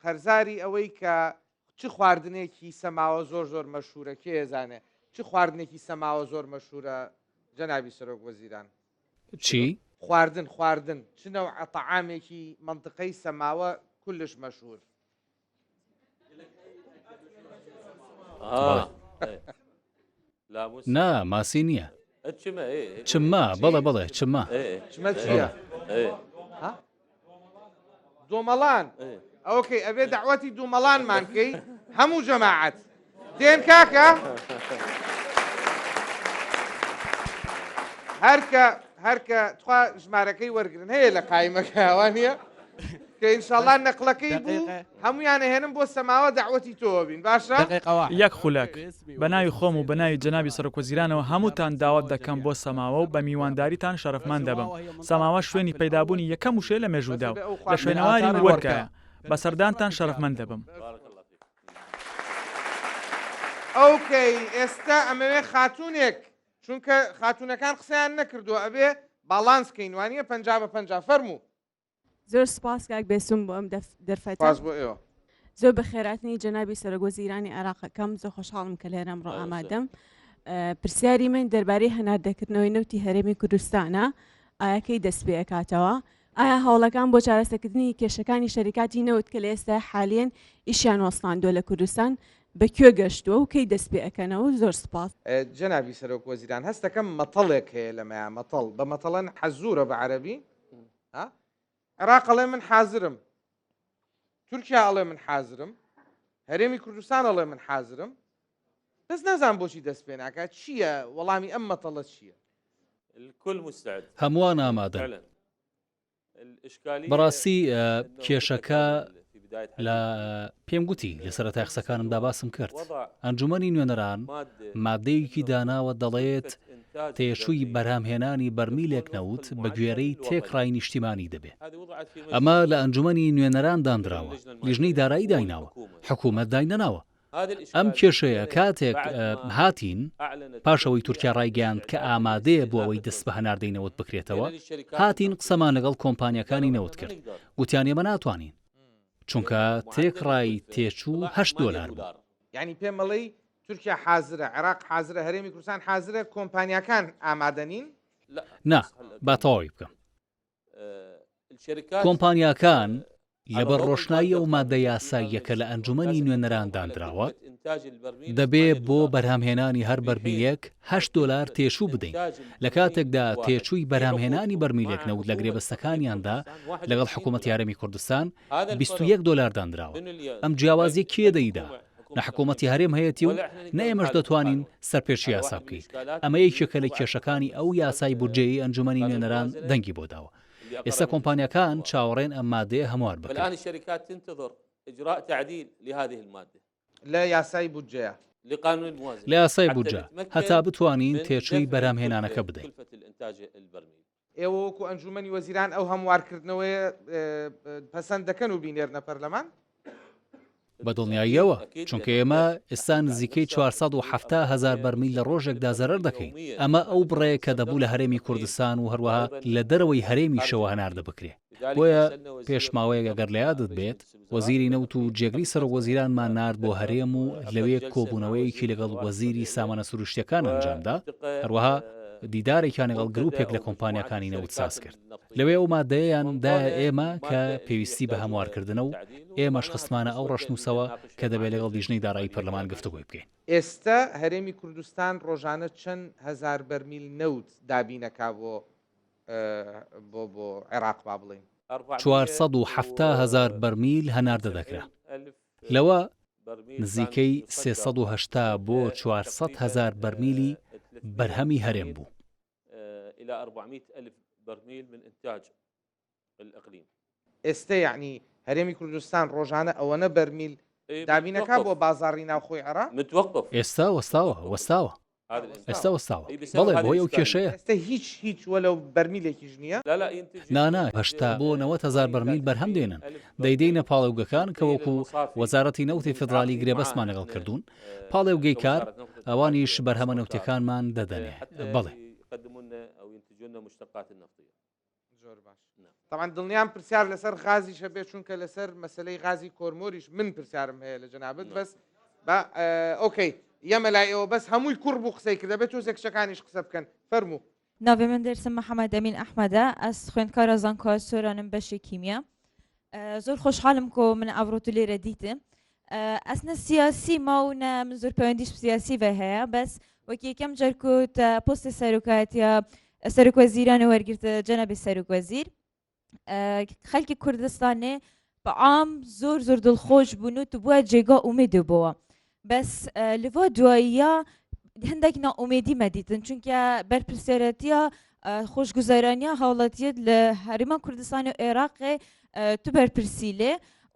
S1: قەرزاری ئەوەی کە چ خواردنێکی سەماوە زۆر زۆر مەشهورە کێ زانێ چ خواردنێکی سەماوە زۆر مەشهورە جەنابی سەرۆک وەزیران؟
S5: چی؟
S1: خواردن خواردن چ نەوعە تەعامێکی مەنتقەی سەماوە کولش مەشهور؟
S5: نا ماسی نییە. چما بەڵێ بەڵێ چما.
S1: چمە چییە؟ دومەڵان ئۆکەی ئەبێ دەعوەتی دومەڵانمان کەی هەموو جەماعەت دێن کاکە هەرکە هەرکە تخوا ژمارەکەی وەرگن هەیە لە قایمەکە ئەوە نییە کە ئینشاڵا نەقلەکەی بوو هەمویان ئەهێنم بۆ سەماوە دەعوەتی تۆوە بین باشە؟
S18: یەک خولەک، بە ناوی خۆم و بە ناوی جەنابی سەرۆکوەزیرانەوە هەمووتان داوەت دەکەم بۆ سەماوە و بە میوانداریتان شەرەفمەند دەبم. سەماوە شوێنی پەیدابوونی یەکەم وشەیە لە مێژوودا و لە شوێنەواری وەرکایە. بە سەردانتان شەرەفمەند دەبم.
S1: ئۆکەی ئێستا ئەمەوێ خاتوونێک چونکە خاتوونەکان قسەیان نەکردووە ئەبێ باڵانس کەین وانیە 50 بە 50 فەرموو.
S4: زۆر سوپاس کاک بێسوم بۆ ئەم دەرفەتە.
S1: سوپاس بۆ ئێوە.
S4: زۆر بەخێراتنی جەنابی سەرۆک وەزیرانی عێراق ئەکەم زۆر خۆشحاڵم کە لێرە ئەمڕۆ ئامادەم. پرسیاری من دەربارەی هەناردەکردنەوەی نەوتی هەرێمی کوردستانە ئایا کەی دەست پێ ئەکاتەوە؟ ئایا هەوڵەکان بۆ چارەسەکردنی کێشەکانی شەریکاتی نەوت کە لە ئێستا حالیەن ئیشیان وەستاندووە لە کوردستان بە کوێ گەشتووە و کەی دەست پێ ئەکەنەوە؟ زۆر سوپاس.
S1: جەنابی سەرۆک وەزیران هەستەکەم مەتەڵێک هەیە لەمەیا مەتەڵ بە مەتەڵەن حەزورە بە عەرەبی ها عێراق ئەڵێ من حازرم. تورکیا ئەڵێ من حازرم، هەرێمی کوردستان ئەڵێ من حازرم، بەس نازانم بۆچی دەست پێ ناکات، چییە وەڵامی ئەم مەتەڵە چییە؟
S5: هەمووان ئامادەن. بەڕاستی کێشەکە لە پێم گوتی لە سەرەتای قسەکانمدا باسم کرد ئەنجومەنی نوێنەران مادەیەکی داناوە دەڵێت تێچووی بەرهەمهێنانی بەرمیلێک نەوت بە گوێرەی تێکڕای نیشتیمانی دەبێ ئەمە لە ئەنجومەنی نوێنەران دانراوە لیژنەی دارایی دایناوە حکوومەت داینەناوە ئەم کێشەیە کاتێک هاتین پاش ئەوەی تورکیا ڕایگەیاند کە ئامادەیە بۆ ئەوەی دەست بە هەناردەی نەوت بکرێتەوە، هاتین قسەمان لەگەڵ کۆمپانیاکانی نەوت کرد، گوتیان ئێمە ناتوانین، چونکە تێکڕای تێچوو هەشت دۆلار بوو.
S1: یانی پێم ئەڵێی تورکیا حازرە، عێراق حازرە، هەرێمی کوردستان حازرە، کۆمپانیاکان ئامادە نین؟
S5: نا، با تەواوی بکەم. کۆمپانیاکان لەبەر ڕۆشنایی ئەو مادە یاساییە کە لە ئەنجومەنی نوێنەران داندراوە، دەبێ بۆ بەرهەمهێنانی هەر بەرمیلێک هەشت دۆلار تێچوو بدەین، لە کاتێکدا تێچووی بەرهەمهێنانی بەرمیلێک نەوت لە گرێبەستەکانیاندا لەگەڵ حکوومەتی هەرێمی کوردستان 21 دۆلار داندراوە. ئەم جیاوازییە کێ دەیدا؟ نە حکوومەتی هەرێم هەیەتی و نە ئێمەش دەتوانین سەرپێچی یاسا بکەین. ئەمە یەکێکە لە کێشەکانی ئەو یاسای بودجەیەی ئەنجومەنی نوێنەران دەنگی بۆ داوە. ئێستا کۆمپانیاکان چاوەڕێن ئەم مادەیە هەموار بکرێت.
S1: لە یاسای بودجەیە.
S5: لە یاسای بودجە، هەتا بتوانین تێچووی بەرهەمهێنانەکە بدەین.
S1: ئێوە وەکو ئەنجوومەنی وەزیران ئەو هەموارکردنەوەیە پەسەند دەکەن و بینێرنە پەرلەمان؟
S5: بە دڵنیاییەوە، چونکە ئێمە ئێستا نزیکەی 470 هەزار بەرمیل لە ڕۆژێکدا زەرەر دەکەین، ئەمە ئەو بڕەیە کە دەبوو لە هەرێمی کوردستان و هەروەها لە دەرەوەی هەرێمیشەوە هەناردە بکرێ. بۆیە پێش ماوەیەک ئەگەر لە یادت بێت، وەزیری نەوت و جێگری سەرۆکوەزیرانمان نارد بۆ هەرێم و لەوێ کۆبوونەوەیەکی لەگەڵ وەزیری سامانە سروشتییەکان ئەنجامدا، هەروەها دیدارێکیان لەگەڵ گروپێک لە کۆمپانیاکانی نەوت سازکرد. لەوێ ئەو ماددەیەیان دایە ئێمە کە پێویستی بە هەموارکردنە و ئێمەش خستمانە ئەو ڕەشنووسەوە کە دەبێت لەگەڵ لیژنەی دارایی پەرلەمان گفتوگۆی بکەین.
S1: ئێستە هەرێمی کوردستان ڕۆژانە چەند هەزار بەرمیل نەوت دابینەکا بۆ بۆ بۆ عێراق با بڵێین؟
S5: 470 هەزار بەرمیل هەناردە دەکرا، لەوە نزیکەی 380 بۆ 400 هەزار بەرمیلی بەرهەمی هەرێم بوو.
S1: ئێستە یەعنی هەرێمی کوردستان ڕۆژانە ئەوەنە بەرمیل دابینەکا بۆ بازاڕی ناوخۆی عێراق؟
S5: ئێستا وەستاوە، وەستاوە. ئێستا وەستاوە. بەڵێ بەهۆی ئەو کێشەیە.
S1: ئێستا هیچ هیچ وەلەو بەرمیلێکیش نییە؟
S5: نا نا، 80 بۆ 90 هەزار بەرمیل بەرهەم دێنن، دەیدەینە پاڵێوگەکان کە وەکو وەزارەتی نەوتی فیدراڵی گرێبەستمان لەگەڵ کردوون، پاڵێوگەی کار، ئەوانیش بەرهەمە نەوتیەکانمان دەدەنێ. بەڵێ.
S1: زۆر باش تەبعەن دڵنیام پرسیار لەسەر غازیش هەبێت چونکە لەسەر مەسلەی غازی کۆرمۆریش من پرسیارم هەیە لە جەنابت بەس بە ئۆکەی یەمە لای ئێوە بەس هەمووی کوڕ بوو قسەی کرد دەبێت تۆزێک کچەکانیش قسە بکەن فەرموو.
S4: ناوێ من دێرسم محەمەد ئەمین ئەحمەدە ئەس خوێندکارە زانکۆ سۆرانم بەشی کیمیا زۆر خۆشحاڵم کۆ من ئەڤڕۆ تو لێرە دیتم ئەس نە سیاسی ما و نە من زۆر پەیوەندیش سیاسی ڤە هەیە بەس وەک یەکەم جار کو تە پۆستی سەرۆکایەتیە سەرۆک وەزیران وەرگرتە جەنابی سەرۆک وەزیر خەلکی کوردستانێ بە عام زۆر زۆر دڵخۆش بوون و تو بووە جێگا ئومێدێ بۆوە بەس لڤا دواییە هەندێک نائومێدی مەدیتن چونکە بەرپرسیارەتیە خۆشگوزەرانیە هاوڵاتیەت لە هەرێما کوردستان و عێراقێ تو بەرپرسی لێ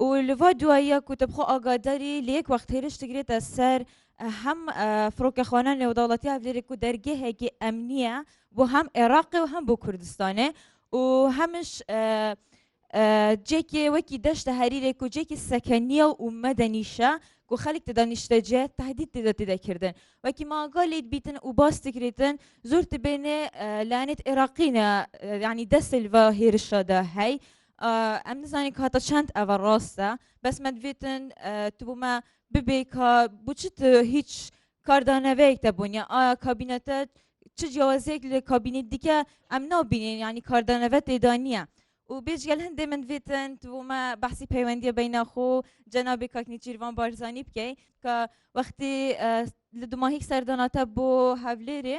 S4: و لڤا دواییە کو تە بخۆ ئاگاداری لە یەک وەخت هێرش دگرێتە سەر هەم فڕۆکەخانە نێودەوڵەتی هەولێرێ کو دەرگەهێکی ئەمنیە بۆ هەم عێراقێ و هەم بۆ کوردستانێ و هەمش جێکێ وەکی دەشتە هەریرێک و جێکی سەکەنیە و مەدەنیشە کو خەلک تێدا نیشتەجێ تهدید تێدا تێدا کردن وەکی ماگا لێت بیتن و باس تکرێتن زۆر تبێنێ لایەنێت عێراقینە یعنی دەست لڤ هێرشەدا هەی ئەم نزانین کاتە چەند ئەوە ڕاستە بەس مەدڤێتن تو بوومە ببێ کە بچت هیچ کاردانەوەیەک تەبوونیە ئایا کابینەتە چ جیاوازیەک لە کابینەی دیکە ئەم نابینین یعنی کاردانەوە تێدا نییە و بێجگەل هەندێ من ڤێتن بۆمە بەحسی پەیوەندیە بەینا خۆ جەنابی کاک نێچیرڤان بارزانی بکەی کە وەختی لە دوماهیک سەرداناتە بۆ هەولێرێ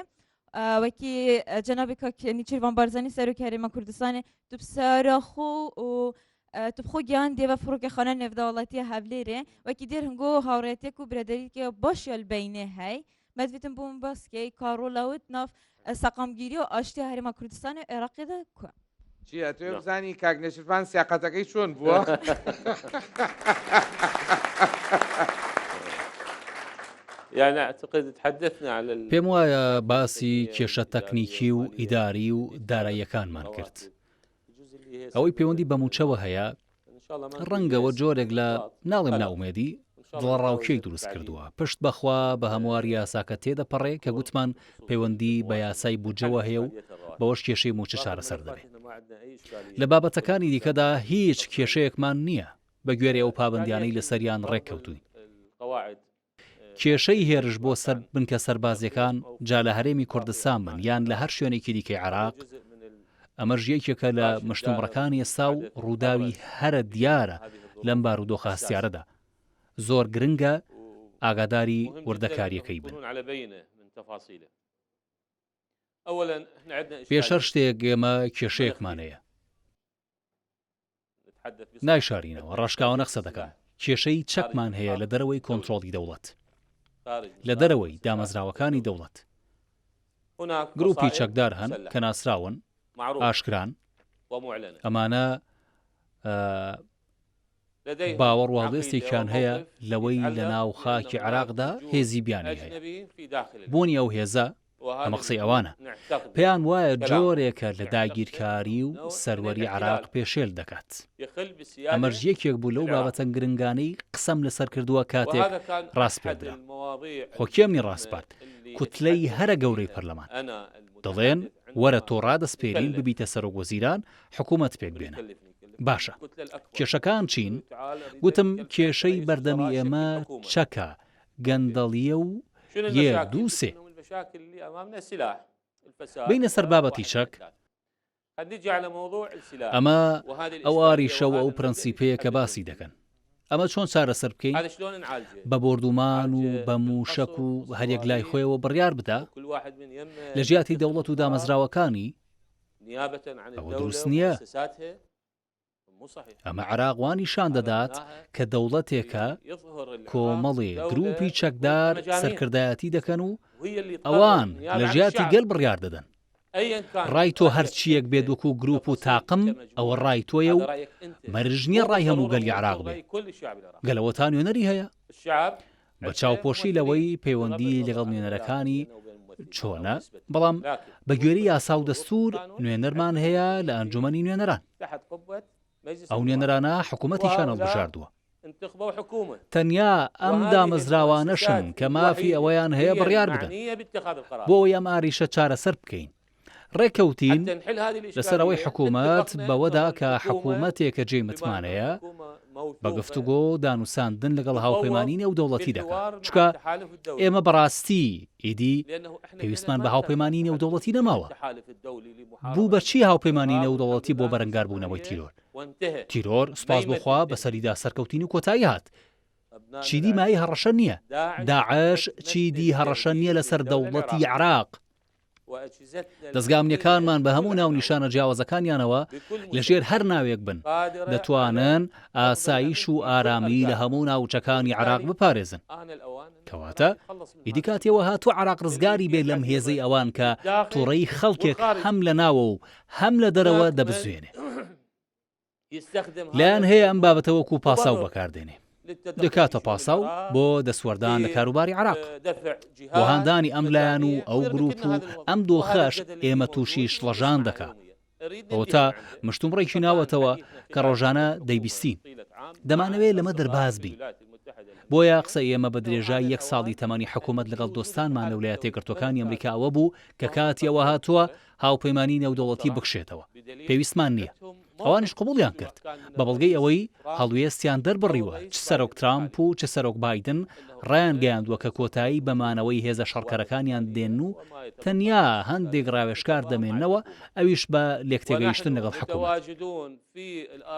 S4: وەکی جەنابی کاک نێچیرڤان بارزانی سەرۆک هەرێمە کوردستانێ تو بسەرا خۆ و.
S20: Tu bi xwe gihandiye ve Firokexana Nêvdewletiya Hevlêrê. Wekî dêr hingo hawrêtiyek û birederîkê baş ya li beynê hey. Me divêtin bo min bas key ka rola wê di nav seqamgîrî û aştiya Herêma Kurdistanê û Iraqê de ku.
S1: چی ئەتوێ بزانی کاک نێچیرڤان سیاقەتەکەی چۆن بووە؟
S5: پێم وایە باسی کێشە تەکنیکی و ئیداری و داراییەکانمان کرد. ئەوەی پەیوەندی بە مووچەوە هەیە، ڕەنگەوە جۆرێک لە، ناڵێم نائومێدی، دڵەڕاوکێی دروست کردووە. پشت بە خوا بە هەمواری یاساکە تێدەپەڕێ کە گوتمان پەیوەندی بە یاسای بودجەوە هەیە و بەوەش کێشەی مووچە چارەسەر دەبێ. لە بابەتەکانی دیکەدا هیچ کێشەیەکمان نییە بەگوێرەی ئەو پابەندیانەی لەسەریان ڕێککەوتووین. کێشەی هێرش بۆ سەر بنکە سەربازیەکان جا لە هەرێمی کوردستان بن یان لە هەر شوێنێکی دیکەی عێراق، ئەمەش یەکێکە لە مشتومڕەکانی ئێستا و ڕووداوی هەرە دیارە لەم بارودۆخە هەستیارەدا. زۆر گرنگە ئاگاداری وردەکاریەکەی بن. پێش هەر شتێک ئێمە کێشەیەکمان هەیە. نایشارینەوە، ڕاشکاوانە قسە دەکەم، کێشەی چەکمان هەیە لە دەرەوەی کۆنترۆڵی دەوڵەت، لە دەرەوەی دامەزراوەکانی دەوڵەت. گروپی چەکدار هەن کە ناسراون، ئاشکران، ئەمانە باوەڕ و هەڵوێستێکیان هەیە لەوەی لە ناو خاکی عێراقدا هێزی بیانی هەیە. بوونی ئەو هێزە، ئەمە قسەی ئەوانە، پێیان وایە جۆرێکە لە داگیرکاری و سەروەری عێراق پێشێل دەکات. ئەمەش یەکێک بوو لەو بابەتە گرنگانەی قسەم لەسەر کردووە کاتێک ڕاسپێردرام. خۆ کێ منی ڕاسپارد؟ کوتلەی هەرە گەورەی پەرلەمان. دەڵێن وەرە تۆ ڕادەسپێرین ببیتە سەرۆکوەزیران، حکوومەت پێکبێنە. باشە کێشەکان چین؟ گوتم کێشەی بەردەمی ئێمە چەکە، گەندەڵییە و یەک دوو سێ. بێینە سەر بابەتی چەک، ئەمە ئەو ئاریشە و ئەو پرەنسیپەیە کە باسی دەکەن. ئەمە چۆن چارەسەر بکەین؟ بە بۆردومان و بە مووشەک و هەریەک لای خۆیەوە بڕیار بدا؟ لە جیاتی دەوڵەت و دامەزراوەکانی؟ ئەوە دروست نییە. ئەمە عێراق وا نیشان دەدات کە دەوڵەتێکە کۆمەڵێ گروپی چەکدار سەرکردایەتی دەکەن و ئەوان لە جیاتی گەل بڕیار دەدەن. ڕای تۆ هەرچییەک بێت وەکو گروپ و تاقم ئەوە ڕای تۆیە و مەرج نییە ڕای هەموو گەلی عێراق بێ. گەل ئەوەتا نوێنەری هەیە. بە چاوپۆشی لەوەی پەیوەندی لەگەڵ نوێنەرەکانی چۆنە، بەڵام بە گوێرەی یاسا و دەستوور نوێنەرمان هەیە لە ئەنجومەنی نوێنەران. ئەو نوێنەرانە حکوومەتیشیان هەڵبژاردووە. تەنیا ئەم دامەزراوانەشن کە مافی ئەوەیان هەیە بڕیار بدەن. بۆ ئەوەی ئەم ئاریشە چارەسەر بکەین، ڕێککەوتین لەسەر ئەوەی حکوومەت بەوەدا کە حکوومەتێکە جێی متمانەیە، بە گفتوگۆ و دانوساندن لەگەڵ هاوپەیمانیی نێودەوڵەتی دەکات، چونکە ئێمە بەڕاستی ئیدی پێویستمان بە هاوپەیمانیی نێودەوڵەتی نەماوە. بوو بە چی هاوپەیمانیی نێودەوڵەتی بۆ بەرەنگاربوونەوەی تیرۆر؟ تیرۆر سوپاس بۆ خوا بەسەریدا سەرکەوتین و کۆتایی هات. چیدی مایەی هەڕەشە نییە. داعش چیدی هەڕەشە نییە لەسەر دەوڵەتی عێراق. دەزگا ئەمنیەکانمان بە هەموو ناونیشانە جیاوازەکانیانەوە لەژێر هەر ناوێک بن دەتوانن ئاسایش و ئارامی لە هەموو ناوچەکانی عێراق بپارێزن. کەواتە ئیدی کاتی ئەوە هاتووە عێراق ڕزگاری بێت لەم هێزەی ئەوان کە توڕەیی خەڵکێک هەم لە ناوە و هەم لە دەرەوە دەبزوێنێ. لایەن هەیە ئەم بابەتە وەکو پاساو بەکاردێنێ، دەکاتە پاساو بۆ دەستوەردان لە کاروباری عێراق، بۆ هاندانی ئەم لایەن و ئەو گروپ و ئەم دۆخەش ئێمە تووشی شڵەژان دەکا. ئەوەتا مشتومڕێکی ناوەتەوە کە ڕۆژانە دەیبیستین. دەمانەوێ لەمە دەرباز بین. بۆیە قسەی ئێمە بە درێژای یەک ساڵی تەمەنی حکوومەت لەگەڵ دۆستانمان لە ولایەتە یەکگرتووەکانی ئەمریکا ئەوە بوو کە کاتی ئەوە هاتووە هاوپەیمانیی نێودەوڵەتی بکشێتەوە، پێویستمان نییە. ئەوانیش قبوڵیان کرد، بە بەڵگەی ئەوەی هەڵوێستیان دەربڕیوە، چ سەرۆک ترامپ و چ سەرۆک بایدن ڕایانگەیاندووە کە کۆتایی بە مانەوەی هێزە شەڕکەرەکانیان دێنن و تەنیا هەندێک ڕاوێژکار دەمێننەوە، ئەویش بە لێکتێگەیشتن لەگەڵ حکومەت.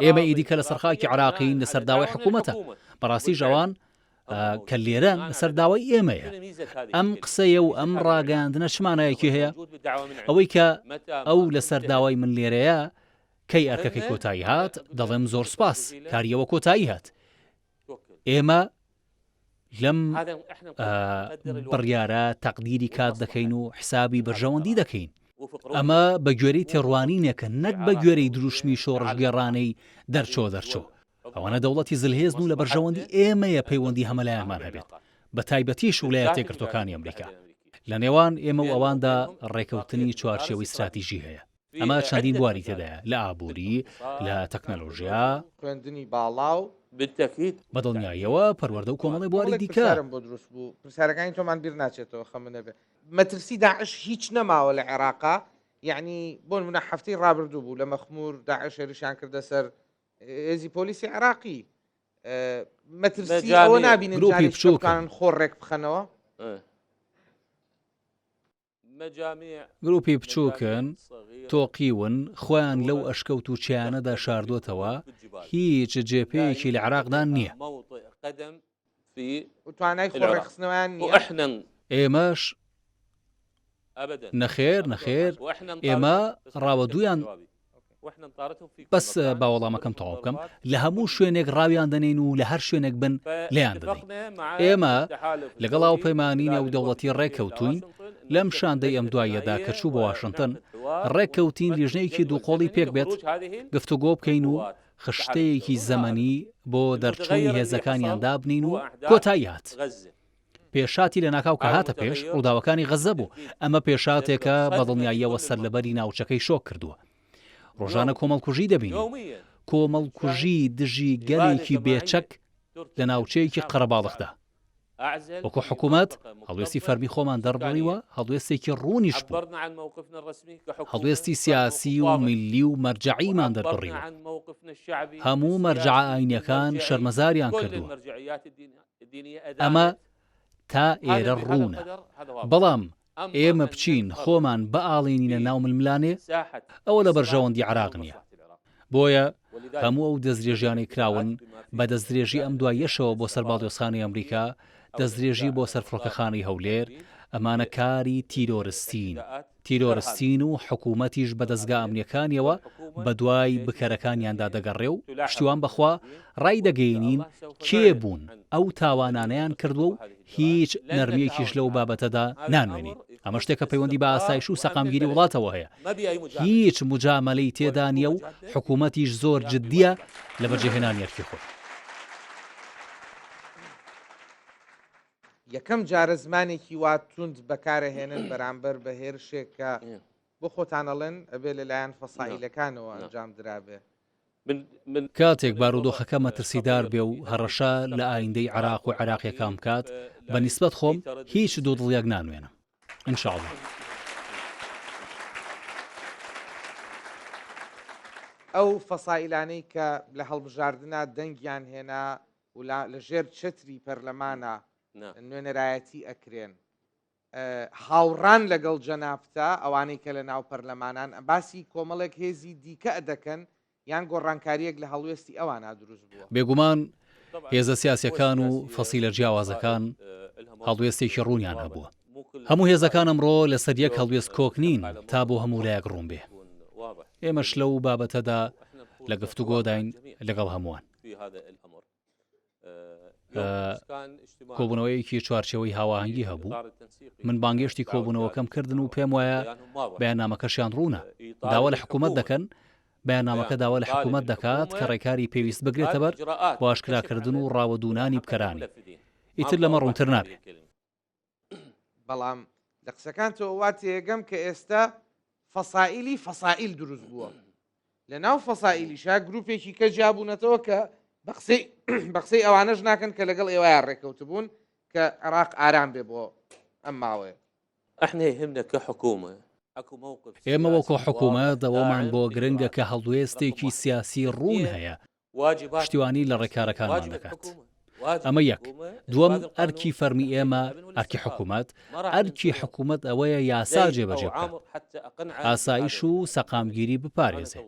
S5: ئێمە ئیدی کە لەسەر خاکی عێراقین لەسەر داوای حکومەتە، بەڕاستیش ئەوان کە لێرەن لەسەر داوای ئێمەیە. ئەم قسەیە و ئەم ڕاگەیاندنە چ مانایەکی هەیە؟ ئەوەی کە ئەو لەسەر داوای من لێرەیە، کەی ئەرکەکەی کۆتایی هات، دەڵێم زۆر سوپاس، کاری ئەوە کۆتایی هات. ئێمە لەم بڕیارە تەقدیری کات دەکەین و حسابی بەرژەوەندی دەکەین. ئەمە بە گوێرەی تێڕوانینێکە نەک بە گوێرەی دروشمی شۆڕشگێڕانەی دەرچۆ دەرچۆ. ئەوانە دەوڵەتی زلهێزن و لە بەرژەوەندی ئێمەیە پەیوەندی هەمەلایەنمان هەبێت، بە تایبەتیش ولایەتە یەکگرتووەکانی ئەمریکا. لە نێوان ئێمە و ئەواندا ڕێکەوتنی چوارچێوەی ستراتیژی هەیە. ئەمە چەندین بواری تێدایە، لە ئابووری، لە تەکنەلۆژیا.
S1: خوێندنی باڵا و.
S5: بە دڵنیاییەوە پەروەردە و کۆمەڵێ بواری
S1: کۆمەڵێک
S5: دیکە.
S1: پرسیارم بۆ دروست بوو، پرسیارەکانی تۆمان بیر ناچێتەوە خەمت نەبێ. مەترسی داعش هیچ نەماوە لە عێراقا، یەعنی بۆ نموونە هەفتەی ڕابردوو بوو لە مەخموور داعش هێرشیان کردە سەر هێزی پۆلیسی عێراقی، مەترسی ئەوە نابینن
S5: گروپی
S1: جارێکی
S5: بچووکن.
S1: بتوانن خۆ ڕێک بخەنەوە؟
S5: گروپی بچووکن، تۆقیون، خۆیان لەو ئەشکەوت و چیایانەدا شاردۆتەوە، هیچ جێپێیەکی لە عێراقدا نییە. ئێمەش نەخێر نەخێر ئێمە ڕاوەدوویان بەس با وەڵامەکەم تەواو بکەم لە هەموو شوێنێک ڕاویان دەنێین و لە هەر شوێنێک بن لێیان دەدەین ئێمە لەگەڵ هاوپەیمانی نێودەوڵەتی ڕێککەوتوین لەم شاندەی ئەم دواییەدا کە چوو بۆ واشنتن ڕێککەوتین لیژنەیەکی دووقۆڵی پێک بێت گفتوگۆ بکەین و خشتەیەکی زەمەنی بۆ دەرچوونی هێزەکانیان دابنین و کۆتایی هات. پێشهاتی لەناکاو کە هاتە پێش، ڕووداوەکانی غەززە بوو. ئەمە پێشهاتێکە بە دڵنیاییەوە سەرلەبەری ناوچەکەی شۆک کردووە. ڕۆژانە کۆمەڵکوژی دەبینین. کۆمەڵکوژی دژی گەلێکی بێچەک لە ناوچەیەکی قەرەباڵخدا. وەکو حکومەت هەڵوێستی فەرمی خۆمان دەربڕیوە، هەڵوێستێکی ڕوونیش بوو. هەڵوێستی سیاسی و میللی و مەرجەعیمان دەربڕیوە. هەموو مەرجەعە ئاینییەکان شەرمەزاریان کردووە. ئەمە تا ئێرە ڕوونە، بەڵام ئێمە بچین خۆمان بئاڵێنینە ناو ململانێ، ئەوە لە بەرژەوەندی عێراق نییە. بۆیە هەموو ئەو دەستدرێژیانەی کراون، بە دەستدرێژی ئەم دواییەشەوە بۆ سەر باڵیۆزخانەی ئەمریکا، دەستدرێژی بۆ سەر فڕۆکەخانەی هەولێر، ئەمانە کاری تیرۆرستین. تیرۆرستین و حکوومەتیش بە دەزگا ئەمنییەکانیەوە بەدوای بکەرەکانیاندا دەگەڕێ و پشتیوان بەخوا ڕایدەگەیەنین کێ بوون ئەو تاوانانەیان کردووە و هیچ نەرمییەکیش لەو بابەتەدا نانوێنین. ئەمە شتێکە پەیوەندی بە ئاسایش و سەقامگیری وڵاتەوە هەیە. هیچ موجامەلەی تێدا نییە و حکوومەتیش زۆر جددییە لە بەجێهێنانی ئەرکی خۆی.
S1: یەکەم جارە زمانێکی وا توند بەکارەهێنن بەرامبەر بە هێرشێک کە بۆ خۆتان ئەڵێن ئەبێ لەلایەن فەسائیلەکانەوە ئەنجام درابێ.
S5: کاتێک بارودۆخەکە مەترسیدار بێ و هەڕەشە لە ئایندەی عێراق و عێراقییەکان بکات، بە نیسبەت خۆم هیچ دوودڵیەک نانوێنم. ان شاء اللە.
S1: ئەو فەسائیلانەی کە لە هەڵبژاردنا دەنگیان هێنا و لە ژێر چەتری پەرلەمانا نوێنەرایەتی ئەکرێن هاوڕان لەگەڵ جەنابتا ئەوانەی کە لە ناو پەرلەمانان باسی کۆمەڵێک هێزی دیکە دەکەن یان گۆڕانکاریەک لە هەڵوێستی ئەوانە دروست بووە؟
S5: بێگومان هێزە سیاسیەکان و فەسیلە جیاوازەکان هەڵوێستێکی ڕوونیان هەبووە. هەموو هێزەکان ئەمڕۆ لەسەر یەک هەڵوێست کۆک نین تا بۆ هەموو لایەک ڕوون بێ. ئێمەش لەو بابەتەدا لە گفتوگۆداین لەگەڵ هەمووان. کۆبوونەوەیەکی چوارچێوەی هاواهەنگی هەبوو من بانگێشتی کۆبوونەوەکەم کردن و پێم وایە بەیاننامەکەشیان ڕوونە داوا لە حکوومەت دەکەن بەیاننامەکە داوا لە حکوومەت دەکات کە ڕێکاری پێویست بگرێتە بەر بۆ ئاشکراکردن و ڕاوەدوونانی بکەرانی ئیتر لەمە ڕوونتر نابێ.
S1: بەڵام لە قسەکانتەوە وا تێگەم کە ئێستا فەسائیلی فەسائیل دروست بووە لە ناو فەسائیلیشا گروپێکی کە جیابوونەتەوە کە بە قسەی بە قسەی ئەوانەش ناکەن کە لەگەڵ ئێوەیان ڕێکەوتبوون کە عێراق ئارام بێ بۆ ئەم ماوەیە.
S12: احنا يهمنا كحكومة اكو موقف
S5: ئێمە وەکۆ حکوومەت ئەوەمان بۆ گرنگە کە هەڵوێستێکی سیاسی ڕوون هەیە پشتیوانی لە ڕێکارەکانمان دەکات. ئەمە یەک. دووەم، ئەرکی فەرمی ئێمە، ئەرکی حکومەت، ئەرکی حکومەت ئەوەیە یاسا جێبەجێ بکات، ئاسایش و سەقامگیری بپارێزێ.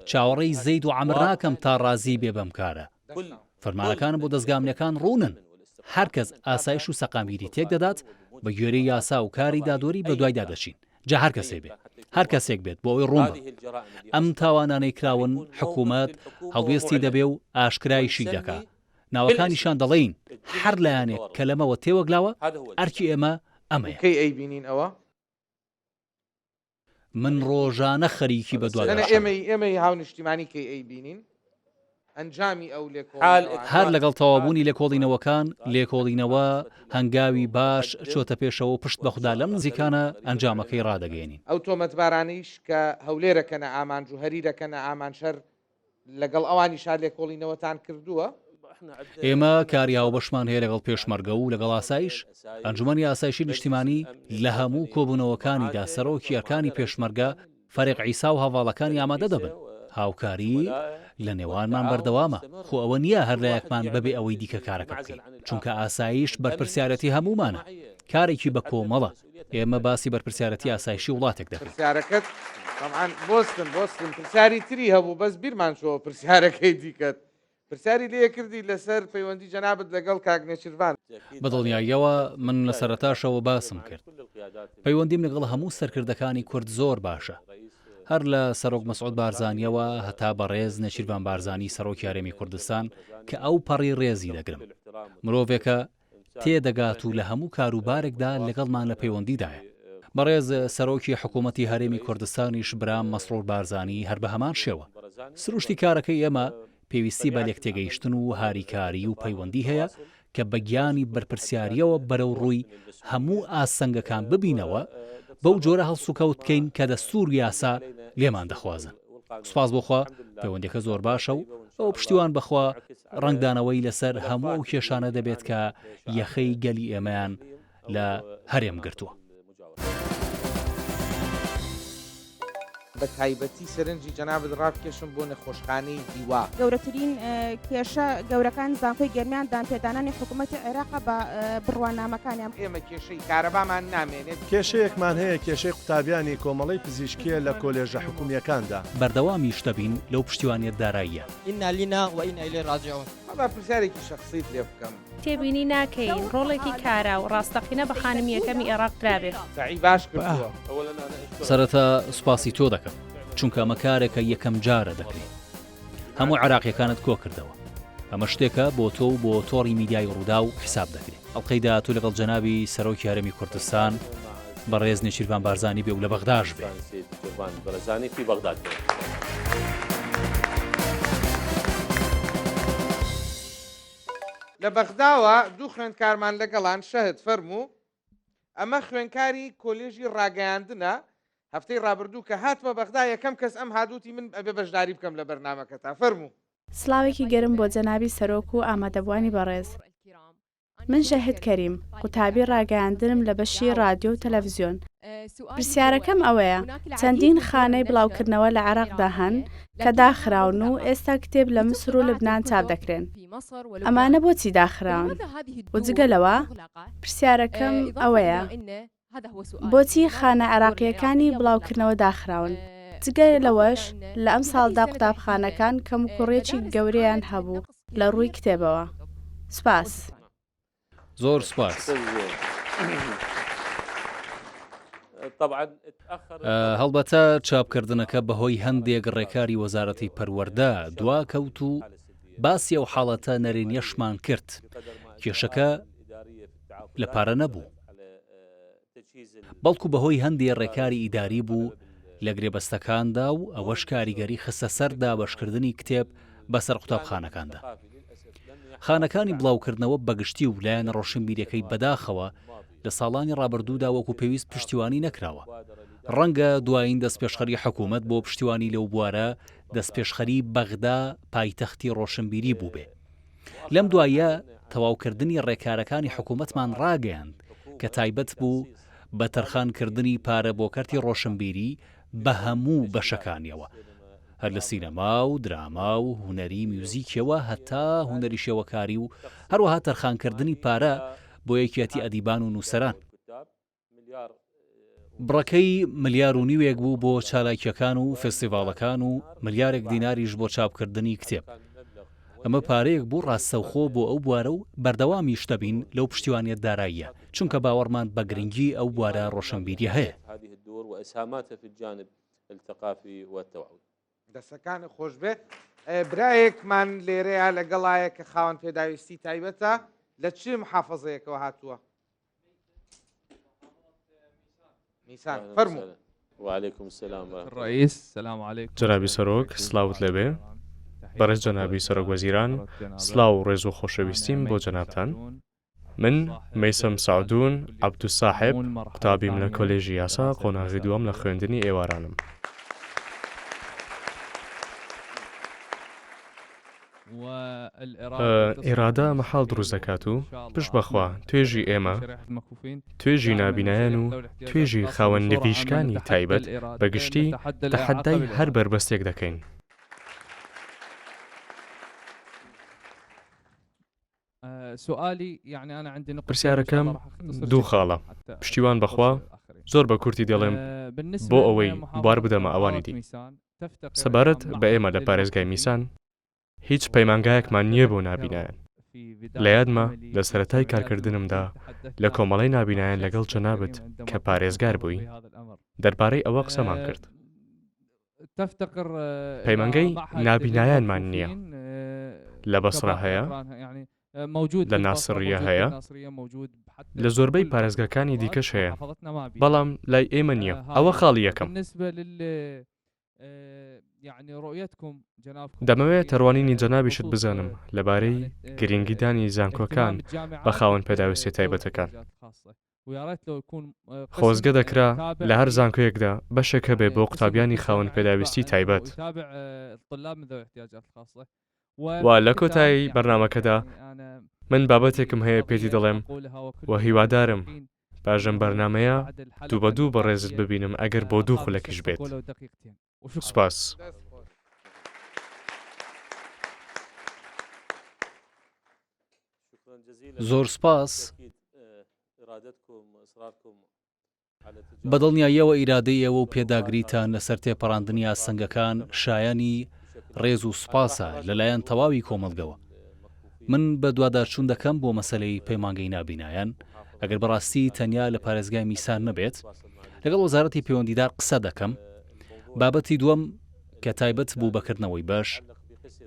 S5: چاوەڕێی زەید و عەمر ناکەم تا ڕازی بێ بەم کارە. فەرمانەکانم بۆ دەزگا ئەمنییەکان ڕوونن، هەر کەس ئاسایش و سەقامگیری تێکدەدات، بەگوێرەی یاسا و کاری دادوەری بەدوایدا دەچین. جا هەر کەسێک بێت، هەر کەسێک بێت بۆ ئەوەی ڕوون بم. ئەم تاوانانەی کراون حکوومەت هەڵوێستی دەبێ و ئاشکرایشی دەکا. ناوەکانیشیان دەڵێین، هەر لایەنێک کە لەمەوە تێوەگلاوە، ئەرکی ئێمە ئەمەیە.
S1: کەی ئەیبینین ئەوە؟
S5: من ڕۆژانە خەریکی
S1: بەدواداچوونم. ئێمەی ئێمەی هاونیشتیمانی کەی ئەیبینین ئەنجامی ئەو لێکۆڵینەوانە؟
S5: هەر لەگەڵ تەواوبوونی لێکۆڵینەوەکان، لێکۆڵینەوە هەنگاوی باش چۆتە پێشەوە و پشت بە خودا لەم نزیکانە ئەنجامەکەی ڕادەگەیەنین.
S1: ئەو تۆمەتبارانەیش کە هەولێر ئەکەنە ئامانج و هەریر ئەکەنە ئامانج هەر لەگەڵ ئەوانیشا لێکۆڵینەوەتان کردووە؟
S5: ئێمە کاری هاوبەشمان هەیە لەگەڵ پێشمەرگە و لەگەڵ ئاسایش، ئەنجومەنی ئاسایشی نیشتیمانی لە هەموو کۆبوونەوەکانیدا سەرۆکی ئەرکانی پێشمەرگە فەریق عیسا و هەڤاڵەکانی ئامادە دەبن، هاوکاری لە نێوانمان بەردەوامە، خۆ ئەوە نییە هەر لایەکمان بەبێ ئەوەی دیکە کارەکە بکەین، چونکە ئاسایش بەرپرسیارێتی هەموومانە، کارێکی بەکۆمەڵە. ئێمە باسی بەرپرسیارەتی ئاسایشی وڵاتێک دەکەین.
S1: پرسیارەکەت تەبعەن بۆستن بۆستن پرسیاری تری هەبوو بەس بیرمان چۆوە پرسیارەکەی دیکەت پرسیاری لێ کردی لەسەر پەیوەندی جەنابت لەگەڵ کاک نێچیرڤان.
S5: بە دڵنیاییەوە من لە سەرەتاشەوە باسم کرد پەیوەندیم لەگەڵ هەموو سەرکردەکانی کورد زۆر باشە هەر لە سەرۆک مەسعود بارزانیەوە هەتا بەڕێز نێچیرڤان بارزانی سەرۆکی هەرێمی کوردستان کە ئەو پەڕی ڕێزی دەگرم مرۆڤێکە تێدەگات و لە هەموو کاروبارێکدا لەگەڵمان لە پەیوەندیدایە. بەڕێز سەرۆکی حکوومەتی هەرێمی کوردستانیش برام مەسرور بارزانی هەر بە هەمان شێوە. سروشتی کارەکەی ئێمە پێویستی بە لێکتێگەیشتن و هاریکاری و پەیوەندی هەیە کە بە گیانی بەرپرسیارییەوە بەرەو ڕووی هەموو ئاستەنگەکان ببینەوە، بەو جۆرە هەڵسوکەوت بکەین کە دەستوور و یاسا لێمان دەخوازن. سوپاس بۆ خوا پەیوەندیەکە زۆر باشە و ئەوە پشتیوان بەخوا ڕەنگدانەوەی لەسەر هەموو ئەو کێشانە دەبێت کە یەخەی گەلی ئێمەیان لە هەرێم گرتووە.
S1: بە تایبەتی سەرنجی جەنابت ڕابکێشم بۆ نەخۆشخانەی هیوا.
S4: گەورەترین کێشە گەورەکانی زانکۆی گەرمیان دانپێدانانی حکومەتی عێراقە بە بڕوانامەکانیان.
S1: ئێمە کێشەی کارەبامان نامێنێت.
S3: کێشەیەکمان هەیە کێشەی قوتابیانی کۆمەڵەی پزیشکییە لە کۆلێژە حکومییەکاندا.
S5: بەردەوامیش دەبین لەو پشتیوانیە داراییە.
S21: انا لنا وانا الیه راجعون.
S1: با پرسیارێکی شەخسیت لێ بکەم.
S8: تێبینی ناکەین ڕۆڵێکی کارا و ڕاستەقینە بە خانمی یەکەمی ئێراق درابێ.
S1: سەعی باش کردووە.
S5: سەرەتا سوپاسی تۆ دەکەم، چونکە ئەمە کارێکە یەکەم جارە دەکرێ. هەموو عێراقییەکانت کۆکردەوە. ئەمە شتێکە بۆ تۆ و بۆ تۆڕی میدیایی رووداو حیساب دەکرێ. ئەڵقەی داهاتوو لەگەڵ جەنابی سەرۆکی هەرێمی کوردستان، بەڕێز نێچیرڤان بارزانی بێ و لە بەغداش بێ.
S1: لە بەغداوە دوو خوێندکارمان لەگەڵان، شەهد فەرموو. ئەمە خوێندکاری کۆلێژی ڕاگەیاندنە، هەفتەی ڕابردوو کە هاتمە بەغدا یەکەم کەس ئەم هات وتی من ئەبێ بەشداری بکەم لە بەرنامەکەتا، فەرموو.
S4: سڵاوێکی گەرم بۆ جەنابی سەرۆک و ئامادەبوانی بەڕێز. من شەهد کەریم، قوتابی ڕاگەیاندنم لە بەشی ڕادیۆ و تەلەڤزیۆن. پرسیارەکەم ئەوەیە، چەندین خانەی بڵاوکردنەوە لە عێراقدا هەن کە داخراون و ئێستا کتێب لە میسر و لوبنان چاپ دەکرێن. ئەمانە بۆچی داخراون؟ و جگە لەوە، پرسیارەکەم ئەوەیە، بۆچی خانە عێراقییەکانی بڵاوکردنەوە داخراون؟ جگە لەوەش لە ئەمساڵدا قوتابخانەکان کەموکوڕییەکی گەورەیان هەبوو لە ڕووی کتێبەوە. سوپاس.
S5: زۆر سوپاس. هەڵبەتە چاپکردنەکە بەهۆی هەندێک ڕێکاری وەزارەتی پەروەردە دواکەوت و باسی ئەو حاڵەتە نەرێنیەشمان کرد. کێشەکە لە پارە نەبوو، بەڵکو بەهۆی هەندێ ڕێکاری ئیداری بوو لە گرێبەستەکاندا و ئەوەش کاریگەری خستە سەر دابەشکردنی کتێب بەسەر قوتابخانەکاندا. خانەکانی بڵاوکردنەوە بەگشتی و لایەنە ڕۆشنبیریەکەی بەداخەوە لە ساڵانی ڕابردوودا وەکو پێویست پشتیوانی نەکراوە. ڕەنگە دوایین دەستپێشخەری حکوومەت بۆ پشتیوانی لەو بوارە دەستپێشخەری بەغدا پایتەختی ڕۆشنبیری بووبێ. لەم دواییە تەواوکردنی ڕێکارەکانی حکوومەتمان ڕاگەیاند کە تایبەت بوو بە تەرخانکردنی پارە بۆ کەرتی ڕۆشنبیری بە هەموو بەشەکانیەوە هەر لە سینەما و دراما و هونەری میوزیکیەوە هەتا هونەری شێوەکاری و هەروەها تەرخانکردنی پارە بۆ یەکیەتی ئەدیبان و نووسەران. بڕەکەی ملیار و نیوێک بوو بۆ چالاکییەکان و فێستیڤاڵەکان و ملیارێک دیناریش بۆ چاپکردنی کتێب. ئەمە پارەیەک بوو ڕاستەوخۆ بۆ ئەو بوارە و بەردەوامیش دەبین لەو پشتیوانییە داراییە، چونکە باوەڕمان بە گرنگیی ئەو بوارە ڕۆشنبیرییە هەیە.
S12: وإسهاماته في الجانب الثقافي والتوعوي.
S1: دەستەکانت خۆشبێ برایەکمان لێرەیە لەگەڵایە کە خاوەن پێداویستی تایبەتە لە چ محافظەیەکەوە هاتووە؟ میسان فەرموو.
S12: وعلیکم السلام ورحمة الله.
S6: الرئیس السلام علیکم
S17: جەنابی سەرۆک سڵاوت لێبێ. بەڕێز جەنابی سەرۆک وەزیران سڵاو و ڕێز و خۆشەویستیم بۆ جەنابتان. من مەیسەم سەعدون عەبدولساحێب قوتابیم لە کۆلێژی یاسا قۆناغی دووەم لە خوێندنی ئێوارانم. ئیرادە مەحاڵ دروست دەکات و پشت بەخوا توێژی ئێمە، توێژی نابینایان و توێژی خاوەن نڤیشکانی تایبەت بە گشتی تەحەدای هەر بەربەستێک دەکەین. پرسیارەکەم دوو خاڵە، پشتیوان بەخوا زۆر بە کورتی دەڵێم بۆ ئەوەی بوار بدەمە ئەوانی دی. سەبارەت بە ئێمە لە پارێزگای میسان، هیچ پەیمانگایەکمان نییە بۆ نابینایان. لە یادمە لە سەرەتای کارکردنمدا لە کۆمەڵەی نابینایان لەگەڵ جەنابت کە پارێزگار بووی، دەربارەی ئەوە قسەمان کرد. پەیمانگەی نابینایانمان نییە. لە بەسڕە هەیە، لە ناسڕیە هەیە، لە زۆربەی پارێزگاکانی دیکەش هەیە، بەڵام لای ئێمە نییە. ئەوە خاڵی یەکەم. دەمەوێت تێڕوانینی جەنابیشت بزانم لەبارەی گرنگیدانی زانکۆکان بە خاوەن پێداویستییە تایبەتەکان. خۆزگە دەکرا لە هەر زانکۆیەکدا بەشێک هەبێ بۆ قوتابیانی خاوەن پێداویستی تایبەت. و لە کۆتایی بەرنامەکەدا من بابەتێکم هەیە پێتی دەڵێم و هیوادارم پاش ئەم بەرنامەیە دووبەدوو بەڕێزت ببینم ئەگەر بۆ دوو خولەکیش بێت. سوپاس.
S5: زۆر سوپاس. بە دڵنیاییەوە ئیرادەی ئێوە و پێداگریتان لەسەر تێپەڕاندنی ئاستەنگەکان شایانی ڕێز و سوپاسە لەلایەن تەواوی کۆمەڵگەوە. من بەدواداچوون دەکەم بۆ مەسەلەی پەیمانگەی نابینایان، ئەگەر بەڕاستی تەنیا لە پارێزگای میسان نەبێت، لەگەڵ وەزارەتی پەیوەندیدار قسە دەکەم. بابەتی دووەم کە تایبەت بوو بە کردنەوەی بەش،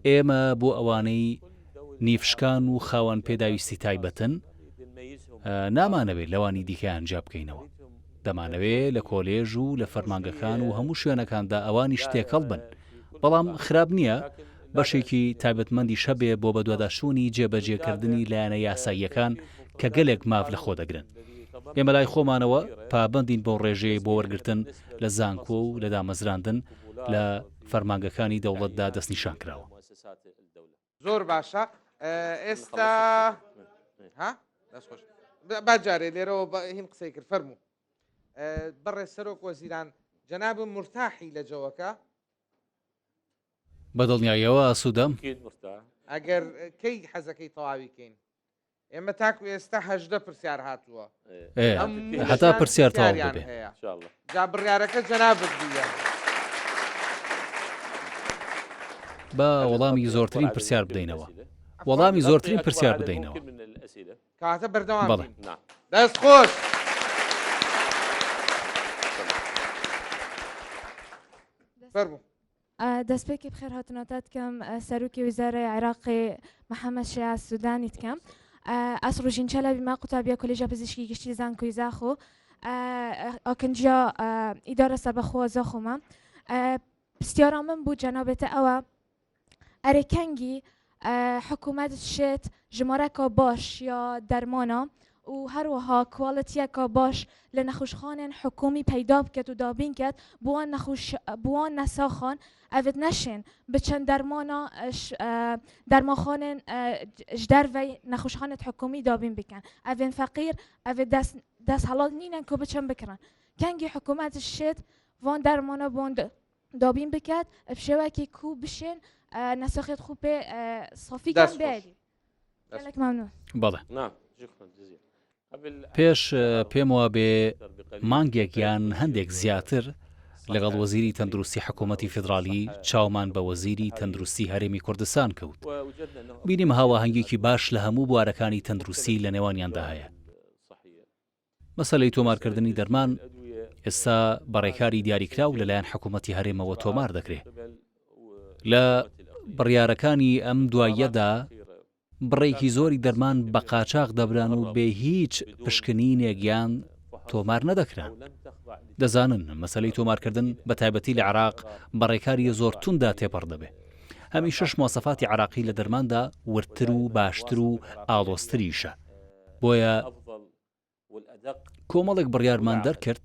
S5: ئێمە بۆ ئەوانەی نیفشکان و خاوەن پێداویستی تایبەتن، نامانەوێت لەوانی دیکەیان جیا بکەینەوە. دەمانەوێ لە کۆلێژ و لە فەرمانگەکان و هەموو شوێنەکاندا ئەوانیش تێکەڵ بن، بەڵام خراپ نییە بەشێکی تایبەتمەندیش هەبێ بۆ بەدواداچوونی جێبەجێکردنی لایەنە یاساییەکان کە گەلێک ماف لەخۆ دەگرن. ئێمە لای خۆمانەوە پابەندین بەو ڕێژەیەی بۆ وەرگرتن لە زانکۆ و لە دامەزراندن لە فەرمانگەکانی دەوڵەتدا دەستنیشان کراوە.
S1: زۆر باشە ئێستا ها دەست خۆش با جارێ لێرەوە بە هین قسەی کرد فەرموو بەڕێز سەرۆک وەزیران جەنابم مورتاحی لە جەوەکە؟
S5: بە دڵنیاییەوە ئاسوودەم.
S1: ئەگەر کەی حەزەکەی تەواوی کەین؟ ئێمە تاکو ئێستا 18 پرسیار هاتووە
S5: هەتا پرسیار تەواو دەبێ.
S1: جا بڕیارەکە جەنابت بیە.
S5: با وەڵامی زۆرترین پرسیار بدەینەوە. وەڵامی زۆرترین پرسیار بدەینەوە.
S1: کەواتە بەردەوام بین. دەست خۆش. فەرموو.
S20: دەستپێکی بخێرهاتنەتە دکەم سەرۆکی وزارەی عێراقی محەممەد شیاع سودانی دکەم ئەس ڕۆژین چەلەبی مە قوتابیە کۆلێژە پزیشکی گشتی زانکۆی زاخۆ ئاکنجیا ئیدارە سەربەخۆ زاخۆمە پرسیارا من بوو جەنابێتە ئەوە ئەرێ کەنگی حکوومەت شێت ژمارەکە باش یا دەرمانە و هەروەها کواڵەتیەکە باش لە نەخوشخانێن حکومی پەیدا بکەت و دابین کەت بوان نەخوش بوان نەساخان ئەڤت نەشێن بچەن دەرمانە دەرماخانێن ژ دەرڤەی نەخوشخانێت حکومی دابین بکەن ئەڤێن فەقیر ئەڤێ دەست دەست هەڵات نینەن کو بچەن بکڕن کەنگی حکوومەت شێت وان دەرمانە بوان دابین بکات بشێوەکی کو بشێن نەساخێت خو پێ سافی کەن بێری گەلەک مەمنون.
S5: بەڵێ. پێش پێم وابێ مانگێک یان هەندێک زیاتر لەگەڵ وەزیری تەندروستی حکوومەتی فیدراڵی چاومان بە وەزیری تەندروستی هەرێمی کوردستان کەوت. بینیم هاواهەنگیەکی باش لە هەموو بوارەکانی تەندروستی لە نێوانیاندا هەیە. مەسەلەی تۆمارکردنی دەرمان. ئێستا بە ڕێکاری دیاریکراو لەلایەن حکوومەتی هەرێمەوە تۆمار دەکرێ. لە بڕیارەکانی ئەم دواییەدا بڕێکی زۆری دەرمان بە قاچاخ دەبران و بێ هیچ پشکنینێک یان تۆمار نەدەکران. دەزانن مەسەلەی تۆمارکردن بە تایبەتی لە عێراق بە ڕێکاری زۆر تونددا تێپەڕ دەبێ. هەمیشەش مواسەفاتی عێراقی لە دەرماندا وردتر و باشتر و ئاڵۆزتریشە. بۆیە کۆمەڵێک بڕیارمان دەرکرد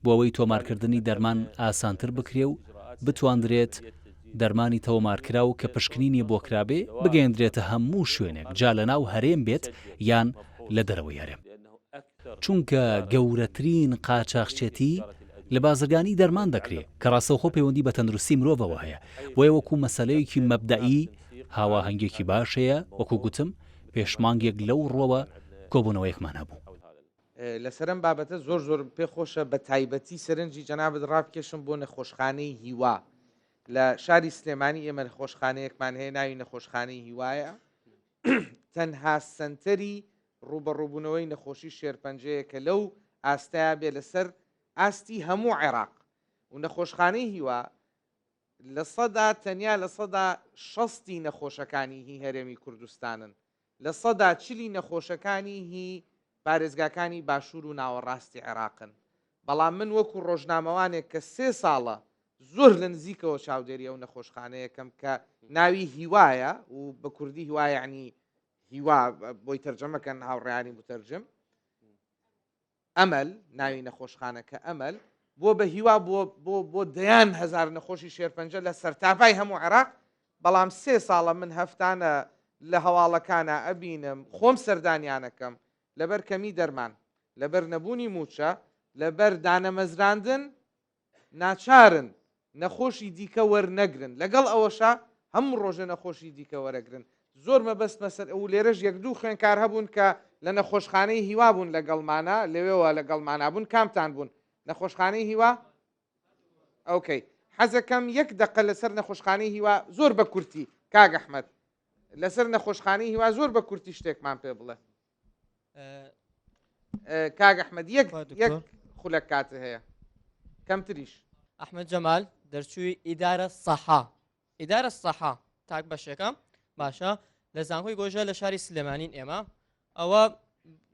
S5: بۆ ئەوەی تۆمارکردنی دەرمان ئاسانتر بکرێ و بتواندرێت دەرمانی تەۆمارکراو کە پشکنینی بۆ کرابێ بگەیەندرێتە هەموو شوێنێک جا لەناو هەرێم بێت یان لە دەرەوەی هەرێم. چونکە گەورەترین قاچاخچێتی لە بازرگانی دەرمان دەکرێ کە ڕاستەوخۆ پەیوەندی بە تەندروستی مرۆڤەوە هەیە، بۆیە وەکو مەسەلەیەکی مەبدەئی هاواهەنگیەکی باش هەیە، وەکو گوتم پێش مانگێک لەو ڕوەوە کۆبوونەوەیەکمان هەبوو.
S1: لەسەر ئەم بابەتە زۆر زۆرم پێ خۆشە بە تایبەتی سەرنجی جەنابت ڕابکێشم بۆ نەخۆشخانەی هیوا لە شاری سلێمانی ئێمە نەخۆشخانەیەکمان هەیە ناوی نەخۆشخانەی هیوایە تەنها سەنتەری ڕووبەڕووبوونەوەی نەخۆشی شێرپەنجەیە کە لەو ئاستەیا بێ لەسەر ئاستی هەموو عێراق و نەخۆشخانەی هیوا لە سەدا تەنیا لە سەدا شەستی نەخۆشەکانی هی هەرێمی کوردستانن لە سەدا چلی نەخۆشەکانی هی پارێزگاکانی باشوور و ناوەڕاستی عێراقن بەڵام من وەکو ڕۆژنامەوانێک کە سێ ساڵە زۆر لە نزیکەوە چاودێری ئەو نەخۆشخانەیەکەم کە ناوی هیوایە و بە کوردی هیوا یعنی هیوا بۆی تەرجەمەکەن هاوڕێیانی متەرجم ئەمەل ناوی نەخۆشخانەکە ئەمەل بووە بە هیوا بۆ بۆ بۆ دەیان هەزار نەخۆشی شێرپەنجە لە سەرتاپای هەموو عێراق بەڵام سێ ساڵە من هەفتانە لە هەواڵەکانە ئەبینم خۆم سەردانیانەکەم لەبەر کەمی دەرمان لەبەر نەبوونی مووچە لەبەر دانەمەزراندن ناچارن نەخۆشی دیکە وەرنەگرن، لەگەڵ ئەوەشا هەموو ڕۆژێ نەخۆشی دیکە وەرەگرن، زۆر مەبەستمە سەر و لێرەش یەک دوو خوێنکار هەبوون کە لە نەخۆشخانەی هیوا بوون لەگەڵمانا، لەوێوە لەگەڵمانا بوون، کامتان بوون؟ نەخۆشخانەی هیوا؟ ئۆکەی حەزەکەم یەک دەقە لەسەر نەخۆشخانەی هیوا زۆر بە کورتی کاک ئەحمەد لەسەر نەخۆشخانەی هیوا زۆر بە کورتی شتێکمان پێ بڵێ. کاک ئەحمد یەک یەک خولەک کات هەیە کەمتریش.
S21: ئەحمد جەمال دەرچووی ئیدارە سەحا ئیدارە سەحا تاک بەشێکە باشە لە زانکۆی گۆژە لە شاری سلێمانین ئێمە ئەوە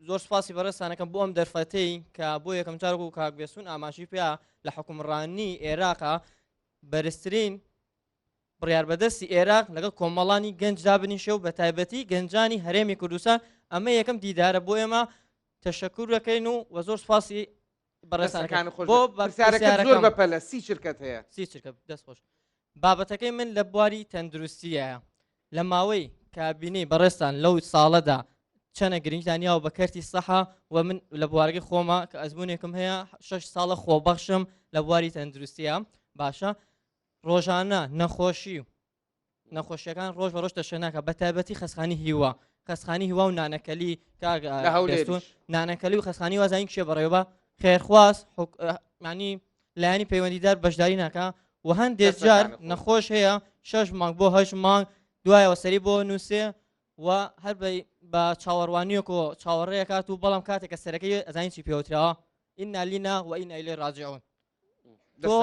S21: زۆر سپاسی بەڕێزتانەکەم بۆ ئەم دەرفەتەی کە بۆ یەکەم جار و کاک بێسون ئاماژی پێ لە حکومڕانی عێراقا بەرزترین بڕیاربەدەستی ئێراق لەگەڵ کۆمەڵانی گەنج دابنیشێ و بەتایبەتی گەنجانی هەرێمی کوردستان ئەمە یەکەم دیدارە بۆ ئێمە تەشەکور دەکەین و وە زۆر سپاسی بەڕێزتان
S1: خۆش بۆ پرسیارەکە زۆر بەپەلە سی چرکەت هەیە
S21: سی چرکە دەست خۆش بابەتەکەی من لە بواری تەندروستیە لە ماوەی کابینەی بەڕێزتان لەو ساڵەدا چەنە گرنگتان یاوە بە کەرتی سەحا و من لە بوارەکەی خۆمە کە ئەزمونێکم هەیە شش ساڵە خۆبەخشم لە بواری تەندروستیە باشە ڕۆژانە نەخۆشی و نەخۆشیەکان ڕۆژ بە ڕۆژ تەشەناکە بە تایبەتی خەسخانی هیوا خەسخانی هیوا و نانەکەلی نانەکەلی و خەسخانی وازانین کێ بەڕێوە خێرخواز مانی لایەنی پەیوەندیدار بەشداری ناکە و هەندێک جار نەخۆش هەیە شش مانگ بۆ هەش مانگ دوایەوە سەری بۆ نووسێ و هەر بە چاوەڕوانیەکۆ چاوەڕێکات و بەڵام کاتێک کە سەرەکەی ئەزانین چی پێوتراوە إنا لله وإنا إليه راجعون تۆ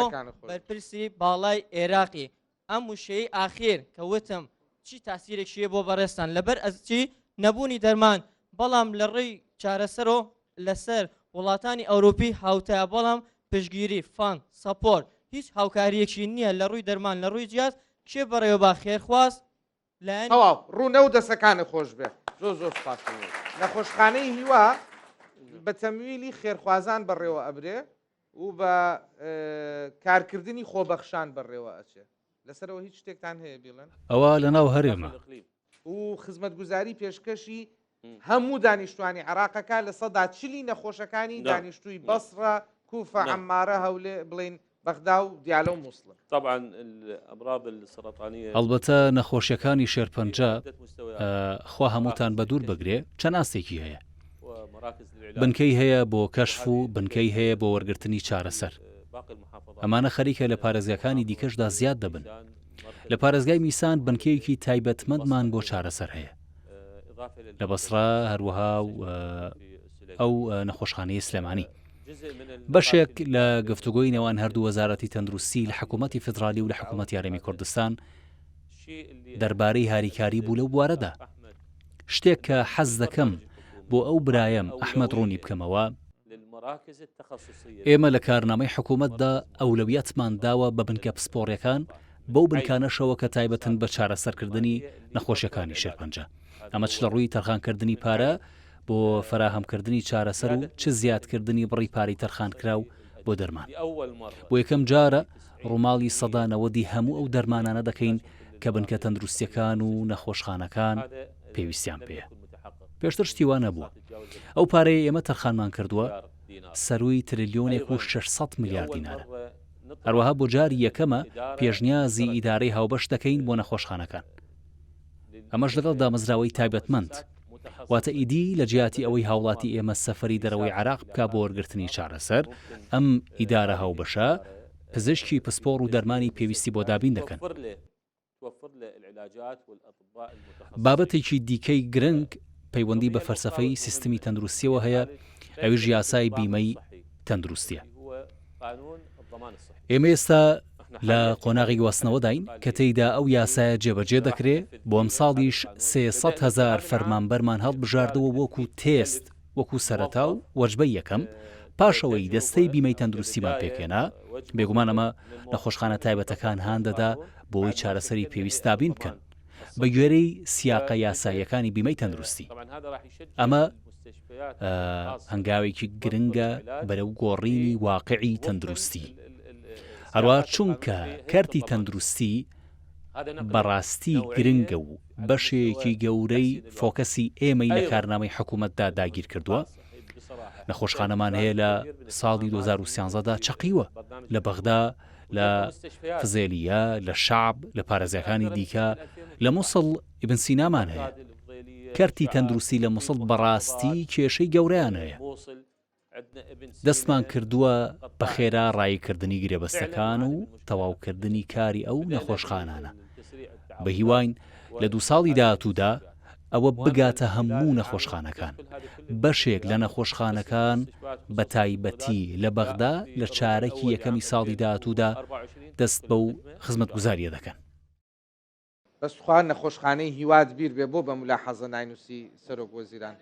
S21: بەرپرسی باڵای ئێراقی ئەم وشەی ئاخیر کە وتم چی تاسیرێکشیە بۆ بەڕێزتان لەبەر ئەزچی نەبوونی دەرمان بەڵام لە ڕێی چارەسەرۆ لەسەر وڵاتانی ئەوروپی هاوتا بەڵام پشگیری fund support هیچ هاوکاریەکی نییە لە ڕووی دەرمان لە ڕووی جیاز کێ بەڕێوە با خێرخواز
S1: لایەنی تەواو ڕوونە و دەسەکانت خۆش بێ زۆر زۆر سوپاس. نەخۆشخانەی هیوا بە تەمویلی خێرخوازان بەڕێوە ئەبرێ و بە کارکردنی خۆبەخشان بەڕێوە ئەچێ. لەسەرەوە هیچ شتێکتان هەیە بیڵێن؟
S5: ئەوە لەناو هەرێمە.
S1: و خزمەتگوزاری پێشکەشی هەموو دانیشتوانی عێراقەکە 40% نەخۆشەکانی دانیشتووی بەسڕە، کوفە، عەمارە، هەولێ بڵێین بەغدا و دیالە و موسڵن.
S5: ئەڵبەتە نەخۆشیەکانی شێرپەنجە خوا هەمووتان بەدوور بگرێ چەند ئاستێکی هەیە. بنکەی هەیە بۆ کەشف و بنکەی هەیە بۆ وەرگرتنی چارەسەر. ئەمانە خەریکە لە پارێزگاکانی دیکەشدا زیاد دەبن. لە پارێزگای میسان بنکەیەکی تایبەتمەندمان بۆ چارەسەر هەیە. لە بەسڕە هەروەها و ئەو نەخۆشخانەی سلێمانی. بەشێک لە گفتوگۆی نێوان هەردوو وەزارەتی تەندروستی لە حکوومەتی فیدرالی و لە حکوومەتی هەرێمی کوردستان دەربارەی هاریکاری بوو لەو بوارەدا. شتێک کە حەز دەکەم بۆ ئەو برایم ئەحمەد ڕوونی بکەمەوە، ئێمە لە کارنامەی حکوومەتدا ئەولەویەتمان داوە بە بنکە پسپۆڕیەکان، بەو بنکانەشەوە کە تایبەتن بە چارەسەرکردنی نەخۆشیەکانی شێرپەنجە، ئەمە چ لە ڕووی تەرخانکردنی پارە بۆ فەراهەمکردنی چارەسەر و چ زیادکردنی بڕی پارەی تەرخانکراو بۆ دەرمان. بۆ یەکەم جارە ڕووماڵی سەدا نەوەدی هەموو ئەو دەرمانانە دەکەین کە بنکە تەندروستیەکان و نەخۆشخانەکان پێویستیان پێیە. پێشتر شتی وا نەبووە. ئەو پارەیەی ئێمە تەرخانمان کردووە سەرووی ترلیۆنێک و 600 ملیار دینارە. هەروەها بۆ جاری یەکەمە پێشنیازی ئیدارەی هاوبەش دەکەین بۆ نەخۆشخانەکان. ئەمەش لەگەڵ دامەزراوەی تایبەتمەند. واتە ئیدی لە جیاتی ئەوەی هاوڵاتی ئێمە سەفەری دەرەوەی عێراق بکا بۆ وەرگرتنی چارەسەر، ئەم ئیدارە هاوبەشە پزیشکی پسپۆڕ و دەرمانی پێویستی بۆ دابین دەکەن. بابەتێکی دیکەی گرنگ پەیوەندی بە فەلسەفەی سیستمی تەندروستییەوە هەیە، ئەویش یاسای بیمەی تەندروستییە. ئێمە ئێستا لە قۆناغی گواستنەوەداین کە تێیدا ئەو یاسایە جێبەجێ دەکرێ، بۆ ئەمساڵیش 300 هەزار فەرمانبەرمان هەڵبژاردووە وەکو تێست، وەکو سەرەتا و وەجبەی یەکەم، پاش ئەوەی دەستەی بیمەی تەندروستیمان پێکهێنا، بێگومان ئەمە نەخۆشخانە تایبەتەکان هان دەدا بۆوەی چارەسەری پێویست دابین بکەن بەگوێرەی سیاقە یاساییەکانی بیمەی تەندروستی. ئەمە هەنگاوێکی گرنگە بەرەو گۆڕینی واقعی تەندروستی. هەروەها چونکە کەرتی تەندروستی بەڕاستی گرنگە و بەشێکی گەورەی فۆکەسی ئێمەی لە کارنامەی حکوومەتدا داگیر کردووە، نەخۆشخانەمان هەیە لە ساڵی 2013 دا چەقیوە لە بەغدا، لە فزێلیە، لە شەعب، لە پارێزگاکانی دیکە، لە موسڵ ئیبن سینامان هەیە. کەرتی تەندروستی لە موسڵ بەڕاستی کێشەی گەورەیان هەیە. دەستمان کردووە بە خێرا ڕاییکردنی گرێبەستەکان و تەواوکردنی کاری ئەو نەخۆشخانانە. بەهیواین لە دوو ساڵی داهاتوودا ئەوە بگاتە هەموو نەخۆشخانەکان. بەشێک لە نەخۆشخانەکان بە تایبەتی لە بەغدا لە چارەکی یەکەمی ساڵی داهاتوودا دەست بەو خزمەتگوزارییە دەکەن.
S1: بەس تخوا نەخۆشخانەی هیوات بیر بێ بۆ بە ملاحەزە ناینوسی سەرۆک وەزیران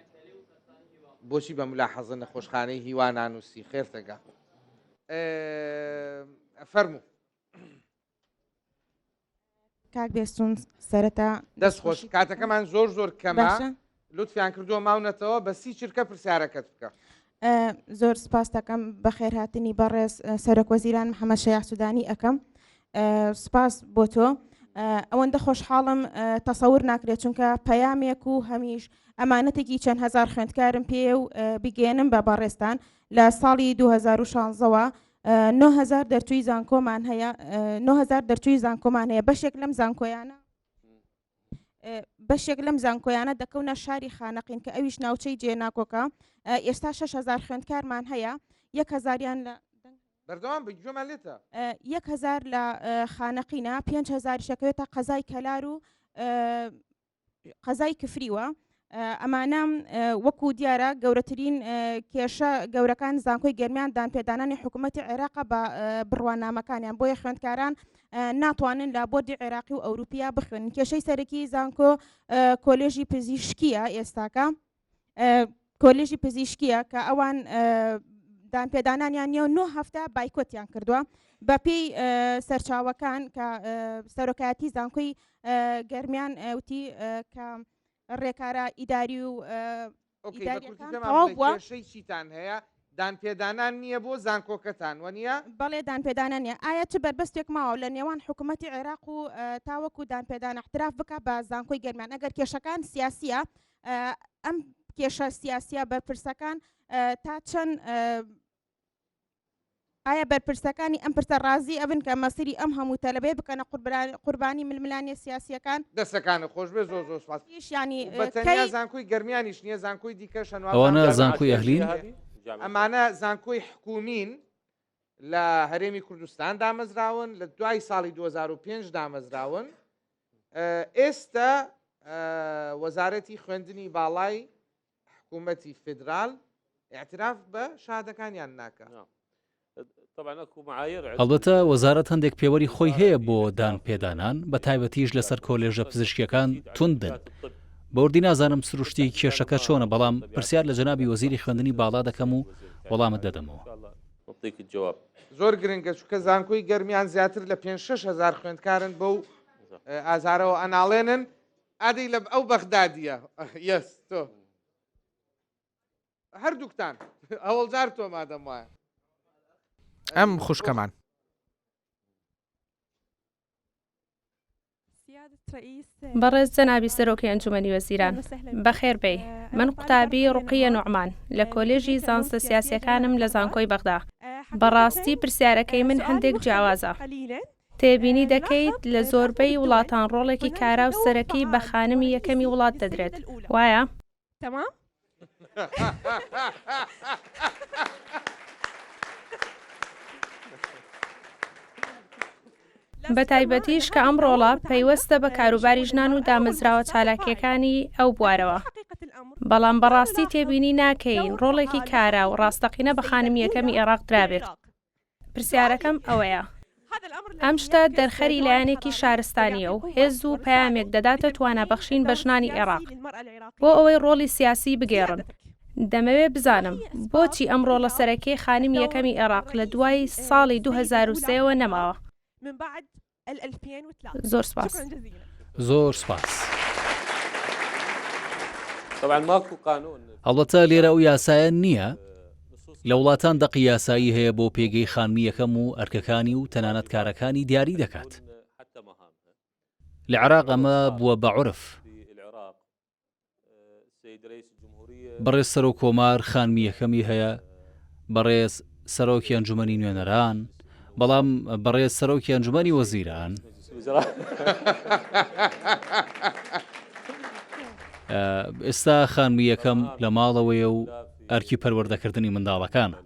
S1: بۆچی بە ملاحەزە نەخۆشخانەی هیوا نانوسی خێرتەگا فەرموو.
S4: کاک بێستون سەرەتا
S1: دەست خۆش کاتەکەمان زۆر زۆر کەمە لوتفیان کردووە ماونەتەوە بە سی چرکە پرسیارەکەت بکە.
S4: زۆر سپاس دەکەم بەخێرهاتنی بەڕێز سەرۆک وەزیران محەممەد شەیاع سوودانی ئەەکەم سپاس بۆ تۆ ئەوەندە خۆشحاڵم تەسەور ناکرێت چونکە پەیامێک و هەمیش ئەمانەتێکی چەند هزار خوێندکارم پێ و بیگەێنم بە بەڕێزتان لە ساڵی 2016ەوە 9000 دەرچووی زانکۆمان هەیە 9000 دەرچووی زانکۆمان هەیە بەشێک لەم زانکۆیانە بەشێک لەم زانکۆیانە دەکەونە شاری خانەقین کە ئەویش ناوچەی جێناکۆکە ئێستا 6000 خوێندکارمان هەیە یەک هزاریان لە
S1: بەردەوام بە گوێمان لێتە.
S4: یەک هزار لە خانەقینە 5000 شەکەوێتە قەزای کەلار و قەزای کفریوە ئەمانە وەکو دیارە گەورەترین کێشە گەورەکان زانکۆی گەرمیان دانپێدانانی حکوومەتی عێراقە بە بڕوانامەکانیان بۆیە خوێندکاران ناتوانن لە بۆردی عێراقی و ئەوروپیا بخوێنن کێشەی سەرەکی زانکۆ کۆلێژی پزیشکیە ئێستاکە کۆلێژی پزیشکیە کە ئەوان دانپێدانانیان نیە و نۆ هەفتە بایکۆتیان کردووە بەپێی سەرچاوەکان کە سەرۆکایەتی زانکۆی گەرمیان وتی کە ڕێکارە ئیداری و
S1: تەواو بووە کێشەی چیتان هەیە دانپێدانان نییە بۆ زانکۆکەتان وەنیە؟
S4: بەڵێ دانپێدانان نیە ئایا چ بەربەستێک ماوە لە نێوان حکوومەتی عێراق و تاوەکو دانپێدان احتراف بکە بە زانکۆی گەرمیان ئەگەر کێشەکان سیاسیە ئەم کێشە سیاسیە بەرپرسەکان تا چەند ئایا بەرپرسەکانی ئەم پرسە ڕازی ئەبن کە مەسیری ئەم هەموو تەلەبەیە بکەنە قوربانی ململانێ سیاسیەکان؟
S1: دەستەکانت خۆشبێ زۆر زۆر سوپاس.
S4: یانی
S1: بە تەنیا زانکۆی گەرمیانیش نییە زانکۆی دیکەش هەن
S5: ئەوانە زانکۆی ئەهلین؟
S1: ئەمانە زانکۆی حکومین لە هەرێمی کوردستان دامەزراون لە دوای ساڵی 2005 دامەزراون ئێستا وەزارەتی خوێندنی باڵای حکوومەتی فیدرال. ئیعتراف بە شەهادەکانیان ناکا.
S5: هەڵبەتە وەزارەت هەندێک پێوەری خۆی هەیە بۆ دان پێدانان، بە تایبەتیش لەسەر کۆلێژە پزیشکییەکان توندن. بە وردی نازانم سروشتی کێشەکە چۆنە، بەڵام پرسیار لە جەنابی وەزیری خوێندنی باڵا دەکەم و وەڵامت دەدەمەوە.
S1: زۆر گرنگە چونکە زانکۆی گەرمیان زیاتر لە پێنج 6000 خوێندکارن بەو ئازارەوە ئەناڵێنن ئادەی لە ئەو بەغدادیە یەس تۆ هەردووکتان ئەوەڵجار تۆ مادەم وایە.
S2: ئەم خوشکەمان.
S8: بەڕێز جەنابی سەرۆکی ئەنجومەنی وەزیران، بەخێر بێی. من قوتابی ڕوقیە نوعمان لە کۆلێژی زانستە سیاسیەکانم لە زانکۆی بەغدا. بەڕاستی پرسیارەکەی من هەندێک جیاوازە. تێبینی دەکەیت لە زۆربەی وڵاتان ڕۆڵێکی کارا و سەرەکی بە خانمی یەکەمی وڵات دەدرێت، وایە؟
S4: تمام
S8: بەتایبەتیش کە ئەم ڕۆڵە پەیوەستە بە کاروباری ژنان و دامەزراوە چالاکییەکانی ئەو بوارەوە. بەڵام بەڕاستی تێبینی ناکەین ڕۆڵێکی کارا و ڕاستەقینە بە خانمی یەکەمی ئێراق درابێت. پرسیارەکەم ئەوەیە، ئەم شتە دەرخەری لایەنێکی شارستانییە و هێز و پەیامێک دەداتە توانابەخشین بە ژنانی ئێراق بۆ ئەوەی ڕۆڵی سیاسی بگێڕن، دەمەوێ بزانم بۆچی ئەم ڕۆڵە سەرەکیەی خانمی یەکەمی ئێراق لە دوای ساڵی 2003 ەوە نەماوە؟ زۆر سپاس.
S5: زۆر سپاس. هەڵبەتە لێرە ئەو یاسایە نییە، لە وڵاتان دەقی یاسایی هەیە بۆ پێگەی خانمی یەکەم و ئەرکەکانی و تەنانەت کارەکانی دیاری دەکات. لە عێراق ئەمە بووە بە عورف. بەڕێز سەرۆک کۆمار خانمی یەکەمی هەیە، بەڕێز سەرۆکی ئەنجومەنی نوێنەران، بەڵام بەڕێز سەرۆکی ئەنجومەنی وەزیران ئێستا خانمی یەکەم لە ماڵەوەیە و ئەرکی پەروەردەکردنی منداڵەکانە.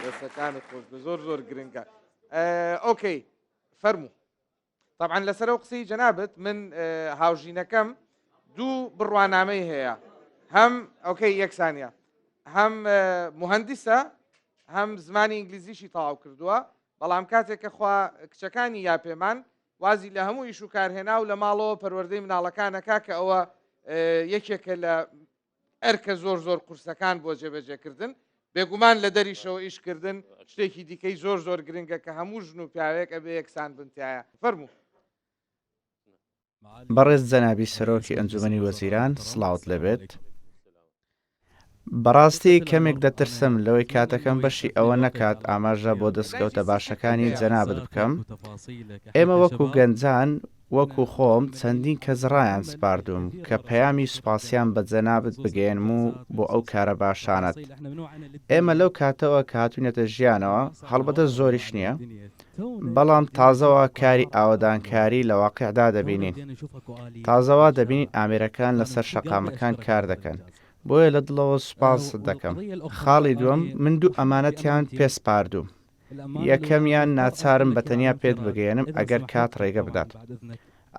S1: دەستەکانت خۆش بێ زۆر زۆر گرنگە ئۆکەی فەرموو. تەبعەن لەسەر ئەو قسەی جەنابت من هاوژینەکەم دوو بڕوانامەی هەیە هەم ئۆکەی یەکسانە هەم مهندسە هەم زمانی ئینگلیزیشی تەواو کردووە بەڵام کاتێک کە خوا کچەکانی یا پێمان وازی لە هەموو ئیش و کارهێنا و لە ماڵەوە پەروەردەی مناڵەکانەکە کە ئەوە یەکێکە لە ئەرکە زۆر زۆر قورسەکان بۆ جێبەجێکردن، بێگومان لە دەریشەوە ئیش کردن شتێکی دیکەی زۆر زۆر گرنگە کە هەموو ژن و پیاوێک ئەبێ یەکسان بن تیایا. فەرموو.
S6: بەڕێز جەنابی سەرۆکی ئەنجومەنی وەزیران سڵاوت لێبێت. بەڕاستی کەمێک دەترسم لەوەی کاتەکەم بەشی ئەوە نەکات ئاماژە بۆ دەستکەوتە باشەکانی جەنابت بکەم. ئێمە وەکو گەنجان وەکو خۆم چەندین کەس ڕایان سپاردووم کە پەیامی سوپاسیان بە جەنابت بگەیەنم و بۆ ئەو کارە باشانەت. ئێمە لەو کاتەوە کە هاتووینەتە ژیانەوە، هەڵبەتە زۆریش نییە، بەڵام تازەوا کاری ئاوەدانکاری لە واقیعدا دەبینین. تازەوا دەبینین ئامێرەکان لەسەر شەقامەکان کار دەکەن. بۆیە لە دڵەوە سوپاست دەکەم. خاڵی دووەم، من دوو ئەمانەتیان پێ سپاردووم. یەکەمیان ناچارم بە تەنیا پێت بگەیەنم ئەگەر کات ڕێگە بدات.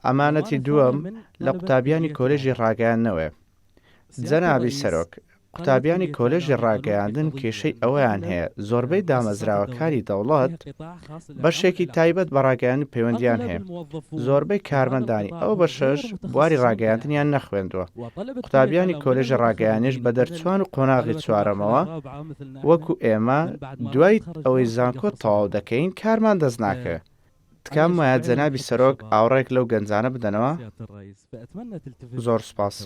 S6: ئەمانەتی دووەم لە قوتابیانی کۆلێژی ڕاگەیاندنەوەیە. جەنابی سەرۆک، قوتابیانی کۆلێژی ڕاگەیاندن کێشەی ئەوەیان هەیە زۆربەی دامەزراوەکانی دەوڵەت بەشێکی تایبەت بە ڕاگەیاندن پەیوەندیان هەیە. زۆربەی کارمەندانی ئەو بەشەش بواری ڕاگەیاندنیان نەخوێندووە. قوتابیانی کۆلێژی ڕاگەیاندنیش بە دەرچووان و قۆناغی چوارەمەوە وەکو ئێمە دوای ئەوەی زانکۆ تەواو دەکەین کارمان دەست ناکەوێ. تکام وایە جەنابی سەرۆک ئاوڕێک لەو گەنجانە بدەنەوە. زۆر سوپاس.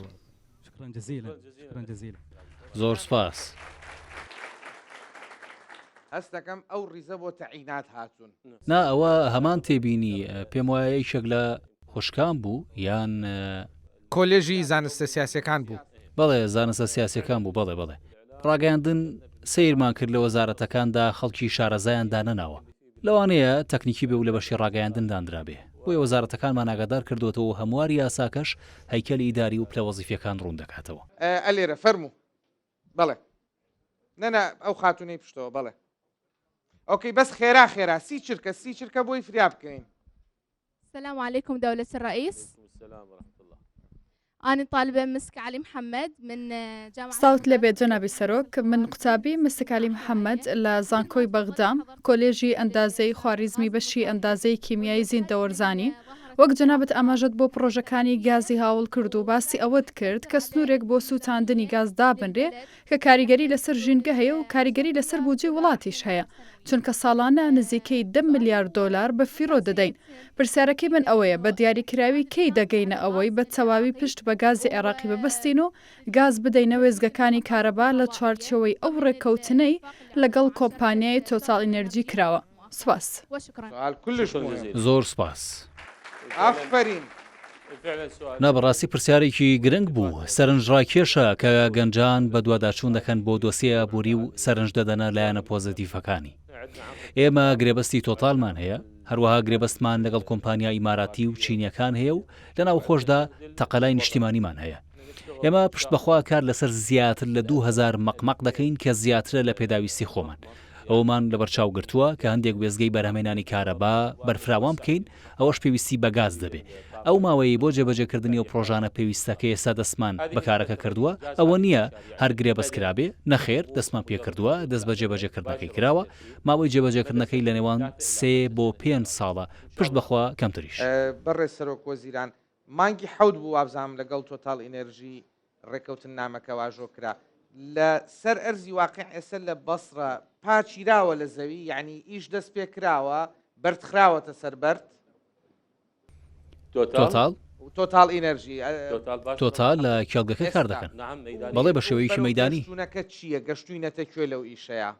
S5: زۆر سوپاس.
S1: هەست دەکەم ئەو ڕیزە بۆ تەعینات هاتوون.
S5: نا ئەوە هەمان تێبینی پێم وایە یەکێک لە خوشکان بوو یان.
S2: کۆلێژی زانستە سیاسیەکان بوو.
S5: بەڵێ زانستە سیاسیەکان بوو بەڵێ بەڵێ. ڕاگەیاندن سەیرمان کرد لە وەزارەتەکاندا خەڵکی شارەزایان دانەناوە لەوانەیە تەکنیکی بێ و لە بەشی ڕاگەیاندن داندرابێ بۆیە وەزارەتەکانمان ئاگادار کردۆتەوە و هەمواری یاساکەش هەیکەلی ئیداری و پلە وەزیفیەکان ڕوون دەکاتەوە.
S1: ئەلێرە فەرموو بەڵێ نەنا ئەو خاتونەی پشتەوە بەڵێ ئۆکەی بەس خێرا خێرا سی چرکە سی چرکە بۆی فریا بکەین
S7: السلام عليكم دولة الرئيس
S12: السلام ورحمة الله.
S7: أنا طالبة مسك علي محمد من جامعة
S8: سڵاوت لێبێت جەنابی سەرۆک، من قوتابی مسک عەلی محەمەد لە زانکۆی بەغدام، کۆلێژی ئەندازەی خواریزمی بەشی ئەندازەی کیمیایی زیندەوەرزانی، وەک جەنابت ئاماژەت بۆ پڕۆژەکانی گازی هاوڵ کرد و باسی ئەوەت کرد کە سنوورێک بۆ سووتاندنی گاز دابنرێ کە کاریگەری لەسەر ژینگە هەیە و کاریگەری لەسەر بودجەی وڵاتیش هەیە، چونکە ساڵانە نزیکەی دە ملیار دۆلار بە فیڕۆ دەدەین. پرسیارەکەی من ئەوەیە بە دیاریکراوی کەی دەگەینە ئەوەی بە تەواوی پشت بە گازی عێراقی ببەستین و گاز بدەینە وێستگەکانی کارەبا لە چوارچێوەی ئەو ڕێککەوتنەی لەگەڵ کۆمپانیای تۆتاڵ ئینێرجی کراوە؟ سوپاس.
S5: زۆر سوپاس. نا بەڕاستی پرسیارێکی گرنگ بوو، سەرنجڕاکێشە کە گەنجان بەدواداچوون دەکەن بۆ دۆسیەی ئابووری و سەرنج دەدەنە لایەنە پۆزەتیڤەکانی. ئێمە گرێبەستی تۆتالمان هەیە، هەروەها گرێبەستمان لەگەڵ کۆمپانیا ئیماراتی و چینییەکان هەیە و لە ناوخۆشدا تەقەلای نیشتیمانیمان هەیە. ئێمە پشت بەخوا کار لەسەر زیاتر لە 2000 مەقمەق دەکەین کە زیاترە لە پێداویستی خۆمان. ئەوەمان لەبەرچاو گرتووە کە هەندێک وێستگەی بەرهەمهێنانی کارەبا بەرفراوان بکەین، ئەوەش پێویستی بە گاز دەبێ. ئەو ماوەیەی بۆ جێبەجێکردنی ئەو پڕۆژانە پێویستە کە ئێستا دەستمان بە کارەکە کردووە، ئەوە نییە هەر گرێبەست کرابێ، نەخێر دەستمان پێکردووە، دەست بە جێبەجێکردنەکەی کراوە، ماوەی جێبەجێکردنەکەی لە نێوان سێ بۆ پێنج ساڵە، پشت بە خوا کەمتریش.
S1: بەڕێز سەرۆک وەزیران، مانگی حەوت بوو وابزانم لەگەڵ تۆتاڵ ئینێرژی ڕێکەوتننامەکە واژۆ کرا. لە سەر ئەرزی واقیع ئێستا لە بەسڕە پاچیراوە لە زەوی یەعنی ئیش دەست پێ کراوە بەرد خراوەتە سەر بەرد؟
S5: تۆتاڵ؟
S1: تۆتاڵ ئینێرژی.
S5: تۆتاڵ لە کێڵگەکە کار دەکەن. بەڵێ بە شێوەیەکی مەیدانی.
S1: گەشتوونەکە چییە؟ گەشتووینەتە کوێ لەو ئیشەیا؟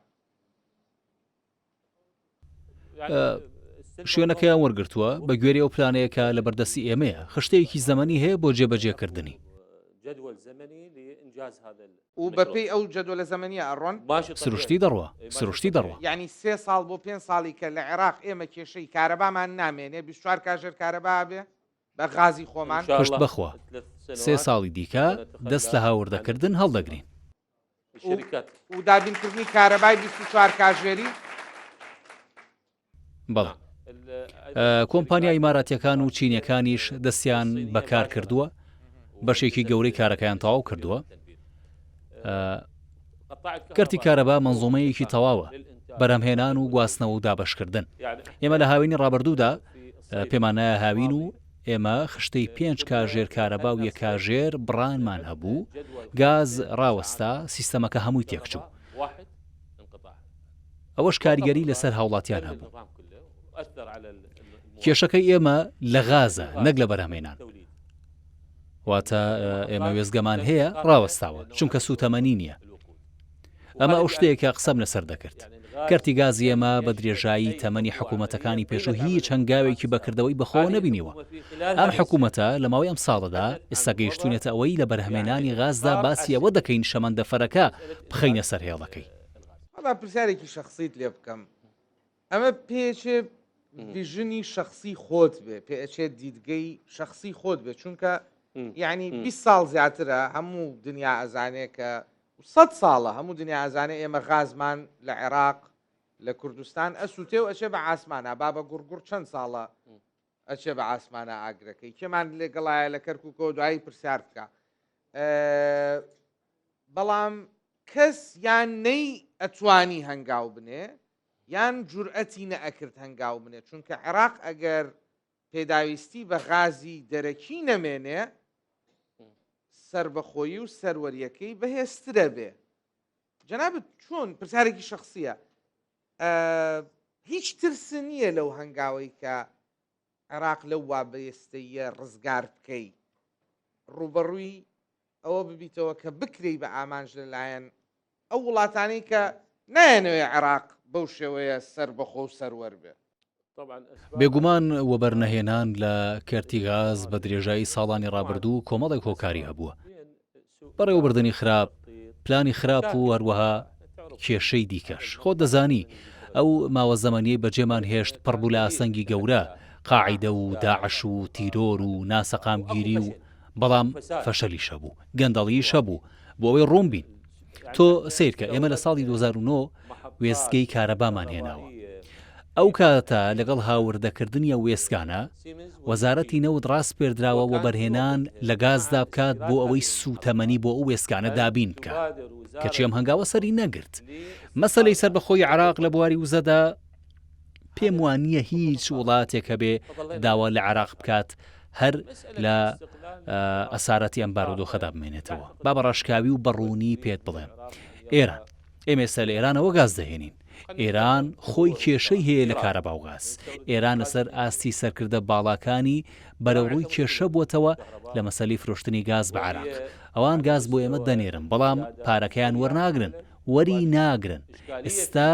S5: شوێنەکەیان وەرگرتووە بە گوێری ئەو پلانەیە کە لە بەردەستی ئێمەیە خشتەیەکی زەمەنی هەیە بۆ جێبەجێکردنی.
S1: و بەپێی ئەو جەدوەلە زەمەنیە ئەڕۆن؟
S5: سروشتی دەڕوا سروشتی دەڕوا.
S1: یانی سێ ساڵ بۆ پێنج ساڵی کە لە عێراق ئێمە کێشەی کارەبامان نامێنێ 24 کاژێر کارەبا ئەبێ بە غازی خۆمان؟
S5: پشت بەخوا سێ ساڵی دیکە دەست لە هاوردەکردن هەڵدەگرین.
S1: و دابینکردنی کارەبای 24 کاژێری؟
S5: بەڵێ. کۆمپانیا ئیماراتیەکان و چینیەکانیش دەستیان بەکار کردووە، بەشێکی گەورەی کارەکەیان تەواو کردووە. کەرتی کارەبا مەنزومەیەکی تەواوە، بەرهەمهێنان و گواستنەوە و دابەشکردن. ئێمە لە هاوینی ڕابردوودا پێمان نایە هاوین و ئێمە خشتەی پێنج کاژێر کارەبا و یەک کاژێر بڕانمان هەبوو، گاز ڕاوەستا، سیستەمەکە هەمووی تێکچوو. ئەوەش کاریگەری لەسەر هاوڵاتیان هەبوو. کێشەکەی ئێمە لە غازە نەک لە بەرهەمهێنان. واتە ئێمە وێستگەمان هەیە ڕاوەستاوە چونکە سوتەمەنی نییە. ئەمە ئەو شتەیە کە قسەم لەسەر دەکرد. کەرتی گازی ئێمە بە درێژایی تەمەنی حکوومەتەکانی پێشوو هیچ هەنگاوێکی بەکردەوەی بەخۆوە نەبینیوە. ئەم حکوومەتە لە ماوەی ئەم ساڵەدا ئێستا گەیشتوینەتە ئەوەی لە بەرهەمێنانی غازدا باسی ئەوە دەکەین شەمەندەفەرەکە بخەینە سەر هێڵەکەی.
S1: وەڵا پرسیارێکی شەخسیت لێ بکەم ئەمە پێچێ ڤیژنی شەخسی خۆت بێ پێئەچێت دیدگەی شەخسی خۆت بێ چونکە یعنی 20 ساڵ زیاترە هەموو دنیا ئەزانێ کە سە ساڵە هەموو دنیا ئەزانێ ئێمە غازمان لە عێراق لە کوردستان ئەسووتێ و ئەچێ بە ئاسمانە بابە گوڕگوڕ چەند ساڵە ئەچێ بە ئاسمانە ئاگرەکەی کێمان لێگەڵایە لە کەرکووکەوە دوایی پرسیار بکە بەڵام کەس یان نەی ئەتوانی هەنگاو بنێ یان جورئەتی نەئەکرد هەنگاو بنێ چونکە عێراق ئەگەر پێداویستی بە غازی دەرەکی نەمێنێ سربەخۆیی و سەروەریەکەی بەهێزترە بێ جەنابت چۆن پرسیارێکی شخصیە هیچ ترس نییە لەو هەنگاوەی کە عێراق لەو وابەستەییە ڕزگار بکەی ڕوبەڕووی ئەوە ببیتەوە کە بکرێی بە ئامانج لەلایەن ئەو وڵاتانەی کە نایانەوێ عێراق بەو شێوەیە سەربەخۆ و سەروەر بێ.
S5: بێگومان وەبەرنەهێنان لە کەرتی غاز بە درێژایی ساڵانی ڕابردوو کۆمەڵێک هۆکاری هەبووە. بەڕێوەبردنی خراپ، پلانی خراپ و هەروەها کێشەی دیکەش. خۆت دەزانی ئەو ماوە زەمەنیەی بەجێمان هێشت پڕ بوو لە ئاستەنگی گەورە، قاعیدە و داعش و تیرۆر و ناسەقامگیری و بەڵام فەشەلیش هەبوو، گەندەڵییش هەبوو، بۆ ئەوەی ڕوون بین. تۆ سەیرکە ئێمە لە ساڵی 2009 وێستگەی کارەبامان هێناوە. ئەو کاتە لەگەڵ هاوردەکردنی ئەو وێستگانە، وەزارەتی نەوت ڕاسپێردراوە وەبەرهێنان لە گازدا بکات بۆ ئەوەی سووتەمەنی بۆ ئەو وێستگانە دابین بکات، کەچی ئەم هەنگاوە سەری نەگرت. مەسەلەی سەربەخۆیی عێراق لە بواری وزەدا، پێم وانییە هیچ وڵاتێک هەبێ داوا لە عێراق بکات هەر لە ئەسارەتی ئەم بارودۆخەدا بمێنێتەوە. با بە ڕاشکاوی و بە ڕوونی پێت بڵێم، ئێران، ئێمە ئێستا لە ئێرانەوە گاز دەهێنین. ئێران خۆی کێشەی هەیە لە کارەبا و گاز. ئێران لەسەر ئاستی سەرکردە باڵاکانی بەرەوڕووی کێشە بووەتەوە لە مەسەلەی فرۆشتنی گاز بە عێراق. ئەوان گاز بۆ ئێمە دەنێرن، بەڵام پارەکەیان وەرناگرن، وەری ناگرن. ئێستا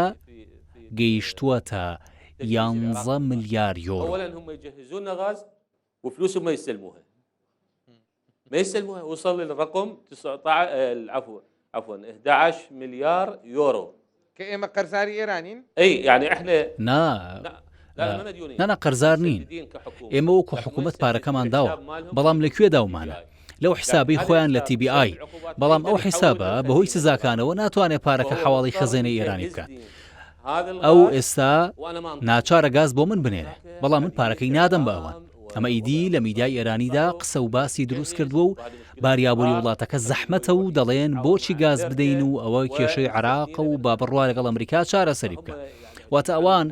S5: گەیشتووەتە یانزە ملیار یۆرۆ.
S12: ما يستلموها وصل للرقم 19 العفو عفوا 11 مليار يورو
S1: کە ئێمە قەرزاری ئێرانین؟
S12: ئەی یعنی احنا
S5: نا نا نا قەرزار نین ئێمە وەکو حکوومەت پارەکەمان داوە بەڵام لە کوێ داومانە لەو حسابەی خۆیان لە تی بی ئای بەڵام ئەو حیسابە بەهۆی سزاکانەوە ناتوانێت پارەکە حواڵی خەزێنەی ئێرانی بکات ئەو ئێستا ناچارە گاز بۆ من بنێرێ بەڵام من پارەکەی نادەم بە ئەوان ئەمە ئیدی لە میدیای ئێرانیدا قسە و باسی دروست کردووە و باری ئابووری وڵاتەکە زەحمەتە و دەڵێن بۆچی گاز بدەین و ئەوە کێشەی عێراقە و با بڕوا لەگەڵ ئەمریکا چارەسەری بکە. واتە ئەوان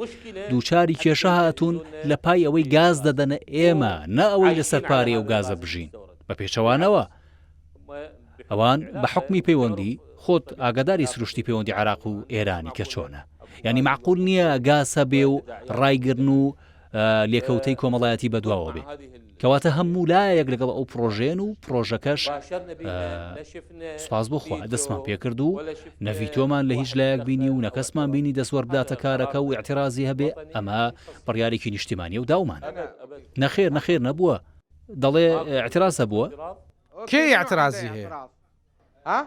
S5: دووچاری کێشە هاتوون لە پای ئەوەی گاز دەدەنە ئێمە نە ئەوەی لەسەر پارەی ئەو گازە بژین. بە پێچەوانەوە ئەوان بە حوکمی پەیوەندی، خۆت ئاگاداری سروشتی پەیوەندی عێراق و ئێرانی کە چۆنە. یانی مەعقول نییە گاز هەبێ و ڕایگرن و لێکەوتەی کۆمەڵایەتی بەدواوە بێ. کەواتە هەموو لایەک لەگەڵ ئەو پڕۆژەیەن و پڕۆژەکەش سوپاس بۆ خوا دەستمان پێکرد و نە ڤیتۆمان لە هیچ لایەک بینی و نە کەسمان بینی دەستوەربداتە کارەکە و ئیعترازی هەبێ، ئەمە بڕیارێکی نیشتیمانیە و داومانە. نەخێر نەخێر نەبووە. دەڵێ ئیعتراز هەبووە؟
S2: کێ ئیعترازی هەیە؟
S1: ها؟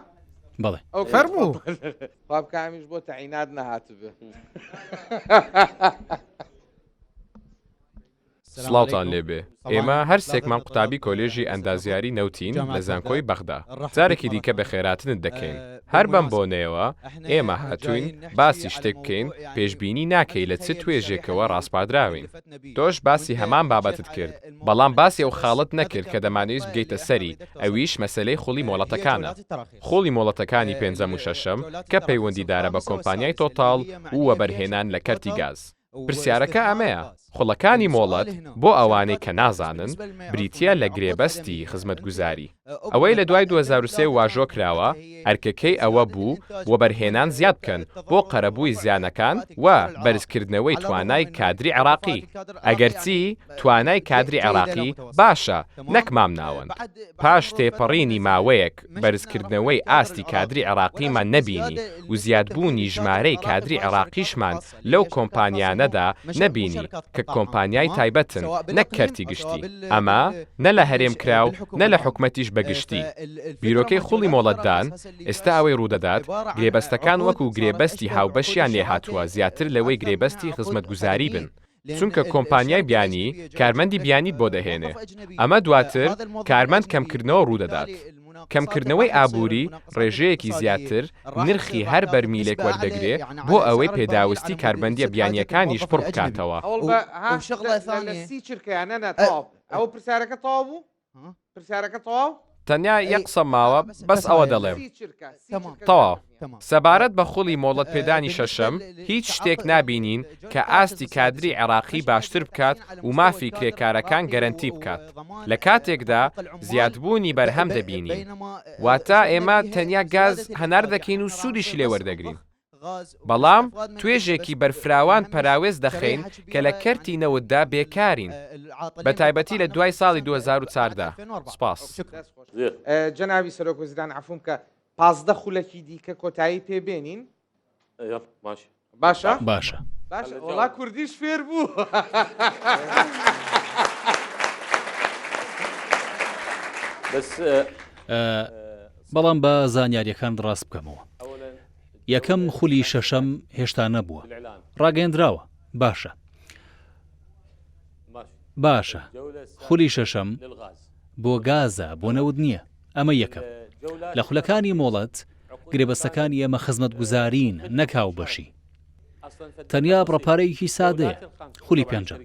S5: بەڵێ.
S2: فەرموو.
S1: خوا بکا ئەمیش بۆ تەعینات نەهاتبێ.
S9: سڵاوتان لێبێ ئێمە هەر سێکمان قوتابی کۆلێژی ئەندازیاری نەوتین لە زانکۆی بەغدا جارێکی دیکە بەخێراتنت دەکەین هەر بەم بۆنەیەوە ئێمە هاتووین باسی شتێک بکەین پێشبینی ناکەی لە چ توێژێکەوە ڕاسپاردراوین تۆش باسی هەمان بابەتت کرد بەڵام باسی ئەو خاڵەت نەکرد کە دەمانەویست بگەیتە سەری ئەویش مەسەلەی خوڵی مۆڵەتەکانە خوڵی مۆڵەتەکانی پێنجەم و شەشەم کە پەیوەندیدارە بە کۆمپانیای تۆتاڵ و وەبەرهێنان لە کەرتی گاز. پرسیارەکە ئەمەیە، خوڵەکانی مۆڵەت، بۆ ئەوانەی کە نازانن، بریتییە لە گرێبەستی خزمەتگوزاری. ئەوەی لە دوای 2003 واژۆ کراوە، ئەرکەکەی ئەوە بوو وەبەرهێنان زیاد بکەن بۆ قەرەبووی زیانەکان و بەرزکردنەوەی توانای کادری عێراقی. ئەگەرچی توانای کادری عێراقی باشە نەک مامناوەند. پاش تێپەڕینی ماوەیەک بەرزکردنەوەی ئاستی کادری عێراقیمان نەبینی و زیادبوونی ژمارەی کادری عێراقیشمان لەو کۆمپانیانەدا نەبینی کە کۆمپانیای تایبەتن نەک کەرتی گشتی، ئەمە نە لە هەرێم کرا و نە لە حکومەتیش بە گشتی. بیرۆکەی خوڵی مۆڵەتدان، ئێستا ئەوەی ڕوودەدات، گرێبەستەکان وەکو گرێبەستی هاوبەشیان لێهاتووە زیاتر لەوەی گرێبەستی خزمەتگوزاری بن، چونکە کۆمپانیای بیانی کارمەندی بیانیت بۆ دەهێنێ، ئەمە دواتر کارمەند کەمکردنەوە ڕوودەدات. کەمکردنەوەی ئابووری ڕێژەیەکی زیاتر نرخی هەر بەرمیلێک وەردەگرێ بۆ ئەوەی پێداوستی کارمەندیە بیانیەکانیش پڕ بکاتەوە. تەنیا یەک قسەم ماوە بەس ئەوە دەڵێم. تەواو. سەبارەت بە خولی مۆڵەت پێدانی شەشەم، هیچ شتێک نابینین کە ئاستی کادری عێراقی باشتر بکات و مافی کرێکارەکان گەرەنتی بکات، لە کاتێکدا زیادبوونی بەرهەم دەبینین. واتە ئێمە تەنیا گاز هەناردە دەکەین و سوودیشی لێ وەردەگرین. بەڵام توێژێکی بەرفراوان پەراوێز دەخەین کە لە کەرتی نەوتدا بێکارین، بەتایبەتی لە دوای ساڵی 2014. سوپاس.
S1: جەنابی سەرۆک وەزیران عەفوم بکە 15 خولەکی دیکە کۆتایی پێ بێنین. باشە؟
S5: باشە.
S1: باشە وەڵا کوردیش فێر بوو.
S5: بەڵام با زانیاریەکان ڕاست بکەمەوە. یەکەم خولی شەشەم هێشتا نەبووە. ڕاگەیەندراوە. باشە. باشە. خولی شەشەم بۆ گازە، بۆ نەوت نییە. ئەمە یەکەم. لە خولەکانی مۆڵەت، گرێبەستەکانی ئێمە خزمەتگوزارین نەک هاوبەشی. تەنیا بڕە پارەیەکی سادەیە. خولی پێنجەم،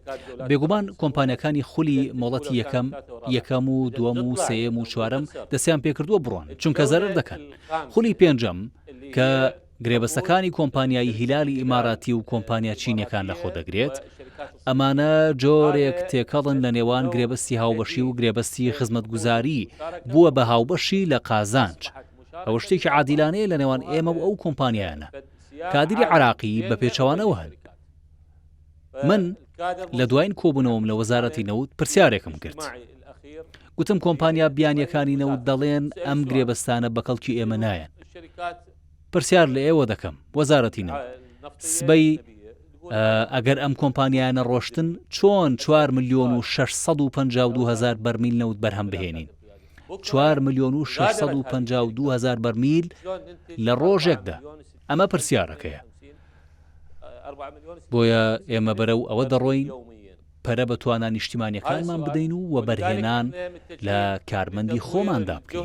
S5: بێگومان کۆمپانیاکانی خولی مۆڵەتی یەکەم، یەکەم و دووەم و سێیەم و چوارەم دەستیان پێکردووە بڕۆن، چونکە زەرەر دەکەن. خولی پێنجەم کە گرێبەستەکانی کۆمپانیای هیلالی ئیماراتی و کۆمپانیا چینیەکان لەخۆ دەگرێت، ئەمانە جۆرێک تێکەڵن لە نێوان گرێبەستی هاوبەشی و گرێبەستی خزمەتگوزاری، بووە بە هاوبەشی لە قازانج. ئەوە شتێکی عادیلانەیە لە نێوان ئێمە و ئەو کۆمپانیایانە. کادری عێراقی بە پێچەوانەوە هەن. من لە دوایین کۆبوونەوەم لە وەزارەتی نەوت پرسیارێکم کرد. گوتم کۆمپانیا بیانیەکانی نەوت دەڵێن ئەم گرێبەستانە بە کەڵکی ئێمە نایەن. پرسیار لە ئێوە دەکەم وەزارەتی نەوت سبەی ئەگەر ئەم کۆمپانیایانە ڕۆشتن چۆن 4 میلیۆن و 652 هزار بەرمیل نەوت بەرهەم بهێنین؟ 4 میلیۆن و 652 هزار بەرمیل لە ڕۆژێکدا ئەمە پرسیارەکەیە بۆیە ئێمە بەرەو ئەوە دەڕۆین پەرە بە توانا نیشتیمانیەکانمان بدەین و وەبەرهێنان لە کارمەندی خۆماندا بکەین.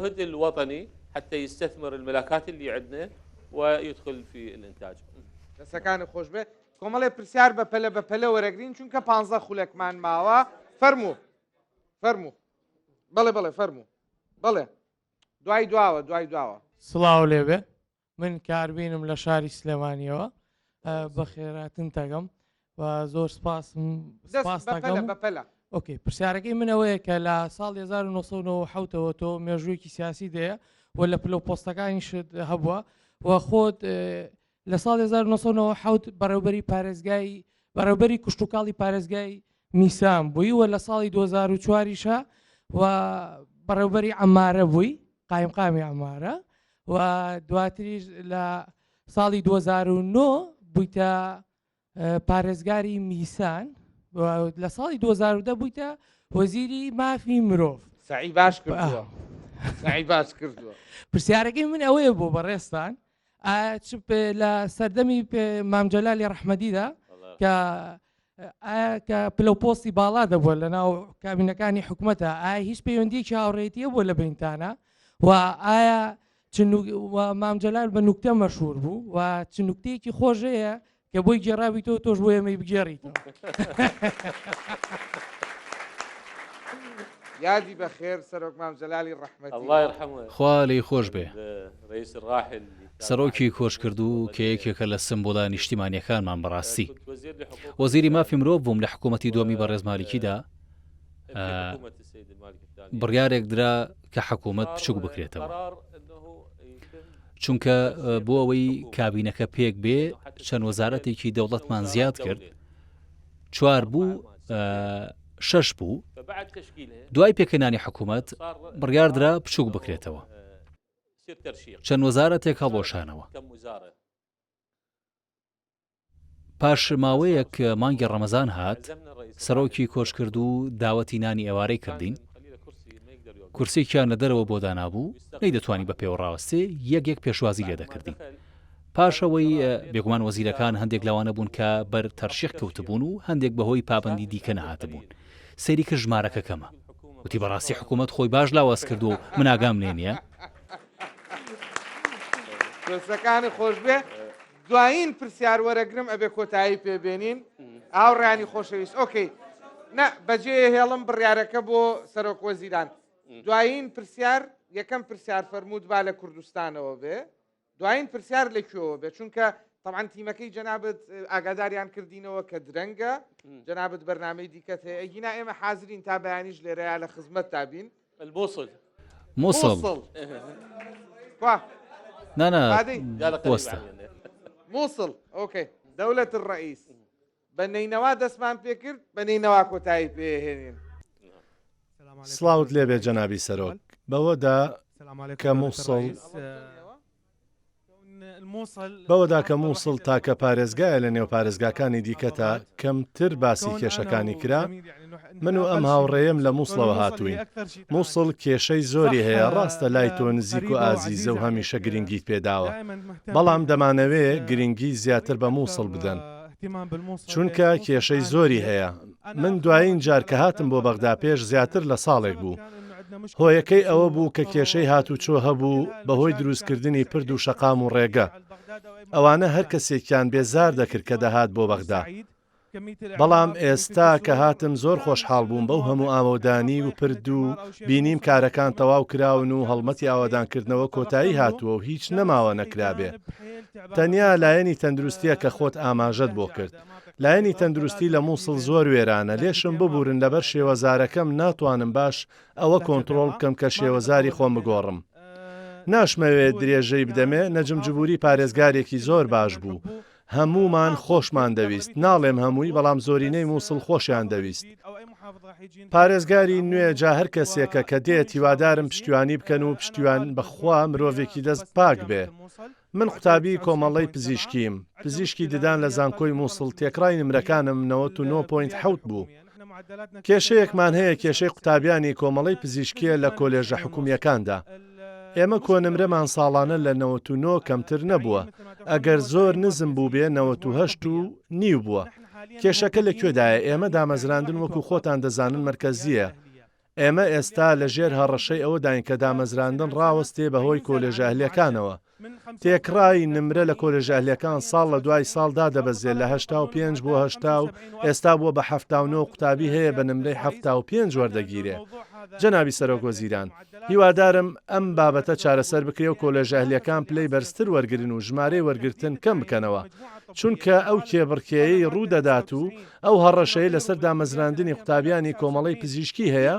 S1: دەستەکانت خۆش بێ کۆمەڵێ پرسیار بە پەلە بە پەلە وەرەگرین چونکە پ خولەکمان ماوە فەرموو فەرموو بەڵێ بەڵێ فەرموو بەڵێ دوای دواوە دوای دواوە.
S10: سڵاو لێبێ من کاربینم لە شاری سلێمانیەوە بەخێراتن تەگەم و زۆر سپاسم سپاس
S1: بەپەلە
S10: ئۆکەی پرسیارەکەی من ئەوەیە کە لە ساڵ 1990ەوە تۆ مێژوویەکی سیاسی دەیە و لە پلە و پۆستەکانیشت هەبووە و خۆت لە ساڵ 1990 بەڕێوبەری پارێزگای بەڕێوبەری کشتتوکاڵی پارێزگای میسان بووی و لە ساڵی 2004یشە و بەڕێوبەری ئەمارە بووی قایمقامی ئەمارە و دواتریش لە ساڵی 2009 بوویتە پارێزگاری میسان لە ساڵی 2010 بوویتە وەزیری مافی مرۆڤ.
S1: سەعی باش کردووە سەعی باش کردووە.
S10: پرسیارەکەی من ئەوەیە بۆ بەڕێزتان ئایا چ لە سەردەمی مام جەلالی ڕەحمەدیدا کە ئایا کە پلە و پۆستی باڵا دەبووە لە ناو کابینەکانی حکومەتە ئایا هیچ پەیوەندیەکی هاوڕێتیە بووە لە بینتانە و ئایا مام جەلال بە نوکتە مەشهور بوو و چ نوکتەیەکی خۆش هەیە کە بۆی گێڕاویتەوە تۆش بۆ ئێمەی بگێڕیتەوە.
S1: یادی بەخێر سەرۆک مام جەلالی ڕەحمەتی.
S5: خوا لێی خۆش بێ. سەرۆکی کۆچکردوو کە یەکێکە لە سمبوڵە نیشتیمانیەکانمان بەڕاستی وەزیری مافی مرۆڤ بووم لە حکوومەتی دووەمی بەڕێز مالیکیدا بڕیارێک درا کە حکوومەت بچوک بکرێتەوە چونکە بۆ ئەوەی کابینەکە پێک بێ چەند وەزارەتێکی دەوڵەتمان زیاد کرد چوار بوو شەش بوو دوای پێکهێنانی حکوومەت بڕیاردرا بچوک بکرێتەوە چەند وەزارەتێک هەڵوەشانەوە. پاش ماوەیەک مانگی ڕەمەزان هات، سەرۆکی کۆچکردوو داوەتی نانی ئێوارەی کردین. کورسییەکیان لە دەرەوە بۆ دانابوو، نەیدەتوانی بە پێوە ڕاوەستێ، یەک یەک پێشوازی لێ دەکردین. پاش ئەوەی بێگومان وەزیرەکان هەندێک لەوانە بوون کە بەر تەرشیح کەوتبوون و هەندێک بەهۆی پابەندی دیکە نەهاتبوون. سەیری کرد ژمارەکە کەمە. وتی بەڕاستی حکوومەت خۆی باش لاواز کردووە و من ئاگام لێ نییە؟
S1: دەستەکانت خۆشبێ دوایین پرسیار وەرەگرم ئەبێ کۆتایی پێ بێنین هاوڕیانی خۆشەویست ئۆکەی نە بەجێ هێڵم بڕیارەکە بۆ سەرۆک وەزیران دوایین پرسیار یەکەم پرسیار فەرمووت با لە کوردستانەوە بێ دوایین پرسیار لە کوێوە بێت چونکە تەبعەن تیمەکەی جەنابت ئاگاداریان کردینەوە کە درەنگە جەنابت بەرنامەی دیکەت هەیە ئەگینا ئێمە حازرین تا بەیانیش لێرەیە لە خزمەتتا بین.
S12: الموصل.
S5: موسڵ.
S1: کوا؟
S5: نا نا وەستە.
S1: موسڵ ئۆکەی دەولەت الرئیس بە نەینەوا دەستمان پێکرد بە نەینەوا کۆتایی پێهێنین.
S3: سڵاوت لێبێ جەنابی سەرۆک بەوەدا کە موسڵ بەوەدا کە موسڵ تاکە پارێزگایە لە نێو پارێزگاکانی دیکەتا کەمتر باسی کێشەکانی کرا، من و ئەم هاوڕێیەم لە موسڵەوە هاتووین. موسڵ کێشەی زۆری هەیە، ڕاستە لای تۆ نزیک و ئازیزە و هەمیشە گرنگیت پێداوە، بەڵام دەمانەوێ گرنگی زیاتر بە موسڵ بدەن، چونکە کێشەی زۆری هەیە. من دوایین جار کە هاتم بۆ بەغدا پێش زیاتر لە ساڵێک بوو. هۆیەکەی ئەوە بوو کە کێشەی هاتوچۆ هەبوو بەهۆی دروستکردنی پرد و شەقام و ڕێگە. ئەوانە هەر کەسێکیان بێزار دەکرد کە دەهات بۆ بەغدا. بەڵام ئێستا کە هاتم زۆر خۆشحاڵ بووم بەو هەموو ئاوەدانی و پرد و بینیم کارەکان تەواو کراون و هەڵمەتی ئاوەدانکردنەوە کۆتایی هاتووە و هیچ نەماوە نەکرابێ. تەنیا لایەنی تەندروستییە کە خۆت ئاماژەت بۆ کرد. لایەنی تەندروستی لە موسڵ زۆر وێرانە، لێشم ببورن لەبەر شێوەزارەکەم ناتوانم باش ئەوە کۆنتڕۆڵ بکەم کە شێوەزاری خۆم بگۆڕم. ناشمەوێ درێژەی بدەمێ، نەجم جبوری پارێزگارێکی زۆر باش بوو، هەموومان خۆشمان دەویست، ناڵێم هەمووی بەڵام زۆرینەی موسڵ خۆشیان دەویست. پارێزگاری نوێ جا هەر کەسێکە کە دێت هیوادارم پشتیوانی بکەن و پشتیوان بەخوا مرۆڤێکی دەست پاک بێ. من قوتابی کۆمەڵەی پزیشکیم، پزیشکی ددان لە زانکۆی موسڵ تێکڕای نمرەکانم 99 point حەوت بوو. کێشەیەکمان هەیە کێشەی قوتابیانی کۆمەڵەی پزیشکیە لە کۆلێژە حکومییەکاندا. ئێمە کۆنمرەمان ساڵانە لە 99 کەمتر نەبووە، ئەگەر زۆر نزم بووبێ 98 و نیو بووە. کێشەکە لە کوێدایە ئێمە دامەزراندن وەکو خۆتان دەزانن مەرکەزییە، ئێمە ئێستا لە ژێر هەڕەشەی ئەوەداین کە دامەزراندن ڕاوەستێ بەهۆی کۆلێژە ئەهلیەکانەوە. تێکڕای نمرە لە کۆلێژە ئەهلیەکان ساڵ لە دوای ساڵ دادەبەزێ لە 85 بۆ 80 و ئێستا بووە بە 79 قوتابی هەیە بە نمرەی 75 وەردەگیرێ. جەنابی سەرۆک وەزیران، هیوادارم ئەم بابەتە چارەسەر بکرێ و کۆلێژە ئەهلیەکان پلەی بەرزتر وەرگرن و ژمارەی وەرگرتن کەم بکەنەوە. چونکە ئەو کێبڕکێیەی ڕوودەدات و ئەو هەڕەشەی لەسەر دامەزراندنی قوتابیانی کۆمەڵەی پزیشکی هەیە،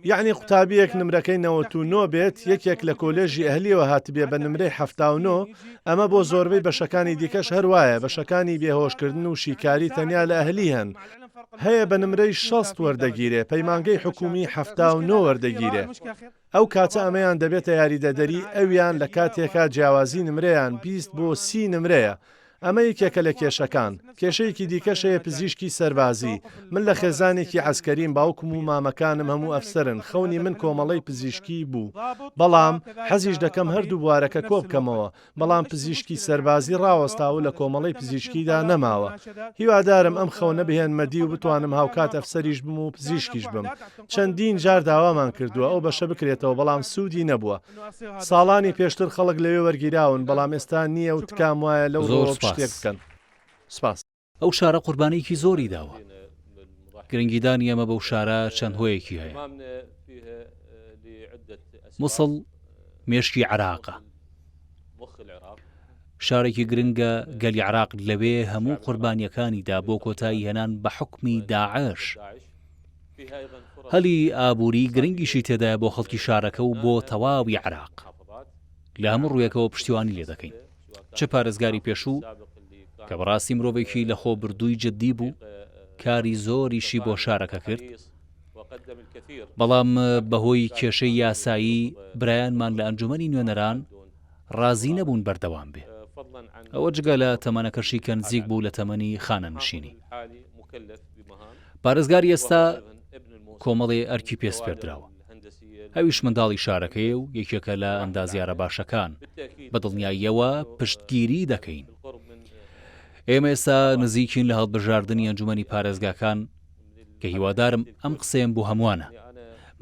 S3: یەعنی قوتابیەک نمرەکەی 99 بێت یەکێک لە کۆلێژی ئەهلیەوە هاتبێ بە نمرەی 79، ئەمە بۆ زۆربەی بەشەکانی دیکەش هەر وایە، بەشەکانی بێهۆشکردن و شیکاری تەنیا لە ئەهلی هەن، هەیە بە نمرەی 60 وەردەگیرێ، پەیمانگەی حکومی 79 وەردەگیرێ. ئەو کاتە ئەمەیان دەبێتە یاریدەدەری ئەویان لە کاتێکا جیاوازی نمرەیان 20 بۆ 30 نمرەیە. ئەمە یەکێکە لە کێشەکان. کێشەیەکی دیکەش هەیە پزیشکی سەربازی. من لە خێزانێکی عەسکەریم باوکم و مامەکانم هەموو ئەفسەرن خەونی من کۆمەڵەی پزیشکی بوو بەڵام حەزیش دەکەم هەردوو بوارەکە کۆبکەمەوە بەڵام پزیشکی سەربازی ڕاوەستاوە لە کۆمەڵەی پزیشکیدا نەماوە. هیوادارم ئەم خەونە بهێنمە دی و بتوانم هاوکات ئەفسەریش بم و پزیشکیش بم. چەندین جار داوامان کردووە ئەو بەشە بکرێتەوە بەڵام سوودی نەبووە. ساڵانی پێشتر خەڵک لەوێ وەرگیراون بەڵام ئێستا نییە و تکام وایە لەو
S5: زۆر
S3: ڕووەوە
S5: سوپاس.
S3: شتێک بکەن. سوپاس.
S5: ئەو شارە قوربانییەکی زۆری داوە. گرنگیدانی ئێمە بەو شارە چەند هۆیەکی هەیە. موسڵ مێشکی عێراقە. شارێکی گرنگە گەلی عێراق لەوێ هەموو قوربانییەکانی دا بۆ کۆتایی هێنان بە حوکمی داعش. هەلی ئابووری گرنگیشی تێدایە بۆ خەڵکی شارەکە و بۆ تەواوی عێراق. لە هەموو ڕوویەکەوە پشتیوانی لێ دەکەین. چ پارێزگاری پێشوو کە بەڕاستی مرۆڤێکی لەخۆبردووی جددی بوو، کاری زۆریشی بۆ شارەکە کرد، بەڵام بەهۆی کێشەی یاسایی برایانمان لە ئەنجومەنی نوێنەران ڕازی نەبوون بەردەوام بێ. ئەوە جگە لە تەمەنەکەشی کە نزیک بوو لە تەمەنی خانەنشینی. پارێزگاری ئێستا کۆمەڵێ ئەرکی پێ سپێردراوە. ئەویش منداڵی شارەکەیە و یەکێکە لە ئەندازیارە باشەکان. بە دڵنیاییەوە پشتگیری دەکەین. ئێمە ئێستا نزیکین لە هەڵبژاردنی ئەنجومەنی پارێزگاکان کە هیوادارم ئەم قسەیەم بۆ هەمووانە.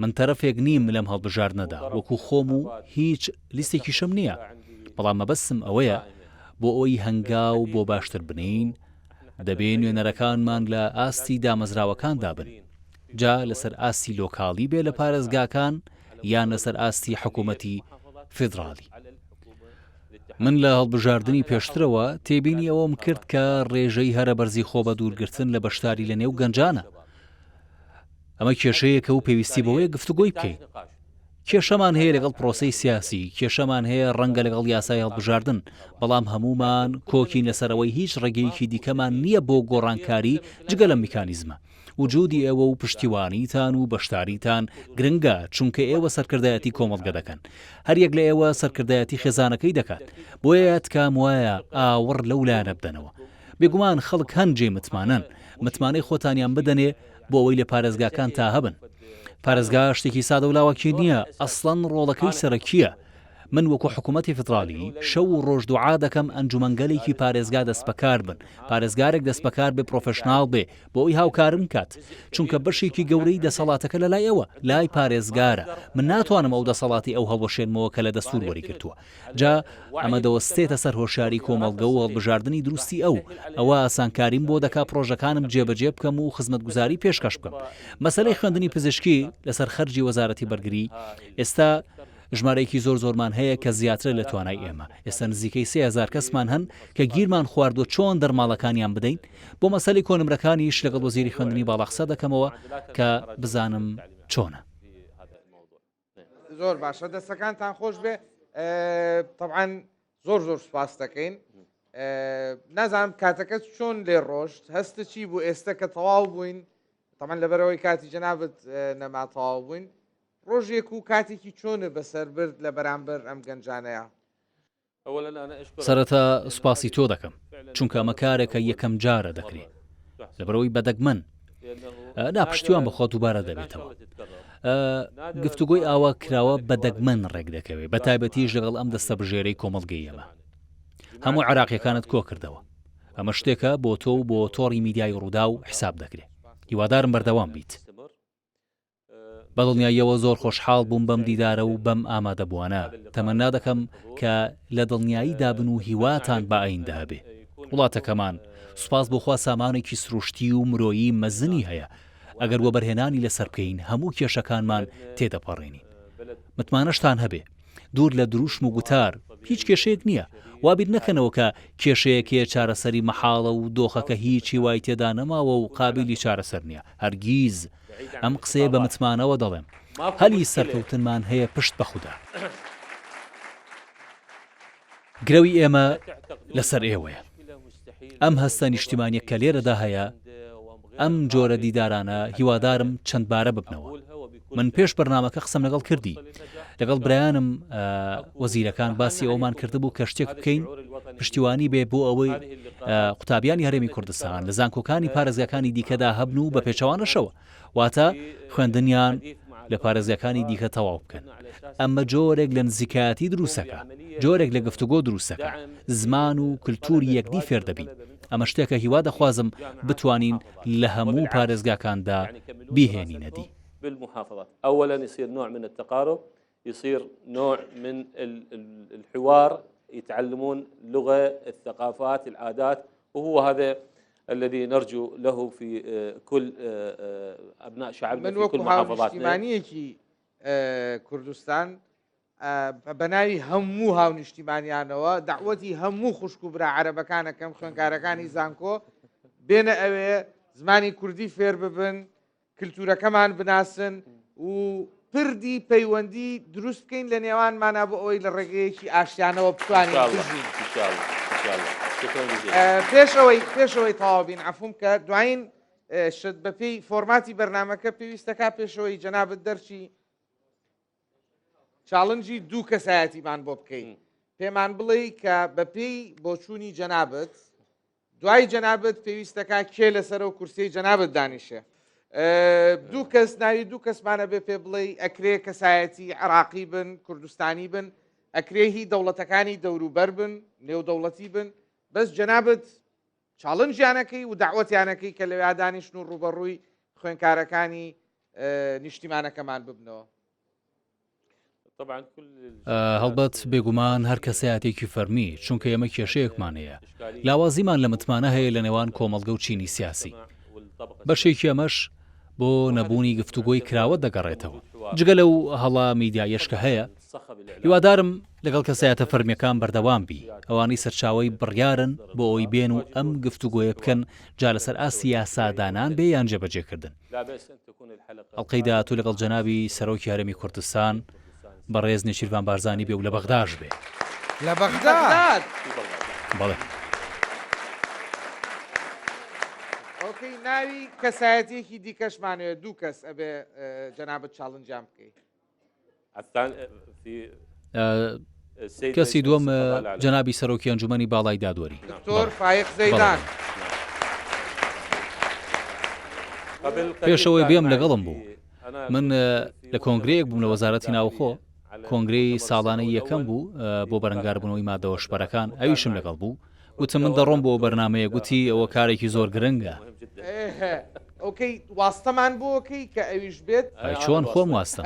S5: من تەرەفێک نیم لەم هەڵبژاردنەدا وەکو خۆم و هیچ لیستێکیشم نییە، بەڵام مەبەستم ئەوەیە بۆ ئەوەی هەنگاو بۆ باشتر بنێین دەبێ نوێنەرەکانمان لە ئاستی دامەزراوەکاندا بن، جا لەسەر ئاستی لۆکاڵی بێ لە پارێزگاکان یان لەسەر ئاستی حکوومەتی فیدراڵی. من لە هەڵبژاردنی پێشترەوە تێبینی ئەوەم کرد کە ڕێژەی هەرە بەرزی خۆ بەدوورگرتن لە بەشداری لە نێو گەنجانە. ئەمە کێشەیەکە و پێویستی بەوەیە گفتوگۆی بکەین. کێشەمان هەیە لەگەڵ پرۆسەی سیاسی، کێشەمان هەیە ڕەنگە لەگەڵ یاسای هەڵبژاردن، بەڵام هەموومان کۆکین لەسەر ئەوەی هیچ ڕێگەیەکی دیکەمان نییە بۆ گۆڕانکاری جگە لەم میکانیزمە. وجودی ئێوە و پشتیوانیتان و بەشداریتان گرنگە، چونکە ئێوە سەرکردایەتی کۆمەڵگە دەکەن. هەریەک لە ئێوە سەرکردایەتی خێزانەکەی دەکات. بۆیە تکام وایە ئاوڕ لەو لایەنە بدەنەوە. بێگومان خەڵک هەن جێی متمانەن، متمانەی خۆتانیان بدەنێ بۆ ئەوەی لە پارێزگاکانتا هەبن. پارێزگا شتێکی سادە و لاوەکی نییە، ئەسڵەن ڕۆڵەکەی سەرەکییە. من وەکو حکوومەتی فیدراڵی شەو و ڕۆژ دوعا دەکەم ئەنجومەنگەلێکی پارێزگا دەستبەکار بن، پارێزگارێک دەستبەکار بێ پرۆفێشناڵ بێ بۆ ئەوی هاوکارم کات، چونکە بەشێکی گەورەی دەسەڵاتەکە لە لای ئەوە، لای پارێزگارە، من ناتوانم ئەو دەسەڵاتەی ئەو هەڵوەشێنمەوە کە لە دەستوور وەریگرتووە. جا ئەمە دەوەستێتە سەر هۆشیاری کۆمەڵگە و هەڵبژاردنی دروستی ئەو، ئەوە ئاسانکاریم بۆ دەکا پڕۆژەکانم جێبەجێ بکەم و خزمەتگوزاری پێشکەش بکەم. مەسەلەی خوێندنی پزیشکی لەسەر خەرجی وەزارەتی بەرگری، ئێستا ژمارەیەکی زۆر زۆرمان هەیە کە زیاترە لە توانای ئێمە، ئێستا نزیکەی 3000 کەسمان هەن کە گیرمان خواردووە چۆن دەرماڵەکانیان بدەین، بۆ مەسەلەی کۆنمرەکانیش لەگەڵ وەزیری خوێندنی باڵا قسە دەکەمەوە کە بزانم چۆنە.
S1: زۆر باشە دەستەکانتان خۆش بێ طبعاان زۆر زۆر سپاس دەکەین نازانم کاتەکە چۆن لێ ڕۆشت هەستە چی بوو ئێستا کە تەواو بووین تەمان لەبەرەوەی کاتی جەنابەت نەما تەواو بووین ڕۆژێک و کاتێکی چۆنە بەسەر برد لە بەرامبەر ئەم گەنجانەیە
S5: سەرەتا سوپاسی تۆ دەکەم چونکە ئەمە کارێکە یەکەم جارە دەکرێ لەبەرەوەی بەدەگمەن نا پشتیوان بەخوا دووبارە دەبێتەوە گفتوگۆی ئاوا کراوە بە دەگمەن ڕێک دەکەوێت بە تایبەتیش لەگەڵ ئەم دەستە بژێرەی کۆمەڵگەی ئێمە هەموو عراقیەکانت کۆ کردەوە ئەمە شتێکە بۆ تۆ و بۆ تۆڕی میدیای ڕوودا و حساب دەکرێت هیوادارم بەردەوام بیت بە دڵنیاییەوە زۆر خۆشحاڵ بووم بەم دیدارە و بەم ئامادەبووانە، تەمەنا دەکەم کە لە دڵنیاییدا بن و هیواتان بە ئایندە هەبێ. وڵاتەکەمان سوپاس بۆ خوا سامانێکی سروشتی و مرۆیی مەزنی هەیە، ئەگەر وەبەرهێنانی لەسەر بکەین هەموو کێشەکانمان تێدەپەڕێنین. متمانەشتان هەبێ. دوور لە دروشم و گوتار، هیچ کێشەیەک نییە. وا بیر نەکەنەوە کە کێشەیەک هەیە چارەسەری مەحاڵە و دۆخەکە هیچ هیوای تێدا نەماوە و قابیلی چارەسەر نییە. هەرگیز! ئەم قسەیە بە متمانەوە دەڵێم. هەلی سەرکەوتنمان هەیە پشت بە خودا. گرەوی ئێمە لەسەر ئێوەیە. ئەم هەستە نیشتیمانیە کە لێرەدا هەیە، ئەم جۆرە دیدارانە هیوادارم چەندبارە ببنەوە. من پێش بەرنامەکە قسەم لەگەڵ کردی، لەگەڵ برایانم وەزیرەکان باسی ئەوەمان کردبوو کە شتێک بکەین پشتیوانی بێ بۆ ئەوەی قوتابیانی هەرێمی کوردستان لە زانکۆکانی پارێزگاکانی دیکەدا هەبن و بە پێچەوانەشەوە واتە خوێندنیان لە پارێزگاکانی دیکە تەواو بکەن. ئەمە جۆرێک لە نزیکایەتی دروستەکە، جۆرێک لە گفتوگۆ دروستەکە، زمان و کلتوری یەکدی فێر دەبین. ئەمە شتێکە هیوا دەخوازم بتوانین لە هەموو پارێزگاکاندا بیهێنینە دی.
S12: يصير نوع من الحوار يتعلمون لغة الثقافات العادات وهو هذا الذي نرجو له في آه، كل آه، آه، أبناء شعبنا في كل محافظاتنا
S1: کوردستان بە ناوی هەموو هاونیشتیمانیانەوە داوەتی هەموو خوشک و برا عەرەبەکانەکەم خوێنکارەکانی زانکۆ بێنە ئەوێ زمانی کوردی فێر ببن کلتورەکەمان بناسن و پردی پەیوەندی دروست بکەین لە نێوانمانا بۆ ئەوەی لە ڕێگەیەکی ئاشتیانەوە بتوانین بژین پێشەوەی پێشەوەی تەواو بین عفوم کە دوایین شت بەپێی فۆرماتی بەرنمەکە پێویستەکە پێشەوەی جەنابەت دەرچی challenge ی دوو کەسایەتیمان بۆ بکەین پێمان بڵێ کە بەپێی بۆچوونی جەنابەت دوای جەنابت پێویستەکا کێ لەسەر ئەو کورسیەی جەنابت دانیشێ؟ دوو کەس ناوی دوو کەسمانە بێ پێ بڵێ ئەکرێ کەسایەتی عراقی بن کوردستانی بن ئەکرێ هی دەوڵەتەکانی دەوروبەر بن نێودەوڵەتی بن بەس جەنابت challenge یانەکەی و داوەتیانەکەی کە لەویا دانیشن و ڕوبەڕووی خوێنکارەکانی نیشتیمانەکەمان ببنەوە.
S5: هەڵبەت بێگومان هەر کەسایەتێکی فەرمی، چونکە ئێمە کێشەیەکمان هەیە، لاوازیمان لە متمانە هەیە لە نێوان کۆمەڵگە و چینی سیاسی. بەشێکی ئەمەش بۆ نەبوونی گفتوگۆی کراوە دەگەڕێتەوە. جگە لەو هەڵە میدیاییەش کە هەیە، هیوادارم لەگەڵ کەسایەتە فەرمییەکان بەردەوام بی، ئەوانەی سەرچاوەی بڕیارن بۆ ئەوەی بێن و ئەم گفتوگۆیە بکەن، جا لەسەر ئاستی یاسادانان بێ یان جێبەجێکردن. ئەڵقەی داهاتوو لەگەڵ جەنابی سەرۆکی هەرێمی کوردستان بەڕێز نێچیرڤان بارزانی بێ و لە بەغداش بێ.
S1: لە بەغدا؟
S5: بەڵێ.
S1: ئۆکەی ناوی کەسایەتیەکی دیکەشمانەوێت دوو کەس ئەبێ جەنابت challenge یان بکەی.
S5: کەسی دووەم جەنابی سەرۆکی ئەنجومەنی باڵای دادوەری
S1: دکتۆر فایق زەیدان.
S5: پێشەوەی بێم لەگەڵم بوو من لە کۆنگرەیەک بووم لە وەزارەتی ناوخۆ. کۆنگرەی ساڵانەی یەکەم بوو بۆ بەرەنگاربوونەوەی مادە هۆشبەرەکان، ئەویشم لەگەڵ بوو. گوتم من دەڕۆم بۆ ئەو بەرنامەیە، گوتی ئەوە کارێکی زۆر گرنگە.
S1: ئۆکەی واستەمان بۆ ئەکەی کە ئەویش بێت؟
S5: ئەی چۆن خۆم واستەم.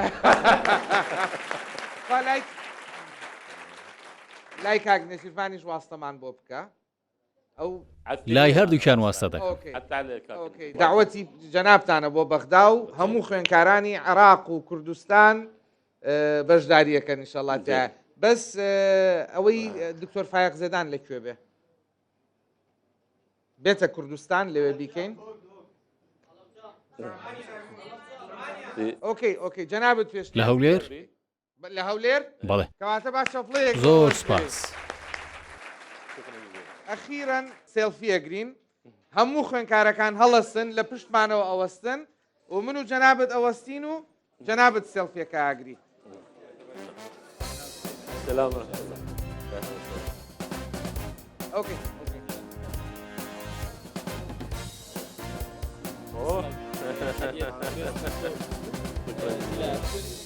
S1: با لای لای کاک نێچیرڤانیش واستەمان بۆ بکە. ئەو
S5: لای هەردووکیان واستە دەکەم.
S1: ئۆکەی دەعوەتی جەنابتانە بۆ بەغدا و هەموو خوێنکارانی عێراق و کوردستان بەشداریەکەن ئینشەڵا تیا بەس ئەوەی دکتۆر فایەق زێدان لە کوێ بێ بێتە کوردستان لەوێ بیکەین ئۆکەی ئۆکەی جەنابت پێش
S5: لە هەولێر
S1: لە هەولێر؟
S5: بەڵێ.
S1: کەواتە با چەپڵەیەک بۆ
S5: زۆر
S1: ئەوەش
S5: سوپاس.
S1: ئەخیرەن سێڵفی ئەگرین هەموو خوێنکارەکان هەڵەسن لە پشتمانەوە ئەوەستن و من و جەنابت ئەوەستین و جەنابت سێڵفیەکە ئاگری.
S12: سلام ورحمة الله.
S1: ئۆکەی ئۆکەی.
S12: أوه. شكراً جزيلاً.